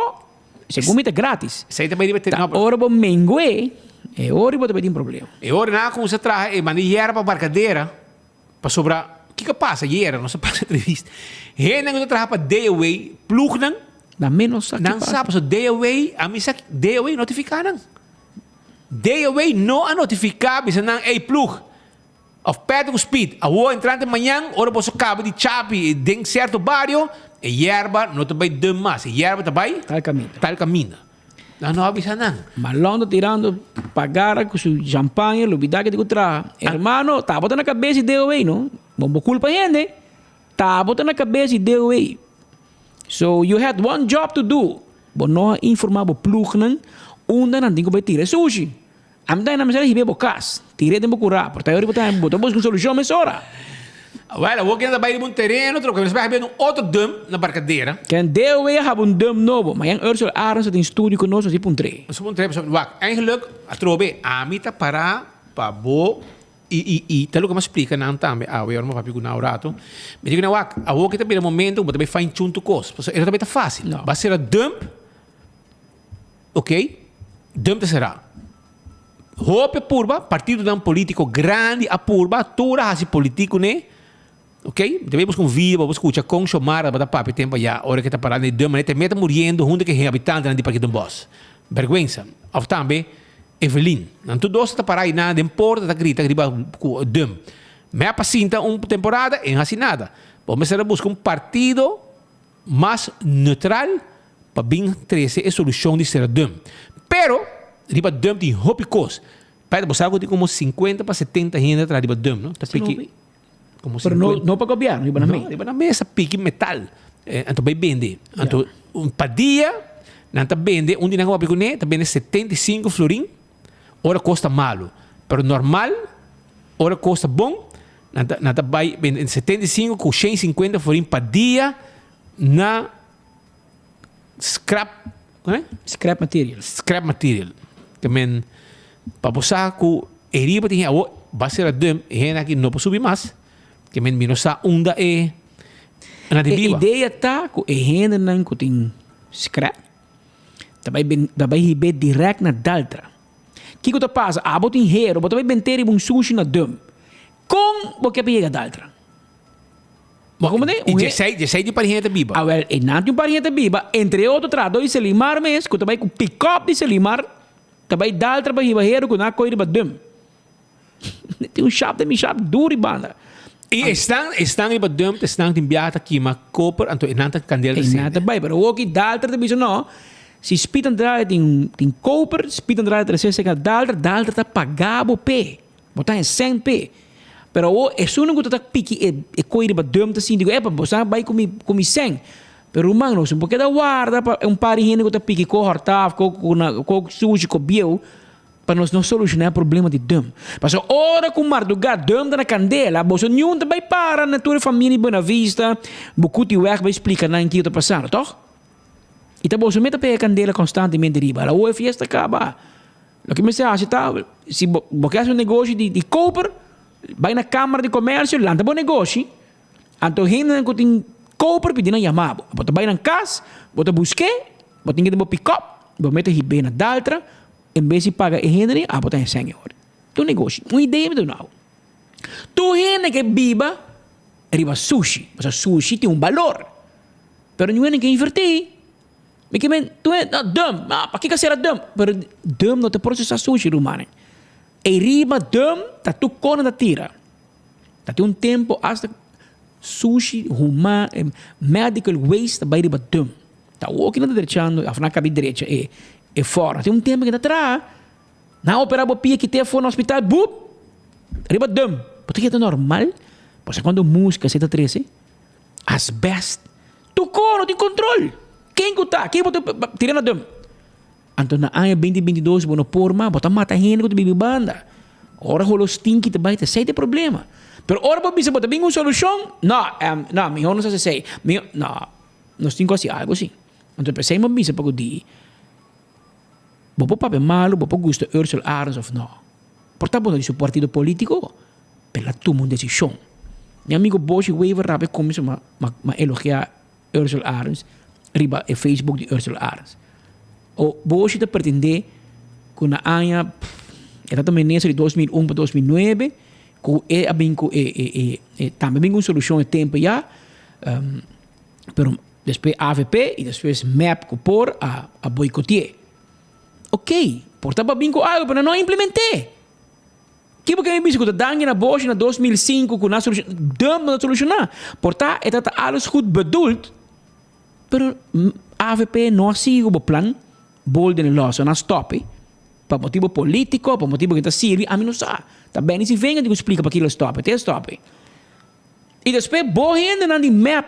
Speaker 16: segun mi ta gratis.
Speaker 18: Esei ta bai riba
Speaker 16: Ta ora bo mengu'e, e ora bo ta bai tin problema.
Speaker 18: E ora nan a kuminsá traha e manda yerba pa Barcadera, Pasobra, kiko a pasa ayera? Nos a pasa entrevista. Hendenan ku ta traha pa DOW, plugnan,
Speaker 16: Nan menos sa ki
Speaker 18: nan
Speaker 16: pasa.
Speaker 18: sa, pasobra DOW, ami sa, DOW notifiká nan. DOW no a notifiká bisa nan, ey plug, òf Patrick ku Speed, awor entrante mañan, ora boso kaba di chapi den sierto bario, e yerba no ta bai dum mas, e yerba ta bai
Speaker 16: Tal kaminda.
Speaker 18: tal kaminda. Nan no a bisa nan.
Speaker 16: Malon ta tirando pagara cu su champagne, lubida ke tin cu traha. Hermano, tabata na cabes di DOA no. Bon bo culpa hende. Tabata na cabes di DOA. So you had one job to do. Bo no a informa bo ploegnan unda nan tin cu bay tira e sushi. Ami ta henda mester a hib'é bo kas, tir'é den bo kurá, por ta e ora bo ta bo ta buska un solushon mesora.
Speaker 18: Wèl, awor kende ta bai riba un tereno, troka mester bai habia un otro dump na Barcadera.
Speaker 16: Ken deo a haba un dump nobo, mañan Ursula Arends ta den studio ku nos, nos di puntr'é.
Speaker 18: Nos a puntr'é pasobra, wak, eigenlijk, atrobe, ami ta pará pa bo i i i ta loke mi a splika nan tambe awe, ora mi a papia ku nan un rato. Mi di ku nan, wak, awor ke ta bira momento ku bo ta bai fine tune tur kos, pasobra e no ta bai ta fásil. Bo a sera dump. Ok, dump ta será. Hopi a purba, partidonan politico grandi a purba, tur a haci politic cune. Ok, debe busca un video pa bo scucha con Xiomara tabata papia tempo aya, ora ke ta pará na e dump, manera te meta muriendo hunto ke habitantenan di Parque Don Bos. Berguensa. Of tambe Evelyn. Nan tur dos ta pará ayina den porta ta grita riba cu dump. Mep a sinta un temporada e no haci nada. Bo mester a busca un partido mas neutral pa bin trece e solucion di sera dump. Pero, riba dump tin hopi cos. Pet, bo sa cu tin como 50 pa 70 hende ta traha riba dump, no? Ta piki como
Speaker 16: Pero no, no pa gobierno, riba nan
Speaker 18: No, riba nan mes ta piki metal. Eh, anto bay bende. Anto, un pa dia, nan ta bende, un di nan cu papia cune, ta bende 75 florin, ora cos ta malo. Pero normal, ora cos ta bon, nan ta, nan ta bay bende 75 cu 150 florin pa dia na Scrap, come?
Speaker 16: Scrap material.
Speaker 18: Scrap material. Ke men, pa bo sa ku e riba tin awo ba sera dump, e hende aki no por subi mas. Ke men mi no sa unda e na di
Speaker 16: E
Speaker 18: biba.
Speaker 16: idea ta ku e hendenan ku tin scrap ta bai ben ta bai hib'é dirèkt na Daltra. Kiko ta pasa? Abo tin hero, bo ta bai bent'é riba un sushi na dump. Kon bo ke pa yega Daltra? Bo comprende?
Speaker 18: I djesei, djesei di pariente ta biba.
Speaker 16: Awel, e nan tin un pariente ta biba, entre otro trahadó di Selimar mes, ku ta bai ku pick-up di Selimar, ta bai dal tra pa hiba heru ku nan a koi riba dum. Tin un shap den mi shap duru i banda.
Speaker 18: I esnan, esnan riba dum ta esnan tin biaha ta kima koper, anto e nan ta kandela ta
Speaker 16: E nan
Speaker 18: sende.
Speaker 16: ta bai, pero awoki Daltra ta bisa no, si Speed Andrade tin, tin koper, Speed Andrade ta rese seka Daltra, Daltra ta paga bo p'e. Bo ta hesèn p'e. Pero awor esunnan ku ta ta piki e e koi riba dùm ta sinti ku epa bo sa bai ku mi ku mi sèn. Pero ruman nos no por keda warda pa un par di hende ku ta piki ko hòrtaf, ko ku na ko sushi, ko bieu pa nos no solushoná e problema di dùm. Pasobra ora ku mardugá dùm ta na kandela boso niun ta bai para na tur e famia di Buena Vista, Bukutiweg bai splika nan kiko ta pasando, tòg? I ta boso mes ta pega kandela konstantemente riba. Awor e fiesta kaba. Loke mester hasi ta, si bo bo ke hasi un negoshi di di koper, bai na Kamara di Komersio, lanta bo negoshi, anto hendenan ku tin koper pidi nan yama bo. Bo ta bai nan kas, bo ta busk'é, bo tin ke den bo pikòp, bo mete hib'é na Daltra, en bes di paga e hendenan, abo ta hesèn e ora. Ta un negoshi, un idea mi ta duna bo. Tur hende ke biba riba sushi, pasobra sushi tin un balor, pero niun hende ke invertí. Mi ke men, tu e, no, dum, no, pakiko sera dum? Pero dum no ta procesa sushi, rumannan. E riba dum ta tur kona ta tira. Ta tin un tempo hasta sushi huma, medical waste ta bai riba dum. Ta awor ki nan ta drechando, of nan a kabi drecha e e for. Tin un tempo ke ta traha, nan a opera bo pia kite afo na hospital, bup! Riba dum. Bo ta kere ta normal? Pasobra cuando musca esei ta trece, asbest. Tokó no tin kontrol. Ken ku ta? Ken bo ta tira na dum? Anto na aña binti 22 bo no por mas, bo ta mata hende ku ta bibi banda. Ora holo stinky ta bai ta esei ta e problema. Pero ora bo bisa bo ta bin un solushon, no, no, mihó nos hasi esei, mihó, no, nos tin ku hasi algu si. Anto p'esei mi a bisa pa ku di, bo por papia malu, bo por gusta Ursel Arends of no, por ta bo no di su partido politico, pero el a tuma un desishon. Mi amigo Boshi Wever rabia kuminsá ma ma elogiá Ursel Arends riba e Facebook di Ursel Arends. O Boshi ta pretendé ku na aña e tabata minister di 2001 pa 2009 ku e a bin ku e e e e tambe bin ku un solushon e tempu ya pero despues avp i despues mep ku por a a boikotié. Oké, por ta pa bin ku algu pero nan no a implement'é. Ki bo ke mi bisa ku ta danki na Boshi na 2005 ku nan solushon dump no ta solushoná. Por ta e ta ta alles goed bedoeld pero avp no a sigui ku bo plan bolden e los nan a stop e pa motibo politico pa motibo ku ta sirbi ami no sa. Ta Benny Sivenga tin ku splika pakiko el a stop e te a stop e. I despues bo hendenan di mep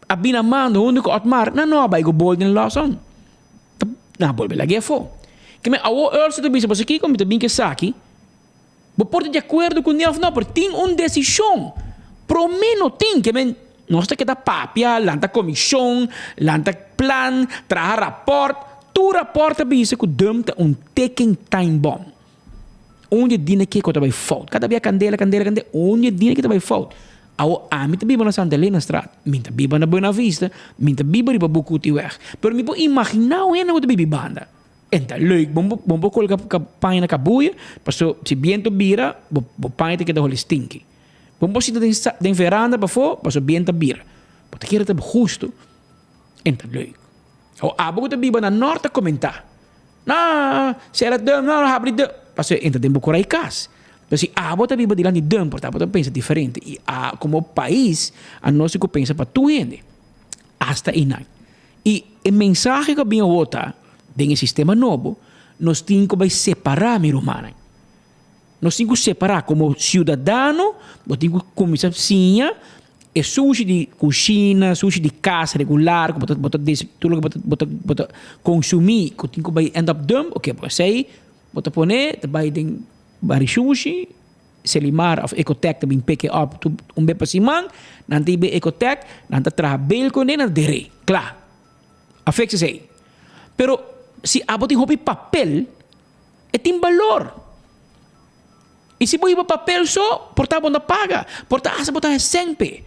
Speaker 16: a bini a manda huntu ku Otmar nan no a bai ku bolden Lawson. Nan a bolbe lag'é afó. Ke men awor Earl ta bisa boso kiko mi ta bin ku esaki. Bo por ta di akuerdo kuné òf no pero tin un desishon. Promé no tin ke men nos ta keda papia, lanta komishon, lanta plan, traha rapòrt. Tur rapòrt ta bisa ku dump ta un ticking time bomb. Un di dina ke ku ta bai fout. Kada bia kandela, kandela, kandela. Un di dina ke ta bai fout. Awo ami ta biba na Santa Elenastraat, mi ta biba na Buena Vista, mi ta biba riba Bukutiweg. Pero mi por imaginá un hende ku ta biba e banda. En ta leuk, bo bo por kolga paña na kabuya, paso si biento bira, bo bo paña ta keda holi stinky. Bo por sinta den den veranda pafó, paso biento ta bira. Bo ta kere ta hustu. En ta leuk. Awo abo ku ta biba na nort ta komentá. No, sera dum, no, habri dum. Pasobra e entra den bo kura i kas. Pero si abo ta biba dilanti dum, por ta abo ta pensa diferente. I a komo pais, anos tin ku pensa pa tur hende, asta einan. I e mensahe ku a bin awor ta, den e sistema nobo, nos tin ku bai separá, mi rumannan. Nos tin ku separá komo siudadano, bo tin ku kuminsá siña e sushi di kushina, sushi di kas regular ku bo ta bo ta des tur loke bo ta bo ta bo ta konsumí ku tin ku bai end up dump, oke bo esei bo ta pone ta bai den bari shushi, Selimar òf Ecotec ta bin pick e up tur un be pa siman, nan ta hiba e Ecotec, nan ta traha bel kuné, nan ta der'é, kla. A fix esei. Pero si abo tin hopi papel. E tin balor. I si bo hiba papel so, por ta bo no paga. Por ta hasta bo ta hesèn p'e.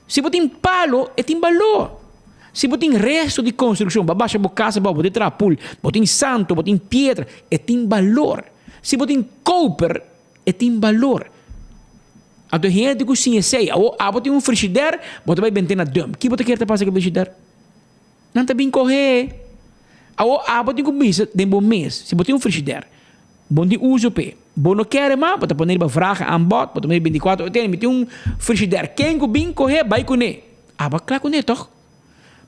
Speaker 16: Si bo tin palo, e tin balor. Si bo tin resto di konstrukshon, bo a basha bo kas abou, bo tin traha pul, bo tin santo, bo tin piedra, e tin balor. Si bo tin koper, e tin balor. Anto hende ku siña esei, awor abo tin un frishider, bo ta bai bent'é na dump. Ki bo ta kere ta pasa ku e frishider? Nan ta bin kohe. Awor abo tin ku bisa den bo mes, si bo tin un frishider, bo no tin uso p'e, bo no kere mas, bo ta pone riba vraag en aanbod, bo ta pone binticuatro ora, tene mi tin un frishider, ken ku bin kohe bai kuné. Abo a kla kuné tòg?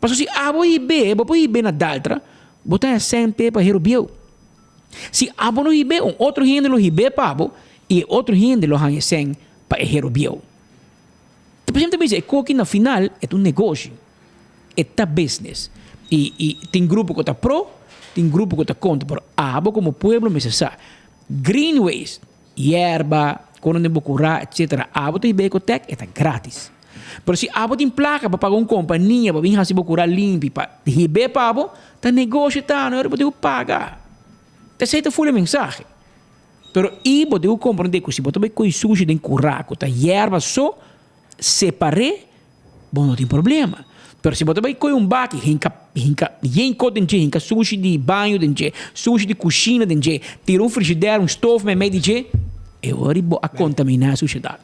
Speaker 16: Pasobra si abo hib'é, bo por hib'é na Daltra, bo ta haña sèn p'e pa hero bieu. Si abo no hib'é, un otro hende lo hib'é pa bo i e otro hende lo haña sèn pa e hero bieu. Ta por esempel ta bisa e koki na final e ta un negoshi. E ta business. I i tin grupo ku ta pro, tin grupo ku ta kontra, pero abo komo pueblo mester sa. Green waste, yerba, kono den bo kurá etcetera, abo ta hiba Ecotec e ta gratis. Pero si abo tin plaka pa paga un kompania pa bin hasi bo kurá limpi pa hib'é pa bo, ta negoshi ta, no bo tin ku paga. Esei ta ful e mensahe. Pero i bo tin ku komprondé ku si bo ta bai kohe sushi den kurá ku ta yerba so, separ'é, bo no tin problema. Pero si bo ta bai kohe un baki, hinka hinka yen kos den dje, hinka sushi di baño den dje, sushi di kushina den dje, tira un frishider, un stof meimei di dje, e ora bo a kontaminá e sushedat.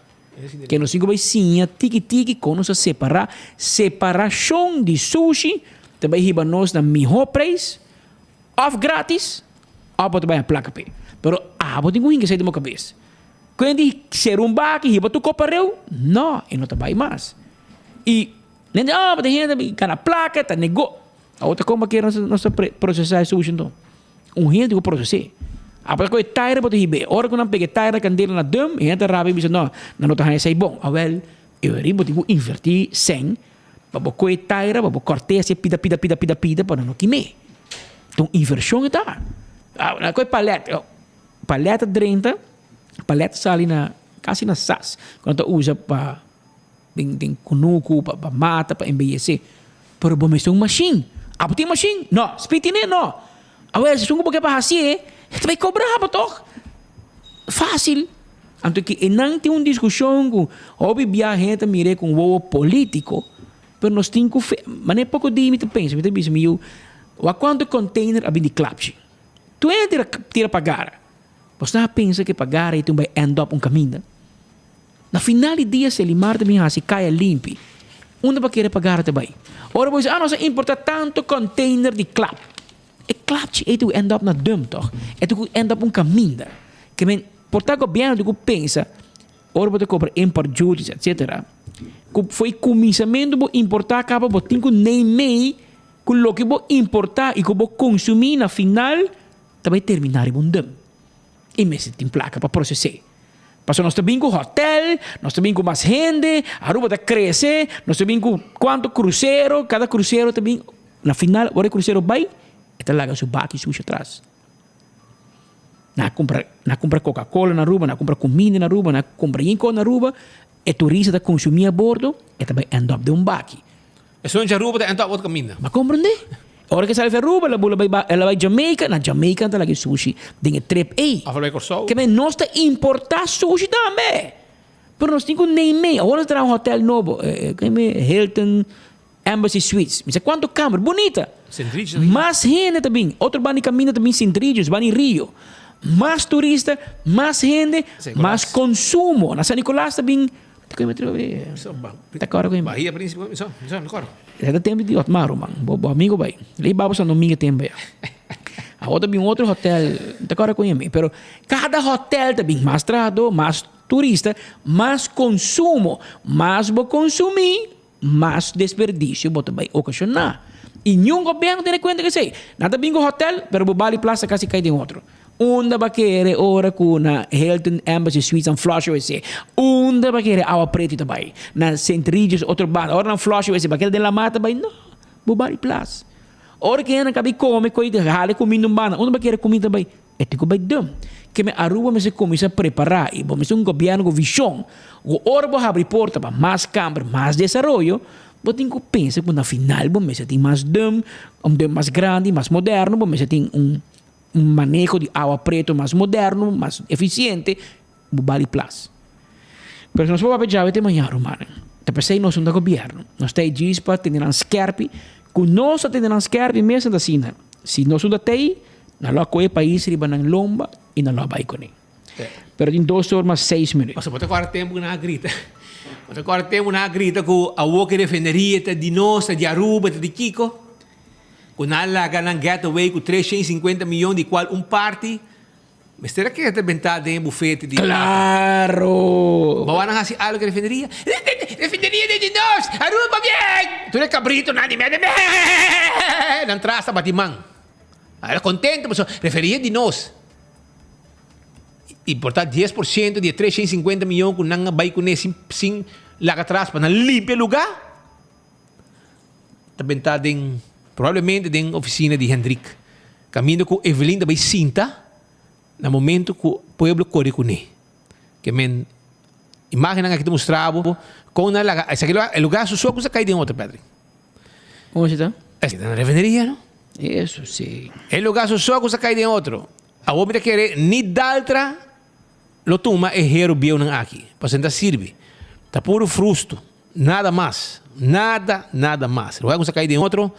Speaker 16: Ke nos tin ku bai siña tiki tiki kon nos a separá. Separashon di sushi ta bai hiba nos na mihó preis òf gratis. Òf bo ta bai a plaka p'e. Pero abo tin ku hinka esei den bo kabes. Kuen di ser un baki hiba tur kopa reu? No, e no ta bai mas. I nan di, oh, bo ta hende gana plaka, ta nego. Awor ta kon bo kier nos ta prosesá e sushi anto? Un hende ku proses'é. Abo ta kohe taira bo ta hib'é. Ora ku nan pega e taira na kandela na dum, e hende ta rabia i bisa, no, nan no ta haña esei bon. Awèl, e ora bo tin ku invertí sèn pa bo kohe taira, pa bo kòrt'é así pida, pida, pida, pida, pida pa nan no kim'é. Ta un invershon e ta. Nan kohe palèt, palèt ta drenta. Palet sali na kasi na sas ku nan ta usa pa den den kunuku, pa pa mata, pa embeyesé. Pero bo mester un mashin. Abo tin mashin? No. Speed tine? No. Awel, si esun ku bo ke pa hasié, e ta bai kobra bo tòg. Fásil. Anto ki enan tin un diskushon ku hopi bia hende ta mir'é ku un wowo polítiko, pero nos tin ku fe, manera poko di mi ta pensa, mi ta bisa mi yu, wak kuantu container a bin di klapchi. Tur hende tira tira pa gara. Bo sa pensa ku e pa gara ei tin bai end up un kaminda? Na final di dia Selimar ta bin hasi kaya limpi. Unda bo kere pa gara ta bai? Ora bo bisa, ah nos a importa tantu container di klap. E klapchi ei ta ku end up na dump tòg? E ta ku end up un kaminda. Ke men por ta gobièrnu ta ku pensa ora bo ta kobra import duties etcetera ku fo'i kuminsamentu bo importá kaba bo tin ku neimei ku loke bo importá i ku bo konsumí na final ta bai terminá riba un dump. I mester tin plaka pa proses'é. Pasobra nos ta bin ku hotel, nos ta bin ku mas hende, Aruba ta krese, nos ta bin ku kuantu krusero, kada krusero ta bin, na final ora e krusero bai, e ta laga su baki sushi atras. Nan a kumpra, nan a kumpra coca cola na Aruba, nan a kumpra kuminda na Aruba, nan a kumpra yin kos na Aruba, e turista ta konsumí a bordo, e ta bai end up den un baki.
Speaker 18: Esun dje Aruba ta end up otro kaminda.
Speaker 16: Bo a komprendé? Ora ke sali fi Aruba, el a bula bai ba, el a bai Jamaica, na Jamaica nan ta laga e sushi den e trip ei.
Speaker 18: Of el bai Kòrsou.
Speaker 16: Ke men nos ta importá sushi tambe. Pero nos tin ku neim'é. Awor nos ta traha un hotel nobo, keme Hilton Embassy Suites. Mi sa kuantu kamer, bunita.
Speaker 18: Sint Regis ta bin.
Speaker 16: Mas hende ta bin. Otro banda di kaminda ta bin Sint Regis, banda di Rio. Mas turista, mas hende, mas konsumo. Na San Nicolas ta bin. Ta kome trobe. Ta kore ku
Speaker 18: Bahia Principe mi so, mi so, mi kore.
Speaker 16: Esa ta tempo di Otmar ruman. Bo bo amigo bai. Lei babo Santo Domingo tempo ya. Awor ta bin otro hotel, ta kore ku mi, pero kada hotel ta bin mas trahador, mas turista, mas konsumo. Mas bo konsumí, mas desperdicio bo ta bai okashoná. I niun gobierno tene kuenta ku esei. Nan ta bin ku hotel, pero bo bali plasa kasi kai den otro. Unda bo a kere ora ku na Hilton Embassy Suites nan flush wc? Unda bo a kere awa pretu ta bai? Na Sint Regis otro banda ora nan flush wc bo a kere den lamar ta bai? No, bo bari plas. Ora ku hende kabi kome koi hala e kuminda un banda unda bo a kere kuminda ta bai? E tin ku bai dum. Keme Aruba mester kuminsá prepará i bo mester un gobièrnu ku vishon ku ora bo habri porta pa mas kamber, mas desaroyo, bo tin ku pensa ku na final bo mester tin mas dum, un dum mas grandi, mas moderno, bo mester tin un Un maneho di awa preto mas moderno, mas eficiente, bo bali plas. Pero si nos por papia djawe te maña, rumannan, ta p'esei nos no ta gobierno. Nos ta e djis pa tene nan skerpi, ku nos ta tene nan skerpi mes nan ta asina. Si nos no ta tei, nan lo a kohe e pais riba nan lomba i nan lo a bai kuné. Pero tin dos or mas seis minuut.
Speaker 18: Pasobra bo ta kòrda tempu ku nan a grita, bo ta kòrda tempu ku nan a grita ku awor ku e refineria ta di nos, ta di Aruba, ta di kiko? Ku nan a laga nan get away ku 350 miyon di kual un parti mester a keda bentá den e bufete di
Speaker 16: Klaro!
Speaker 18: Bo a nan hasi algu ku refineria? Refineria ta di nos! Aruba bien! Tur e kabritonan di merde meeeeee! Nan tras ta bati man. A era kontento pasobra refineria di nos. I por ta 10% di e 350 miyon ku nan a bai kuné sin sin laga tras pa nan limpia e lugá. Ta bentá den, probablemente den oficina di Hendrik. Caminda cu Evelyn ta bay sinta na momento cu pueblo core cune. Ke men imagennan aki ta mustra bo con nan laga, esaki e lugar su so cu sa cay den otro, Patrick.
Speaker 16: Como si ta?
Speaker 18: Esaki ta na refineria, no?
Speaker 16: Eso si.
Speaker 18: E lugar su so cu sa cay den otro. Awor mi ta kere ni Daltra lo tuma e hero bieunan aki, pasobra nan ta sirbi. Ta puro frustu. Nada mas. Nada, nada mas. Lugar ku sa kai den otro,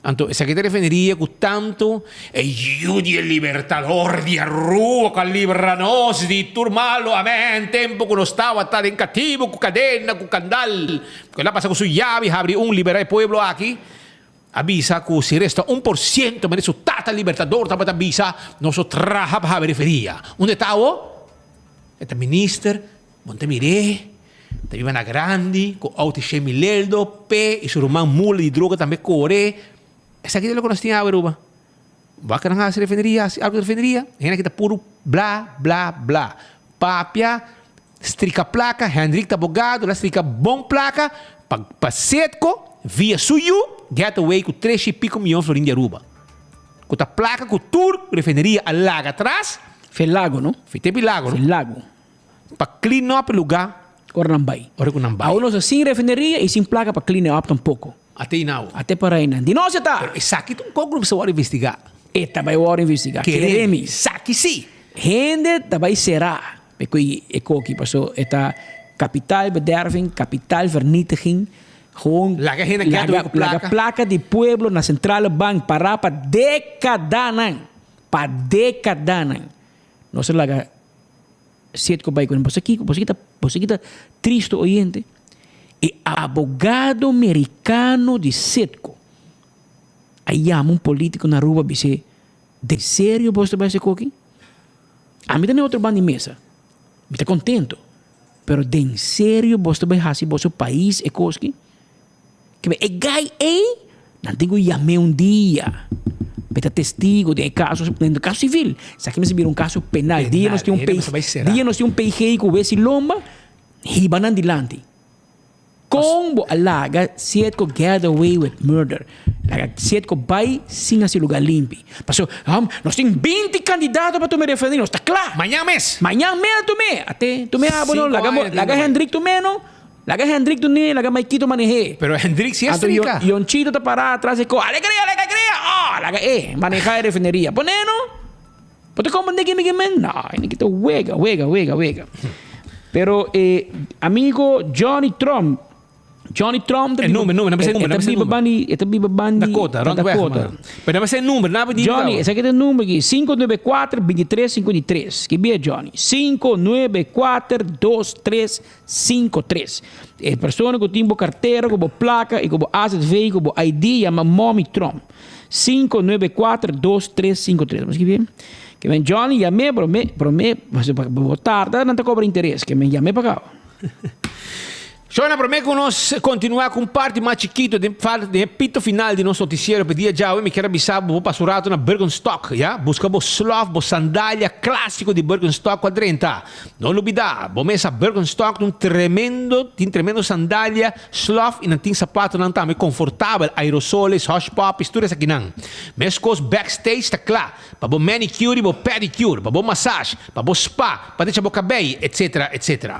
Speaker 18: anto esaki ta refineria ku tantu e yu di e libertador di Aruba ku a libra nos di tur malo, amen, tempu ku nos tabata den katibu ku kadena, ku kandal, ku el a pasa ku su yabi habri un libera e pueblo aki, a bisa ku si resta 1% manera su tata libertador tabata bisa, nos lo traha pa habri refineria. Unda e ta awo? E ta minister, bo no ta mir'é. Ta biba na grandi ku outo Shemi Leldo, Pe i su ruman mula di droga tambe kore. Esaki ta loke nos tin awe Aruba. Wak nan hasi refineria, hasi algu di refineria. Hende aki ta puru bla, bla, bla. Papia, strika plaka, Hendrik ta abogado, el a strika bon plaka pa pa Setco via su yu get away ku tres i piko miyon florin di Aruba. Ku ta plaka ku tur refineria a laga atras.
Speaker 16: Fe lago no?
Speaker 18: Fe tepi lago no?
Speaker 16: Fe lago.
Speaker 18: Pa clean up e lugá.
Speaker 16: Ora nan bai.
Speaker 18: Ora ku nan bai.
Speaker 16: Awor nos ta sin refineria i sin plaka pa clean up tampoko.
Speaker 18: Ate i nau.
Speaker 16: Ate para einan. Di nos e ta.
Speaker 18: Pero esaki ta un kos ku lo mester wòrdu investigá.
Speaker 16: E ta bai wòrdu investigá.
Speaker 18: Kere mi. Esaki si.
Speaker 16: Hende ta bai será pa e e koki paso e ta kapitaalbederving, kapitaalvernietiging. Gewoon
Speaker 18: Laga hende kèt
Speaker 16: laga
Speaker 18: ku plaka.
Speaker 16: laga plaka di pueblo na Centrale Bank pará pa dékadanan. Pa dékadanan. Nos a laga Citgo bai ku nan. Boso kiko? Boso kita boso kita tristo oyente? E abogado merikano di Citgo a yama un politico na Aruba bis'é, Den serio boso ta bai hasi koki? Ami ta na e otro banda di mesa. Mi ta contento. Pero den serio boso ta bai hasi boso pais e koski? Kibé e guy ei nan tin ku yam'é un dia pa e ta testigo den e kaso, den e kaso sivil. Esaki mester bira un kaso penal. Dia nos tin un P, dia nos tin un PG ku wes i lomba, hiba nan dilanti. Kon bo a laga Sietko get away with murder? Laga Sietko bai sin hasi lugar limpi. Paso, nos tin 20 kandidato pa tuma e referendum, nos ta kla.
Speaker 18: Mañan mes.
Speaker 16: Mañan mes a tum'é. Ate, tum'é abo no, laga bo, laga Hendrik tum'é no. Laga Hendrik dun'é, laga Maikito maneh'é.
Speaker 18: Pero Hendrik si a
Speaker 16: Anto
Speaker 18: strika.
Speaker 16: Yonchito ta pará atras e ko, Alegria, alegria! Oh, laga e manehá e refineria. Pon'é no! Bo ta komprendé ke mi ke men? No, e niki ta wega, wega, wega, wega. Pero e amigo Johnny Trump, Johnny Trump ta
Speaker 18: E
Speaker 16: biba,
Speaker 18: number, number, no me sé
Speaker 16: e
Speaker 18: number,
Speaker 16: ta
Speaker 18: no me sé
Speaker 16: biba
Speaker 18: number.
Speaker 16: bandi, e ta biba bandi
Speaker 18: Dakota, rond weg,
Speaker 16: Dakota.
Speaker 18: man. Pero no me sé number, nada di
Speaker 16: Johnny, esaki ta e number aki, 594 23 53. Skibié Johnny, 594 23 53. E persona ku tin bo kartera ku bo plaka i ku bo azv ku bo ID yama Mommy Trump. 594 2353. Bo skibi? Ke men Johnny yam'é promé promé bo tarda nan ta kobra interes. Ke men yam'é pa kaba.
Speaker 18: Shona, promé ku nos kontinuá ku un parti mas chikitu den den e pito final di nos notisiero pa e dia djawe, mi kier a bisa bo bo pasa un ratu na Birkenstock, ya. Buska bo slof, bo sandalia klásiko di Birkenstock ku a drenta. No lubida, bo mesa Birkenstock ta un tremendo, tin tremendo sandalia, slof y nan tin zapatonan tambe confortabel, aerosoles, hush puppies, tur esakinan. Mescos backstage ta cla pa bo manicure y bo pedicure, pa bo massage, pa bo spa, pa decha bo cabey, etc. Etc.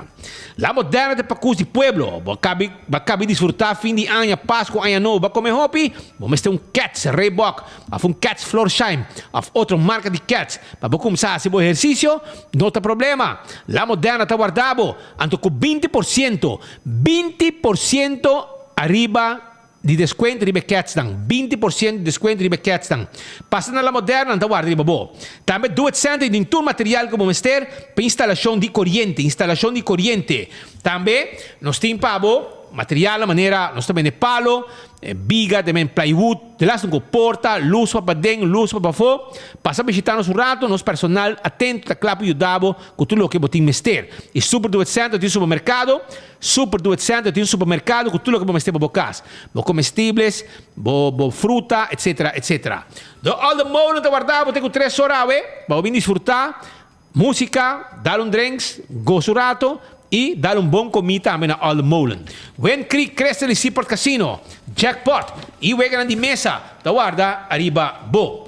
Speaker 18: La Moderna ta pacus di pueblo, bo a cabi, bo a cabi disfruta fin di aña, Pascu, Aña Nobo, bo a come hopi, bo mester un Keds, Reebok, of un Keds Florsheim, of otro marca di Keds, Pa bo kumsa hasi bo ehersisio no ta problema. La Moderna ta warda bo, anto ku 20%, 20% ariba di deskuento riba e kètsnan, 20% di deskuento riba e kètsnan. Pasa na La Moderna, nan ta warda riba bo. Tambe Do It Center tin tur material ku bo mester pa instalashon di koriente, instalashon di koriente. Tambe nos tin pa bo materialnan manera nos ta bende palo, Biga ta men plywood, de laatste ku porta, lus pa paden, lus pa pafó. Pasa bishita nos un rato, nos personal atento ta kla pa yuda bo ku tur loke bo tin mester. E Super Do It Center tin un supermerkado, Super Do It Center tin un supermerkado ku tur loke bo mester pa bo kas. Bo komestibles, bo bo fruta, etsetera, etsetera. De Olde Molen ta warda bo te ku tres ora awe pa bo bin disfrutá Músika, dal un drinks, gosa un rato i dal un bon komí tambe na Olde Molen. Wind Creek Crystal i Seaport Casino, Jackpot i weganan di mesa ta warda ariba bo.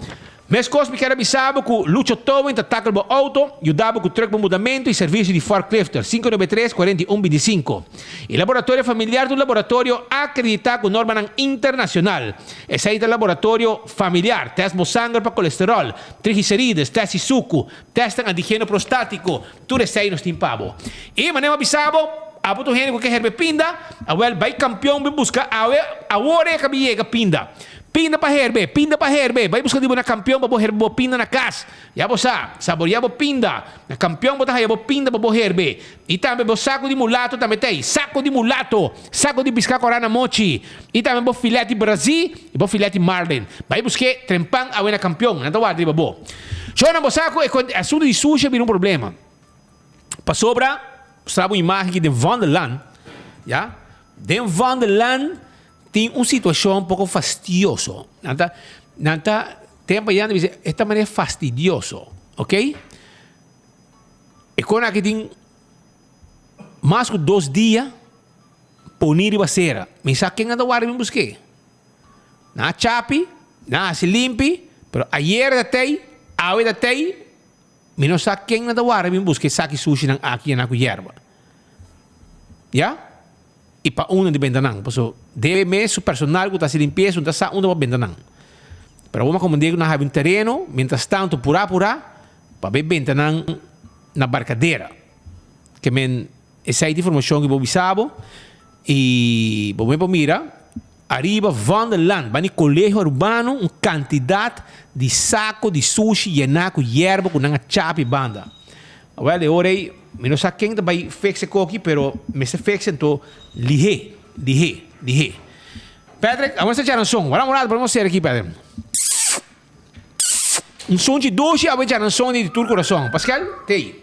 Speaker 18: Meskos mi kier a bisa bo ku Lucho Towing ta tackle bo auto, yuda bo ku truck bo mudamentu i servisio di forklifter, 593 41 25. E laboratorio familiar ta un laboratorio akreditá ku normanan internashonal. Esei ta laboratorio familiar, tèst bo sanger pa kolesteròl, triglicerides, tèst di suku, tèstnan antigeno prostátiko, tur esei nos tin pa bo. I manera mi a bisa bo, abo ta un hende ku ke herbe pinda, awèl bai kampion bin buska awe, awor e kabi yega pinda. Pinda pa herbe, pinda pa herbe, bai buska di bo na kampion pa bo herbe bo pinda na kas. Ya bo sa, saboria bo pinda, na kampion bo ta haya bo pinda pa bo herbe. I tambe bo saku di mulato tambe ta ei, saku di mulato, saku di piská kòrá na mochi, i tambe bo filèt di brazí i bo filèt di marlin. Bai busk'é trempan awe na kampion, nan ta warda riba bo. Shownan bo sa ku e asuntu di sushi a bira un problema. Pasobra, mustra bo un imágen aki den Vondelland, ya, den Vondelland tin un situashon poko fastioso. Nan ta, nan ta, tempu ayá nan ta bisa, e ta manera fastidioso, oké? E kon aki tin mas ku dos dia poni riba sera. Mi sa ken a ta warda mi busk'é. Nan a chapi, nan a hasi limpi, pero ayer ta tei, awe ta tei.
Speaker 11: Mi no sa ken nan ta wara bin buska e saki sushinan aki yená ku yerba. Ya? I pa unda di benta nan. Paso debe mes su personal ku ta hasi limpiesa no ta sa unda pa benta nan. Pero awor mi a komprendé ku nan habi un tereno, mientras tanto purá purá pa be benta nan na Barcadera. Ke men esei ta informashon ku bo bisa bo i bo me por mira ariba Vondelland bani Colegio Arubano un kantidat di sako di sushi yená ku yerba ku nan a chapi banda. Awel e ora ei mi no sa ken ta bai fix e koki pero mester fix anto lihé lihé lihé. Patrick awor sa djaranson wara un rato por nos sera aki Patrick. Un sunchi dushi awe djaranson di tur kurason. Pascal tei.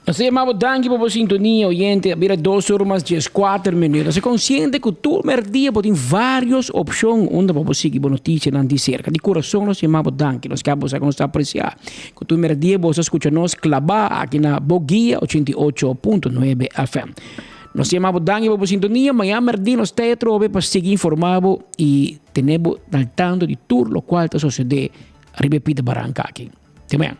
Speaker 16: Nos ta yama bo danki pa bo sintonia, oyente. A bira dos ora mas dieskuater minuut. Nos ta konsiente ku tur merdia bo tin vários opshon unda pa bo sigui bo notisianan di serka. Di kurason nos ta yama bo danki. Nos ke bo sa ku nos ta apresiá ku tur merdia bo sa skucha nos klabá aki na Bo Guia 88.9 FM. Nos ta yama bo danki pa bo sintonia. Mañana merdia nos ta atrobe pa sigui informá bo i tene bo al tanto di tur lokual ta sosodé riba e pita baranka aki. Te mañana.